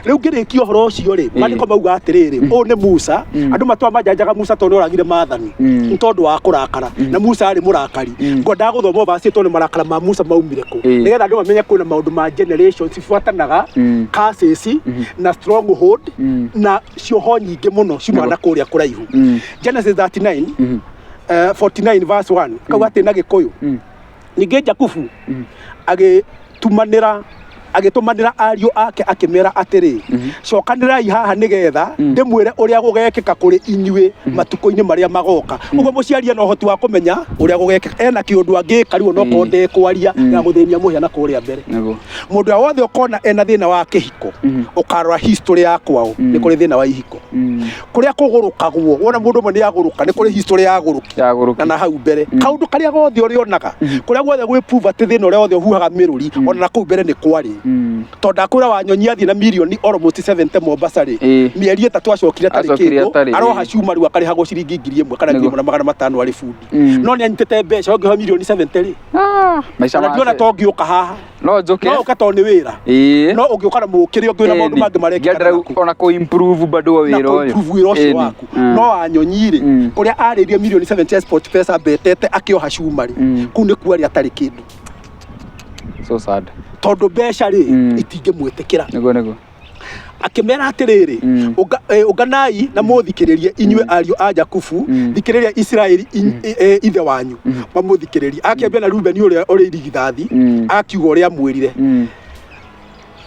Rĩu ngĩrĩkia ũhoro ũcio rĩ, maandĩko mauga atĩrĩrĩ, ũyũ nĩ Musa. Andũ matũa manjanjaga Musa tondũ nĩoragire maathani nĩ tondũ wa kũrakara, na Musa arĩ mũrakari. Ngwendaga gũthoma verse tondũ marakara ma Musa maumire kũ, nĩgetha andũ mamenye kwĩna maũndũ ma generations cibuatanaga, curses na stronghold na cioho nyingĩ mũno ciumaga na kũrĩa kũraihu. Genesis 39 49 verse 1 kauga atĩ na Gĩkũyũ, ningĩ Jakubu agĩtumanĩra agĩtũmanĩra ariũ ake akĩmera atĩrĩ, cokanĩrai haha nĩgetha ndĩmwĩre ũrĩa gũgekĩka kũrĩ inyuĩ matukũ-inĩ marĩa magoka. Ũguo mũciari ena ũhoti wa kũmenya ũrĩa gũgekĩka, ena kĩũndũ angĩka rĩu onokorwo ndekwaria ya gũthĩnia mũhĩa na kũrĩa mbere. Mũndũ ũrĩa wothe ũkona ena thĩna wa kĩhiko, ũkarora history ya kwao, nĩ kũrĩ thĩna wa ihiko kũrĩa kũgũrũkagwo. Wona mũndũ ũmwe nĩ agũrũka, nĩ kũrĩ history ya agũrũki na hau mbere kaũndũ karĩa gothe ũrĩonaga, kũrĩa guothe gwĩ poverty, thĩna ũrĩa wothe ũhuhaga mĩrũri, ona na kũu mbere nĩ kwarĩ. Tondũ ndakwĩra Wanyonyi athiĩ na mirioni almost 70 Mombasa rĩ, mĩeri 3 acokire atarĩ Acokire kĩndũ. Atarĩ, Aroha cuma rĩu akarĩhagwo ciringi 1000 kana 1500 arĩ bundi, no nĩ anyitĩte mbeca. Ũngĩheo mirioni 70 rĩ, Maica ona ndiona make. ta ũngĩũka haha. No njũke. No ũke tondũ nĩ wĩra, no ũngĩũka na mũkĩre ũngĩ na maũndũ mangĩ marekĩka Ngĩenderera naku. Ona kũ improve bado Na wĩra ũyũ. kũ-improve wĩra ũcio waku. No Wanyonyi rĩ, kũrĩa arĩrie mirioni 70 ya Sport Pesa betete akĩoha cuma rĩ, kũu nĩ kuarĩ atarĩ kĩndũ. So sad. Tondũ mbeca rĩ, itingĩmwĩtĩkĩra. Nĩguo nĩguo. Akĩmera atĩrĩrĩ, ũnganai na mũthikĩrĩrie inyuĩ ariũ a Jakubu, thikĩrĩria Isiraeli ithe wanyu. Mamũthikĩrĩrie. Akĩambia na Rubeni ũrĩa ũrĩ irigithathi, akiuga ũrĩa amwĩrire.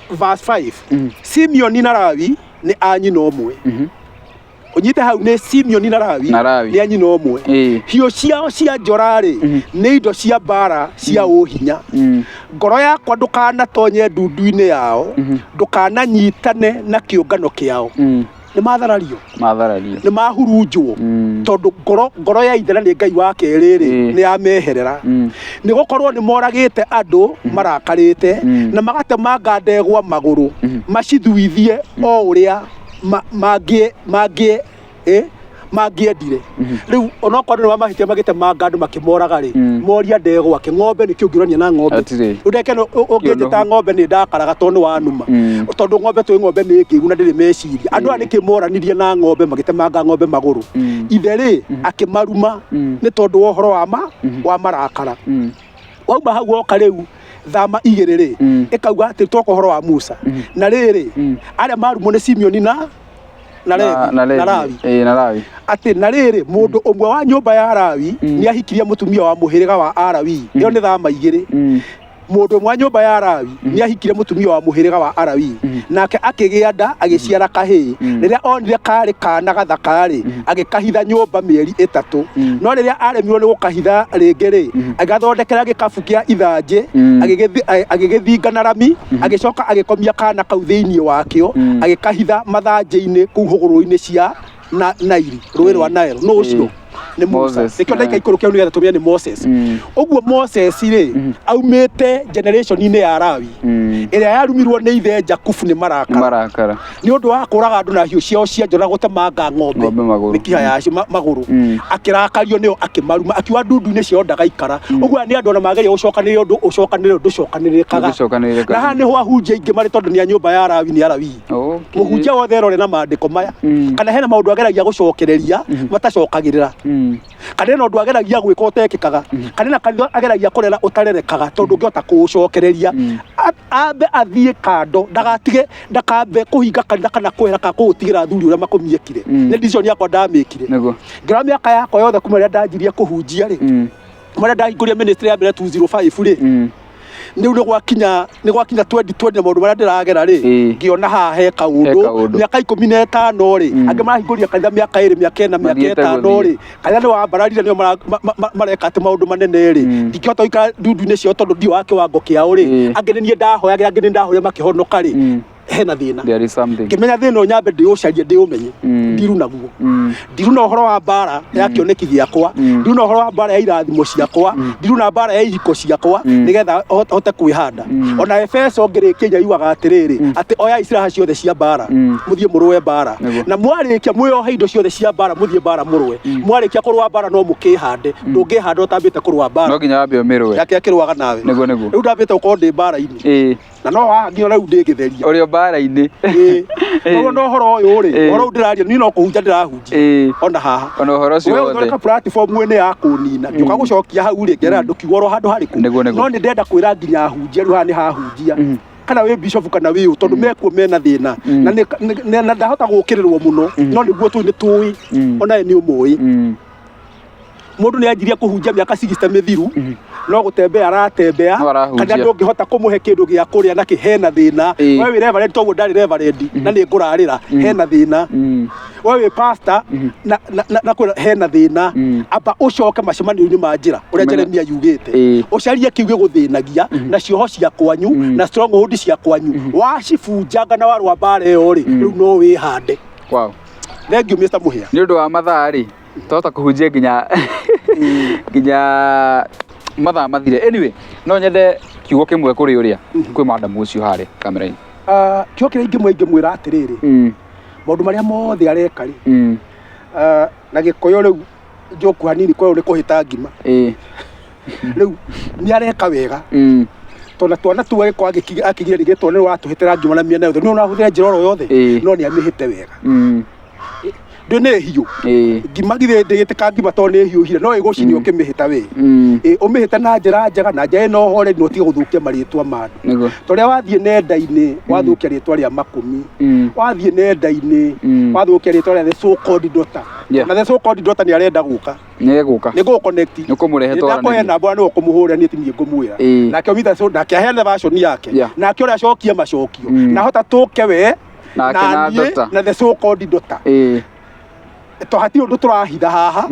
Verse 5, Simeoni na Lawi nĩ a nyina ũmwe. Ũnyite hau, nĩ Simeoni na Lawi. Na Lawi. Nĩ a nyina ũmwe. Hiũ ciao cia njora rĩ, nĩ indo cia mbara cia ũhinya. Ngoro yakwa, ndũkanatonye ndundu-inĩ yao, ndũkananyitane na kĩũngano kĩao. Nĩ matharario. Matharario. Nĩ mahurunjwo, tondũ ngoro ya ithe na nĩ Ngai wa kerĩ rĩ, nĩ yameherera, nĩ gũkorwo nĩ moragĩte andũ marakarĩte, na magatemanga ndegwa magũrũ, macithuithie o ũrĩa mangĩendire. Rĩu onokorwo andũ nĩ mamahĩtia magĩtemanga andũ makĩmoraga rĩ, moria ndegwa ake ng'ombe nĩkĩ ũngĩũrania na ng'ombe? Hatirĩ. Rĩu ndeke ũngĩnjĩta ng'ombe nĩ ndakaraga tondũ nĩ wanuma, tondũ ng'ombe twĩ ng'ombe nĩ ngĩgu na ndĩrĩ meciria. Andũ aya nĩkĩ moranirie na ng'ombe magĩtemanga ng'ombe magũrũ? Ithe rĩ, akĩmaruma nĩ tondũ wa ũhoro wa ma wa marakara. Wauma hau woka rĩu thama 2 rĩ, ĩkauga atĩ twoka ũhoro wa Musa na rĩrĩ, arĩa marumwo nĩ Simeoni na Levi. Na Na Lawi. Ĩĩ, na Lawi. Atĩ na rĩrĩ, mũndũ ũmwe wa nyũmba ya Lawi nĩ ahikirie mũtumia wa mũhĩrĩga wa Alawi. Ĩyo nĩ thama 2. Mũndũ ũmwe wa nyũmba ya Lawi nĩ ahikirie mũtumia wa mũhĩrĩga wa Alawi, nake akĩgĩa nda agĩciara kahĩĩ. Rĩrĩa onire karĩ kaana gathaka-rĩ, agĩkahitha nyũmba mĩeri 3. No rĩrĩa aremirwo nĩ gũkahitha rĩngĩ rĩ, agĩgathondekera gĩkabu kĩa ithanjĩ, agĩgĩthinga na rami, agĩcoka agĩkomia kaana kau thĩinĩ wakĩo, agĩkahitha mathanjĩ-inĩ kũu hũgũrũrũ-inĩ cia na Naili, rũĩ rwa Nile. No ũcio nĩ Musa. Moses, Nĩkĩo ndaika ikũrũkia nĩgetha tũmenye nĩ Moses. Ũguo Moses rĩ, aumĩte generation-inĩ ya Lawi, ĩrĩa yarumirwo nĩ ithe Jakubu nĩ marakara, Marakara. Nĩ ũndũ wa kũraga andũ na hiũ ciao cia njora, gũtemanga ng'ombe Ng'ombe magũrũ. Mĩkiha yacio magũrũ. Akĩrakario nĩo, akĩmaruma, akiuga ndundu-inĩ ciao ndagaikara. Ũguo aya nĩ andũ ona mageria gũcokanĩrĩria ũndũ ũcokanĩrĩre ndũcokanĩrĩkaga. Ndũcokanĩrĩkaga. Na haha nĩho ahunjia aingĩ marĩ, tondũ nĩ a nyũmba ya Lawi, nĩ Alawii. Mũhunjia wothe erore na maandĩko maya, kana hena maũndũ ageragia gũcokereria matacokagĩrĩra. Kana ena ũndũ ageragia gwĩka ũtekĩkaga, kana ena kanitha ageragia kũrera ũtarerekaga tondũ ũngĩhota kũũcokereria. Ambe athiĩ kando, ndagatige, ndakambe kũhinga kanitha kana kwehera kana kũũtigĩra athuri ũrĩa makũmiekire. Nĩ decision yakwa ndamĩkire. Ngĩrora mĩaka yakwa yothe kuma rĩrĩa ndanjirie kũhunjia rĩ, kuma rĩrĩa ndahingũrire ministry ya mbere 205 rĩ, rĩu nĩ gwakinya 2020 na maũndũ marĩa ndĩragera rĩ, ngĩona haha he He kaũndũ. Kaũndũ. Mĩaka 15 rĩ, angĩ marahingũria kanitha mĩaka 2, mĩaka 4, mĩaka Mathiĩte 5 gũthiĩ. rĩ, kanitha nĩ wambararire, nĩo mareka atĩ maũndũ manene rĩ, ndingĩhota gũikara ndundu-inĩ ciao tondũ ndiũ wa kĩwango kĩao rĩ. Angĩ nĩ niĩ ndahoyagĩra, angĩ nĩ ndahoya makĩhonoka rĩ, hena thĩna. There is something. Ngĩmenya thĩna ũyũ nyambe ndĩũcarie, ndĩũmenye, ndiru naguo. Ndiru na ũhoro wa mbara ya kĩoneki gĩakwa, ndiru na ũhoro wa mbara ya irathimo ciakwa, ndiru na mbara ya ihiko ciakwa, nĩgetha hote kwĩhanda. Ona Efeso ngĩrĩkia yugaga atĩrĩrĩ, atĩ oyai silaha ciothe cia mbara, mũthiĩ mũrũe mbara. Na mwarĩkia mwĩohe indo ciothe cia mbara, mũthiĩ mbara mũrũe. Mwarĩkia kũrũa mbara no mũkĩhande. Ndũngĩhanda ũtambĩte kũrũa mbara. No nginya wambe ũmĩrũe. Yake akĩrũaga nawe. Nĩguo, nĩguo. Rĩu ndambĩte gũkorwo ndĩ mbara-inĩ. Na no haha nginya rĩu ndĩngĩtheria. Ũrĩ o mbara-inĩ. Ĩĩ. Koguo na ũhoro ũyũ rĩ, ũhoro ũyũ ndĩraria niĩ no kũhunjia ndĩrahunjia. Ona haha. Ona ũhoro ũcio We wothe. ũthondeka platform ĩno ya kũnina. Ngĩũka gũcokia hau rĩ, ngerera ndũkiuga oro handũ harĩkũ. Nĩguo, nĩguo. No nĩ ndĩrenda kwĩra nginya ahunjia, rĩu haha nĩ hahunjia. Kana wĩ bishop kana wĩ ũ, tondũ mekuo mena thĩna. Na ndahota gũkĩrĩrwo mũno, no nĩguo tũĩ nĩ tũĩ. Ona we nĩ ũmũĩ. Mũndũ nĩ anjirie kũhunjia mĩaka 60 mĩthiru, no gũtembea aratembea. No arahunjia. Kana ndũngĩhota kũmũhe kĩndũ gĩa kũrĩa nakĩ, hena thĩna. We wĩ reverend, toguo ndarĩ reverend na nĩ ngũrarĩra, hena thĩna. We wĩ pastor na kwĩra hena thĩna. Amba ũcoke macemanio-inĩ ma njĩra ũrĩa Jeremia yugĩte, ũcarie kĩu gĩgũthĩnagia na cioho cia kwanyu na stronghold cia kwanyu, wacibunjanga na warũa mbara ĩyo rĩ, rĩu no wĩhande. Thank you, Mr. Muhia. Nĩ ũndũ wa mathaa rĩ, twahota kũhunjia nginya mathaa mathire. Anyway, no nyende kiugo kĩmwe kũrĩ ũrĩa kwĩ madam ũcio harĩa kamera-inĩ. Ah, kĩo kĩrĩa ingĩmwĩra atĩrĩrĩ, maũndũ marĩa mothe areka rĩ, ah, na Gĩkũyũ rĩu njoku hanini kwerũ nĩ kũhĩta ngima. Rĩu nĩ areka wega, tondũ na twana tu agĩkorwo akinyire rĩgĩtwo nĩ watũhĩtĩra ngima na mĩena yothe, nĩ ũrahũthĩra njĩra oro yothe, no nĩ amĩhĩte wega. Ndĩ nĩ hiũ ngima, githĩ ndĩgĩtĩka ngima tondũ nĩ hiũhire, no ĩgũcinio ũkĩmĩhĩta we. Ũmĩhĩte na njĩra njega na njĩra ĩna ũhoreri, na ũtige gũthũkia marĩtwa ma andũ. Tondũ rĩrĩa wathiĩ nenda-inĩ wathũkia rĩtwa rĩa Makũmi, wathiĩ nenda-inĩ wathũkia rĩtwa rĩa the so called daughter, na the so called daughter nĩ arenda gũka. Nĩ egũka. Nĩ ngũgũ connect. Nĩ ũkũmũrehe Nĩ twaranĩrie. ndakũhe namba nĩwe ũkũmũhũrĩra, niĩ ti niĩ ngũmwĩra. Nake Omita so nake aheane version yake. Nake ũrĩa acokie macokio. Na hota tũke we Nake na niĩ, daughter. Na the so called daughter. To hatirĩ ũndũ tũrahitha haha.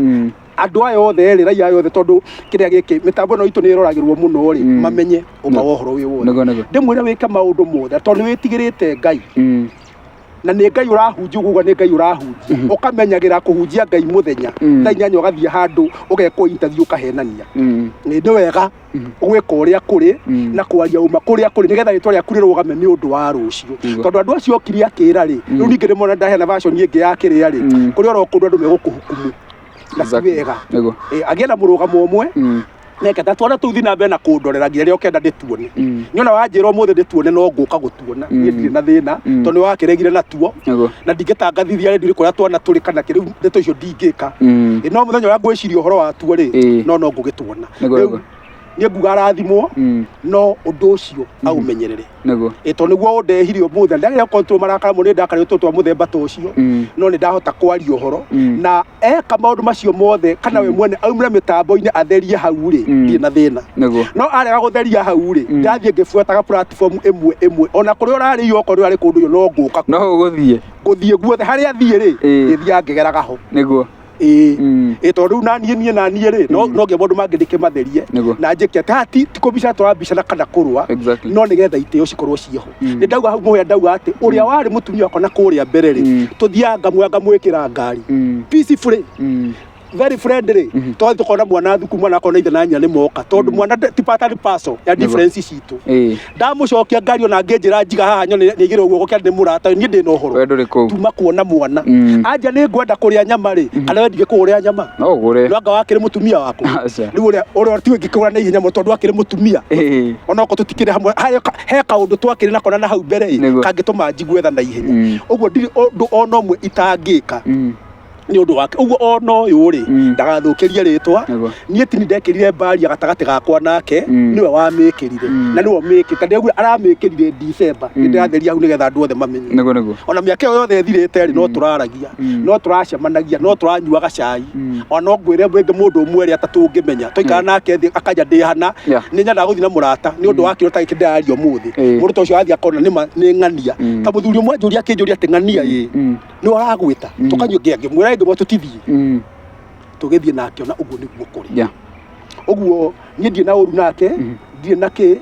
Andũ aya othe rĩ, raia aya othe, tondũ kĩrĩa gĩkĩ mĩtambo ĩno itũ nĩ ĩroragĩrwo mũno rĩ, mamenye ũma wa ũhoro wĩ wothe. Nĩguo, nĩguo. Ndĩmwĩre wĩke maũndũ mothe tondũ nĩ wĩtigĩrĩte Ngai. Na nĩ Ngai ũrahunjia, ũguo nĩ Ngai ũrahunjia, ũkamenyagĩra kũhunjia Ngai mũthenya thaa 8, ũgathiĩ handũ ũgekwo interview ũkahenania. Nĩ wega gwĩka ũrĩa kũrĩ na kwaria ũma kũrĩa kũrĩ, nĩgetha rĩtwa rĩaku rĩrũgame nĩ ũndũ wa rũciũ. Tondũ andũ acio okire akĩra rĩ, rĩu ningĩ nĩmona ndaheana version ĩngĩ ya kĩrĩa rĩ, kũrĩ oro kũndũ andũ megũkũhukumu na ti wega. Agĩe na mũrũgamo ũmwe. Neke ta twana tũu, thiĩ na mbere na kũndorera nginya rĩrĩa ũkenda ndĩtuone. Nĩona wanjĩra ũmũthĩ ndĩtuone, no ngũka gũtuona. Niĩ ndirĩ na thĩna, tondũ nĩ wakĩregire natuo. Na ndingĩtangathithia rĩndiũ kũrĩa twana tũrĩ kana kĩ, rĩu ndeto icio ndingĩka. No mũthenya ũrĩa ngwĩciria ũhoro watuo rĩ, no ngũgĩtuona. Rĩu niĩ nguga arathimwo, no ũndũ ũcio aũmenyerere. Tondũ nĩguo ũndehire ũmũthĩ, ndagĩrĩire control marakara mũno, nĩ ndakarire tũtũ twa mũthemba ta ũcio, no nĩ ndahota kwaria ũhoro. Na eka maũndũ macio mothe, kana we mwene aumĩre mĩtambo-inĩ atherie hau rĩ, ndirĩ na thĩna. No arega gũtheria hau rĩ, ndathiĩ ngĩbuataga platform ĩmwe ĩmwe, ona kũrĩa ũrarĩio, okorwo ũrarĩ kũndũ no ngũka. No ũgũthiĩ. Ngũthiĩ guothe harĩa thiĩ rĩ, ngĩthiaga ngĩgeraga ho. Ĩĩ. Ĩĩ, tondũ rĩu naniĩ niĩ naniĩ rĩ, no nginya maũndũ mangĩ ndĩkĩmatherie. Na njĩke atĩ haha ti kũbicana tũrabicana kana kũrũa, no nĩgetha itĩo cikorwo ciĩho. Nĩ ndauga hau mũhĩa, ndauga atĩ ũrĩa warĩ mũtumia wakwa na kũrĩa mbere rĩ, tũthiaga ngamũoya ngamwĩkĩra ngari peacefully, very friendly, tũgathiĩ tũkona mwana thukuru, mwana akona ithe na nyina nĩ moka, tondũ mwana ti part and parcel ya difference citũ. Ndamũcokia ngari, ona angĩnjĩra njiga haha nyone nĩ aigĩrwo guoko kĩa nĩ mũrata, niĩ ndĩ na ũhoro. We ndũrĩ kũu. Tuma kuona mwana. Anja nĩ ngwenda kũrĩa nyama rĩ, kana we ndingĩkũgũrĩra nyama? No ũgũre. No anga wakĩrĩ mũtumia wakwa. Aca. Rĩu ũrĩa tiwe ingĩkũgũra na ihenya mũno tondũ wakĩrĩ mũtumia. Onokorwo tũtikĩrĩ hamwe, he kaũndũ twakĩrĩ nako na hau mbere ĩ, kangĩtũma njigue tha na ihenya. Ũguo ndirĩ ũndũ ona ũmwe itangĩka. Nĩ ũndũ wake ũguo ona ũyũ rĩ, ndagathũkĩrie rĩtwa. Niĩ tini ndekĩrire mbaria gatagatĩ gakwa nake, nĩwe wamĩkĩrire, na nĩwe ũmĩkĩte. Ndĩraigua aramĩkĩrire December. Nĩ ndĩratheria hau nĩgetha andũ othe mamenye. Nĩguo nĩguo. Ona mĩaka ĩyo yothe ĩthirĩte rĩ, no tũraragia, no tũracemanagia, no tũranyuaga cai. Ona no ngwĩre rĩngĩ mũndũ ũmwe ũrĩa tatũngĩmenya twaikara nake thĩ akanja ndĩ hana. Nĩ nyendaga gũthiĩ na mũrata nĩ ũndũ wa kĩrĩa ta gĩkĩ ndĩraria ũmũthĩ. Mũndũ ta ũcio athiĩ akona nĩma nĩ ng'ania. Ta mũthuri ũmwe anjũria akĩnjũria atĩ ng'ania ĩ nĩ aragwĩta tũkanyua ngĩa ngĩmwĩra ngĩmwĩra tũtithiĩ. Tũgĩthiĩ nake ona ũguo nĩguo kũrĩ. Ũguo niĩ ndirĩ na ũru nake, ndirĩ na kĩ,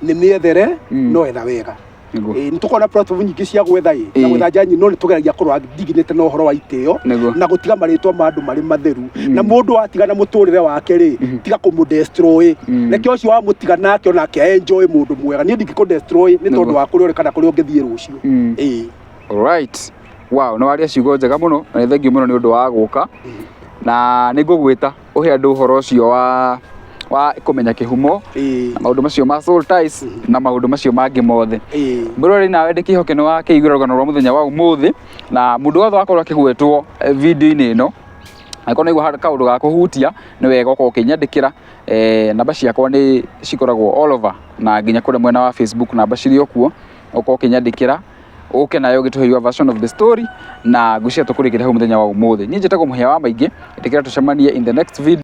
nĩ mĩethere, no etha wega. Nĩguo. Nĩ tũkoragwo na platform nyingĩ cia gwetha ĩ, na gwetha njanyi, no nĩ tũgeragia kũrora ndiginĩte na ũhoro wa itĩo na gũtiga marĩtwa ma andũ marĩ matheru. Na mũndũ atigana mũtũrĩre wake rĩ, tiga kũmũ destroy. Reke ũcio wamũtiga nake onake enjoy mũndũ mwega. Niĩ ndingĩkũ destroy nĩ tondũ wa kũrĩa ũrĩ kana kũrĩa ũngĩthiĩ rũciũ. Alright. Wow, nĩ waria ciugo njega mũno na nĩ thengiũ mũno nĩ ũndũ wa gũka. Na nĩ ngũgwĩta ũhe andũ ũhoro ũcio wa kũmenya kĩhumo na maũndũ macio ma soul ties na maũndũ macio mangĩ mothe. Mwĩroreri nawe ndĩkĩhoke nĩ wakĩiguĩra rũgano rwa mũthenya wa ũmũthĩ, na mũndũ wothe wakorwo akĩgwetwo video-inĩ ĩno, angĩkorwo nĩ waigua kaũndũ ga kũhutia, nĩ wega ũkorwo ũkĩnyandĩkĩra. Namba ciakwa nĩ cikoragwo all over na nginya kũrĩa mwena wa Facebook namba cirĩ o kuo, ũkorwo ũkĩnyandĩkĩra ũke nayo ũgĩtũhe your version of the story, na ngwĩciria tũkũrĩkĩria hau mũthenya wa ũmũthĩ. Niĩ njĩtagwo Mũhĩa wa Maingĩ, ĩtĩkĩra tũcemanie in the next video.